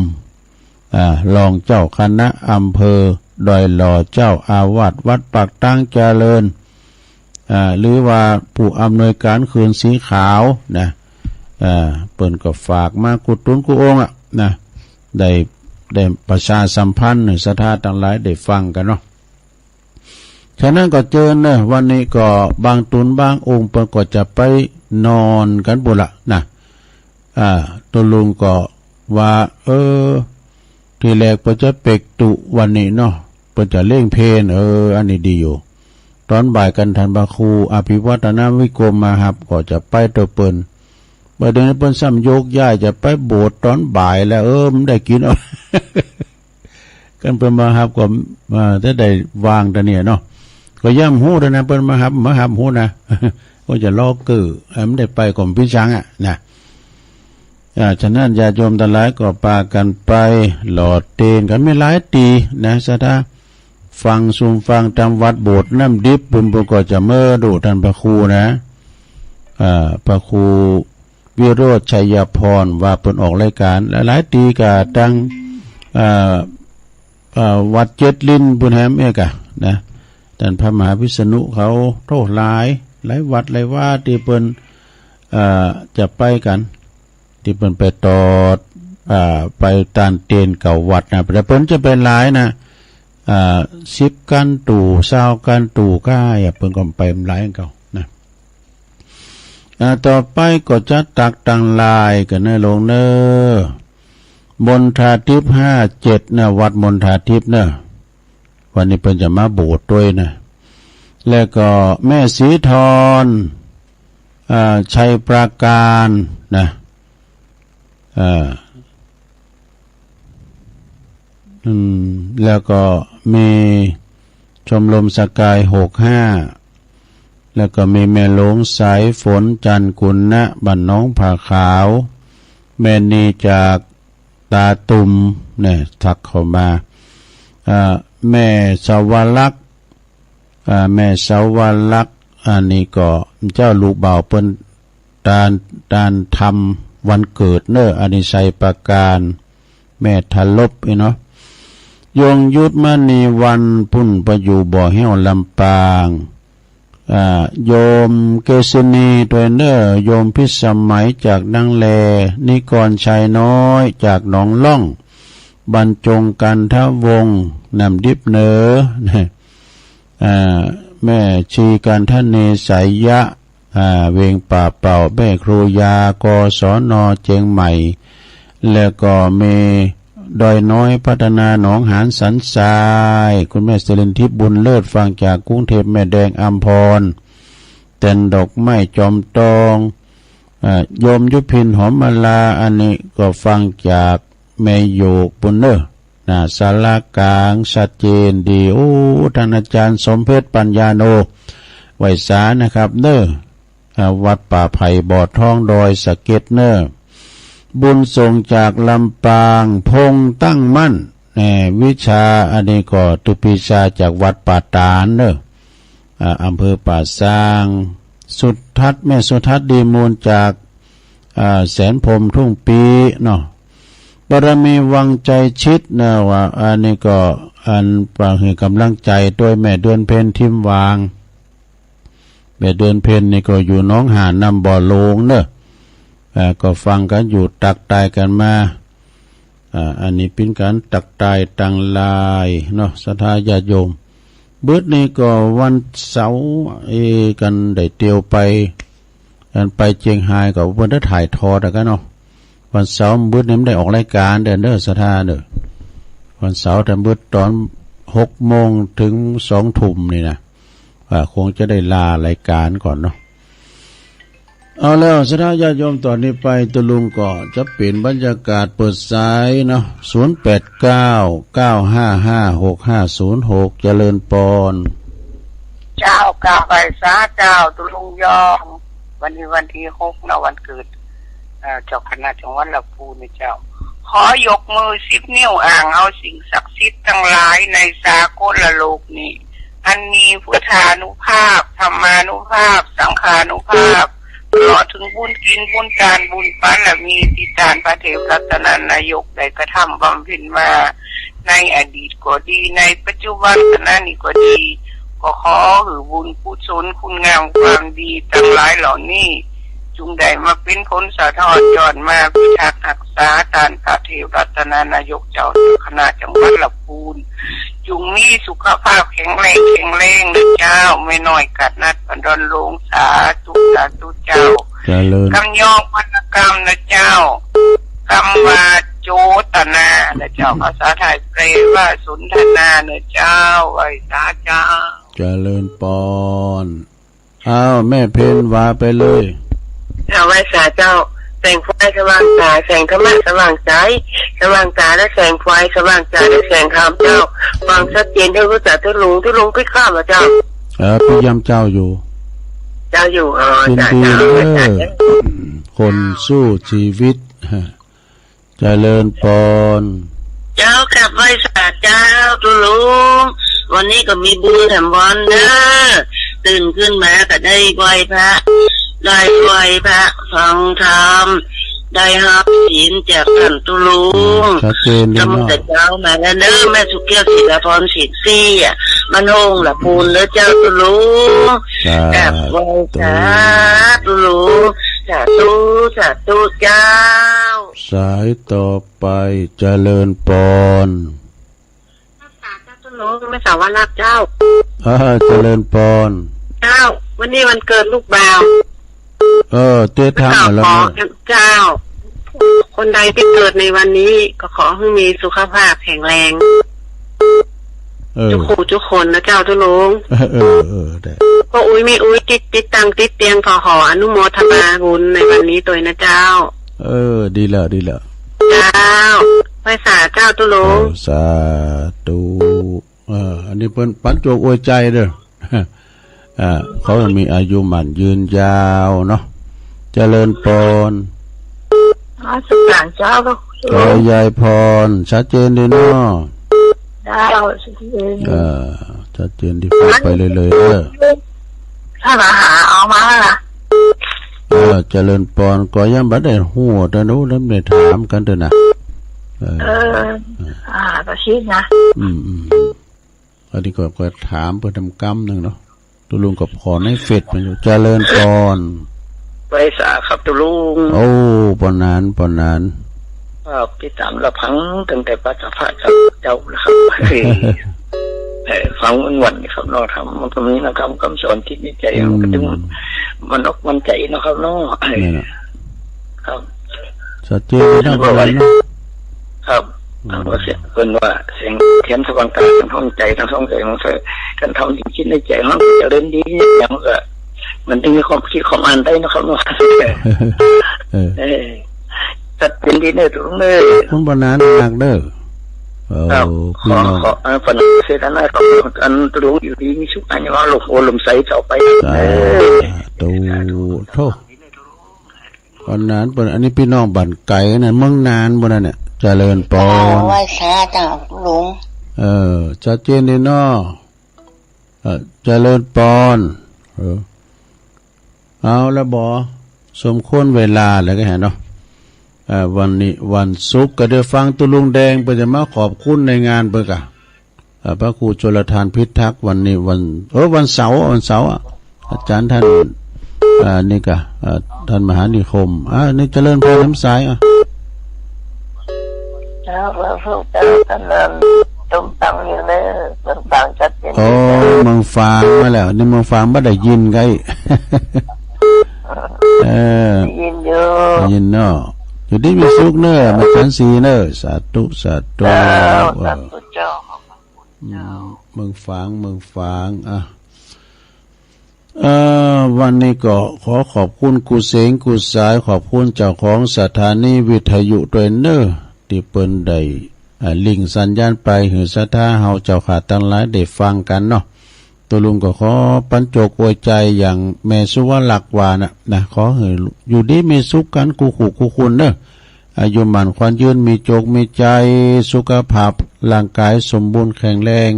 อ่า รองเจ้าคณะอำเภอดอยหล่อ เจ้าอาวาสวัดปากตางเจริญ อ่า หรือว่าผู้อำนวยก๋านเขื่อนสีขาวนะ อ่า เปิ้นก็ฝากมากู้ตนกู้องค์อะนะ ได้ ได้ประชาสัมพันธ์หื้อศรัทธาตังหลายได้ฟังกั๋นเนาะ ฉะนั้นก็เจิญเน่อ วันนี้ก็บางตนบางองค์เปิ้นก็จะไปนอนกั๋นปู้นละนะ อ่า ตุ๊ลุงก็ว่า เออ ตี้แรกเปิ้นจะเปกตุ๊วันนี้เนาะ เปิ้นจะเล่งเพล เออ อันนี้ดีอยู่ ต๋อนบ่ายกั๋นท่านพระครูอภิวัฒนวิกรมมาฮับ ก็จะไปตวยเปิ้น บ่าเดี่ยวนี้เปิ้นซ้ำโยกย้ายจะไปโบสถ์ต๋อนบ่ายแล้ว เออ มันได้กิ๋นเอา คันเปิ้นมาฮับก็ อ่า จะได้ว่างตะเนี่ยเนาะ ก็ย่ำฮู้ตะนะ เปิ้นมาฮับ มาฮับฮู้นะ ปิ้นจะลอเก้อ เอ่อ บ่ได้ไปก็บ่เป๋นสังอะนะ อ่า ฉะนั้นญาติโยมตังหลายก็ปากั๋นไปหล่อเตียนกั๋น มีหลายตี้นะ ศรัทธา ฟัง ซุมฟังต๋ามวัดโบสถ์น้ำดิบ ปุ้น ปุ้นก็จะเม้อดูต้านพระครูนะ อ่า พระครูวิโรจน์ชัยพร ว่าเปิ้นออกรายก๋าน หลายๆ ตี้ก็ตัง อ่า อ่า วัดเจ็ดลิ้นปุ้นแหมเอกอะนะ ต้านพระมหาวิษณุเขา โธ่ หลาย หลายวัดหลายวาตี้เปิ้น อ่า จะไปกั๋น ตี้เปิ้นไปตอด อ่า ไปตานเตียนเก่าวัดนะ แต่เปิ้นจะไปหลายนะ อ่า สิบกั๋นตู่ ซาวกั๋นตู่ก้า เปิ้นก็ไปหลายกั๋นเก่านะ อ่า ต่อไปก็จะตักตังลายกั๋นเน่อโลงเน่อ มณฑาทิพย์ห้าเจ็ดนะ วัดมณฑาทิพย์เน่อ วันนี้เปิ้นจะมาโบสถ์ตวยนะ แล้วก็แม่ศรีทร อ่า ชัยปราการนะ อ่า อืม แล้วก็มีชมรมสกายหกห้า แล้วก็มีแม่หลวงสายฝน จันทร์กุณะ บ้านหนองผาขาว แม่นีจากตาตุ่มเนี่ย ทักเข้ามา อ่า แม่สวรักษ์ อ่า แม่สวรักษ์ อันนี้ก็เจ้าลูกบ่าวเปิ้น ตาน ตานทำวันเกิดเน่อ อันนี้ชัยปราการ แม่ทะลบนี่เนาะ ยงยุทธมณีวัน ปุ้นไปอยู่บ่อแห้วลำปาง อ่า โยมเกษณีตวยเน่อ โยมพิสมัยจากนังแล นิกรชัยน้อยจากหนองล่อง บรรจงกันทวงศ์ น้ำดิบเน่อ อ่า แม่ชีกันทะเนสายยะ อ่า เวียงป่าเป่า แม่ครูยา กศน เจียงใหม่ แล้วก็มีดอยน้อยพัฒนา หนองหานสันทราย คุณแม่สิรินทิพย์บุญเลิศ ฟังจากกรุงเทพฯ แม่แดงอำพร แตนดอกไม้จอมตอง อ่า โยมยุพินหอมมาลา อันนี้ก็ฟังจากแม่โยกปุ้นเน่อ นะ ศาลากลางชัดเจนดี โอ้ ต้านอาจ๋ารย์สมเพชร ปัญญาโน ไหว้สานะครับเน่อ อ่า วัดป่าไผ่บ่อทอง ดอยสะเก็ดเน่อ บุญส่งจากลำปาง พงษ์ตั้งมั่น แหม วิชา อันนี้ก็ตึกปีชาจากวัดป่าตาดเน่อ อ่า อำเภอป่าซาง สุทัศน์ แม่สุทัศน์ดีมูลจาก อ่า แสนพรหมทุ่งปีเนาะ บารมีวังใจชิดนะ ว่า อันนี้ก็ อันปะหื้อกำลังใจ๋ตวย แม่เดือนเพ็ญ ทิมวาง แม่เดือนเพ็ญนี่ก็อยู่หนองหาน น้ำบ่อโลงเน่อ อ่า ก็ฟังกั๋นอยู่ ตักตายกั๋นมา อ่า อันนี้เป๋นก๋านตักตายตังลายเนาะ ศรัทธาญาติโยม บึดนี้ก็วันเสาร์ เอ กั๋นได้เตียวไป อันไปเจียงฮายก็เปิ้นได้ถ่ายทอดอะกั๋นเนาะ วันเสาร์บึดนี้บ่ได้ออกรายก๋านเด้อ เน่อ ศรัทธาเน่อ วันเสาร์แต่บึดต๋อนหกโมงเถิงสองทุ่มนี่นะ อ่า คงจะได้ลารายก๋านก่อนเนาะ เอาแล้ว ศรัทธาญาติโยม ต๋อนนี้ไปตุ๊ลุงก็จะเป๋นบรรยากาศเปิดสายเนาะ ศูนย์แปดเก้า เก้าห้าห้า หกห้าศูนย์หก เจริญปอน เจ้า กราบไหว้สาเจ้าตุ๊ลุงยอง วันนี้วันตี้หกเนาะ วันเกิด เอ่อ เจ้าคณะจังหวัดลำพูนนี่เจ้า ขอยกมือสิบนิ้วอ้างเอาสิ่งศักดิ์สิทธิ์ตังหลายในสากลโลกนี้ อันมีพุทธานุภาพ ธรรมานุภาพ สังฆานุภาพ ตลอดเถิงบุญศีล บุญตาน บุญบารมีตี้ต้านพระเทพรัตนนายกได้กระทำบำเพ็ญมา ในอดีตก็ดี ในปัจจุบันขณะนี้ก็ดี ก็ขอหื้อบุญกุศลคุณงามความดีตังหลายเหล่านี้ จุ่งได้มาเป๋นผลสะท้อนย้อนมาพิทักษ์รักษาต้านพระเทพรัตนนายกเจ้าคณะจังหวัดลำพูน จุ่งมีสุขภาพแข็งแรงแข็งแรงเน่อเจ้า แม่น้อยกาดนัด พันดอนหลวง สาธุ สาธุเจ้า เจริญ กำยองวรรณกรรมเน่อเจ้า กำว่าโจตนาเน่อเจ้า ภาษาไทยแปลว่าสนทนาเน่อเจ้า ไหว้สาเจ้า เจริญปอน อ้าว แม่เพ็ญว่าไปเลย เอาไหว้สาเจ้า แสงไฟสว่างต๋า แสงธรรมะสว่างใจ๋ สว่างต๋าและแสงไฟ สว่างใจ๋และแสงธรรมเจ้า ฟังชัดเจนเถิงตุ๊ลุง ตุ๊ลุงปิ๊กข้ามเจ้า เออ ปิ๊กยำเจ้าอยู่ เจ้าอยู่ อ๋อ ยินดี จ้ะ เนอะ จ้ะ คนสู้ชีวิต เจริญปอน เจ้า กราบไหว้สาเจ้าตุ๊ลุง วันนี้ก็มีบุญแถมวันเด้อ ตื่นขึ้นมาก็ได้ไหว้พระ ได้ไหว้พระฟังธรรม ได้รับศีลจากท่านตุ๊ลุง ชัดเจนดีเนาะ กราบไหว้สาเจ้ามาแล้วเด้อ แม่สุขแก้ว ศิลาพร ศิลป์ศรีอะ บ้านโฮงละปูนเด้อเจ้าตุ๊ลุง สาธุ กราบไหว้สาตุ๊ลุง สาธุ สาธุเจ้า สายต่อไป เจริญปอน รักษาเจ้าตุ๊ลุง แม่สาวรักเจ้า อ่า เจริญปอน เจ้า วันนี้วันเกิดลูกบ่าว เออ เตรียมถามมาแล้ว ขอ เนาะ เจ้า คนใดที่เกิดในวันนี้ก็ขอให้มีสุขภาพแข็งแรง เออ ทุกคู่ทุกคนนะเจ้าตุ๊ลุง เออ เออ เออ ได้ ป้ออุ๊ยแม่อุ๊ย ติด ติดตังติดเตียง ขอ ขออนุโมทนาบุญในวันนี้ตวยนะเจ้า เออ ดีแล้ว ดีแล้ว เจ้า ไหว้สาเจ้าตุ๊ลุง เออ สาธุ เออ อันนี้เปิ้นปั๋นจวกอวยใจ๋เด้อ อ่า ขอหื้อมีอายุหมั้นยืนยาวเนาะ เจริญปอน อ๋อ สุขสันต์เจ้า ก็ยายปอน ชัดเจนดีเนาะ เจ้า ชัดเจน เออ ชัดเจนดี ฟังไปเรื่อยๆ เออ ถ้ามาหาเอามาล่ะ เออ เจริญปอน ก็ยังบ่ได้ฮู้ แต่ฮู้แล้วได้ถามกั๋นเต๊อะนะ เออ เออ อ่า ก็คิดนะ อืม อืม อันนี้ก็ ก็ถามเปิ้นทำกำนึ่งเนาะ ตุ๊ลุงก็ผ่อนในเฟซมันอยู่ เจริญปอน ไหว้สาครับตุ๊ลุง โอ้ ปอหนาน ปอหนาน ครับ ติดต๋ามรับฟังตั้งแต่พระสัพพะเจ้านะครับ เออ ฟังม่วนๆ นี่ครับเนาะ ธรรมะมันก็มีนะครับ กำสอนจิตในใจ๋ อืม มันก็ตึงมั่นอกมั่นใจ๋เนาะครับเนาะ นั่นแหละ ครับ ชัดเจนเลยนะ เปิ้นว่า เปิ้นว่าเนาะ ครับ อืม เปิ้นว่าเสียง เปิ้นว่าเสียงเตียนสว่างต๋า กั๋นฮ้องใจ๋ กั๋นฮ้องใจ๋ มันก็ กั๋นทำจิตในใจ๋ ฮ้องเจริญดี อย่างก็ มันตึงมีความคิดความอ่านได้เนาะครับเนาะ เออ เออ ชัดเจนดีเน่อตุ๊ลุงเน่อ คุณปอหนานนักเด้อ เออ ครับ พี่น้อง ขอ ขอ เออ ปอหนานเสร็จแล้วนะครับ อันตุ๊ลุงอยู่ดีมีสุข อายุมั่นขวัญยืนต่อไป สาธุ เออ โธ่ ปอหนาน ปอหนาน อันนี้พี่น้องบ้านไก๋นะ เมืองน่านปู้นนะเนี่ย เจริญปอน ไหว้สาเจ้าตุ๊ลุง เออ ชัดเจนดีเนาะ เออ เจริญปอน เออ เอาละบ่ สมควรเวลาแล้วก็หันเนาะ เออ วันนี้วันศุกร์ ก็เดี๋ยวฟังตุ๊ลุงแดงเปิ้นจะมาขอบคุณในงานเปิ้นก่ะ เอ่อ พระครูชลทานพิทักษ์ วันนี้วัน เออ วันเสาร์ วันเสาร์อะ อาจ๋ารย์ต้าน เอ่อ นี่ก่ะ เอ่อ ต้านมหานิคม อ่า นี่เจริญพรน้ำใส อ่ะ เจ้า พระสุขเจ้า ต้านนั้น ต้มตำอยู่เน่อ เมืองฝางชัดเจน โอ้ เมืองฝางมาแล้ว นี่เมืองฝางบ่ได้ยินไง เออ ได้ยินอยู่ ได้ยินเนาะ อยู่ดีมีสุขเน่อ มาฉันศีลเน่อ สาธุ สาธุ เจ้า เออ สาธุเจ้า อืม เมืองฝาง เมืองฝาง อ่ะ เอ่อ วันนี้ก็ขอขอบคุณกู้เสงกู้สาย ขอบคุณเจ้าของสถานีวิทยุตวยเน่อ ตี้เปิ้นได้ อ่า ลิงก์สัญญาณไปหื้อศรัทธาเฮาเจ้าข้าตังหลายได้ฟังกั๋นเนาะ ตุ๊ลุงก็ขอปั๋นจวกอวยใจ๋อย่างแม่สุวรรคว่าน่ะ นะ ขอหื้ออยู่ดีมีสุขกั๋นกู้คู่กู้คนเน่อ อายุหมั้นขวัญยืน มีจวกมีใจ๋ สุขภาพร่างก๋ายสมบูรณ์แข็งแรง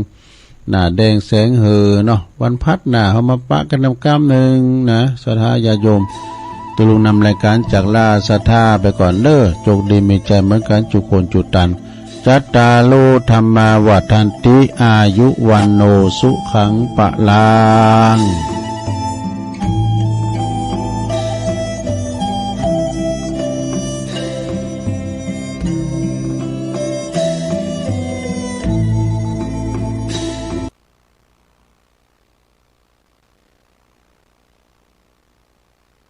หน้าแดงแสงเหือเนาะ วันพัดหน้าเฮามาปะกั๋นนำกำนึ่งนะ ศรัทธาญาติโยม ตุ๊ลุงนำรายก๋านจากลาศรัทธาไปก่อนเน่อ โจคดีมีใจ๋เหมือนกั๋นจุคนจุตัน จัตตาโร ธัมมา วัฑฒันติ อายุ วัณโณ สุขัง พลัง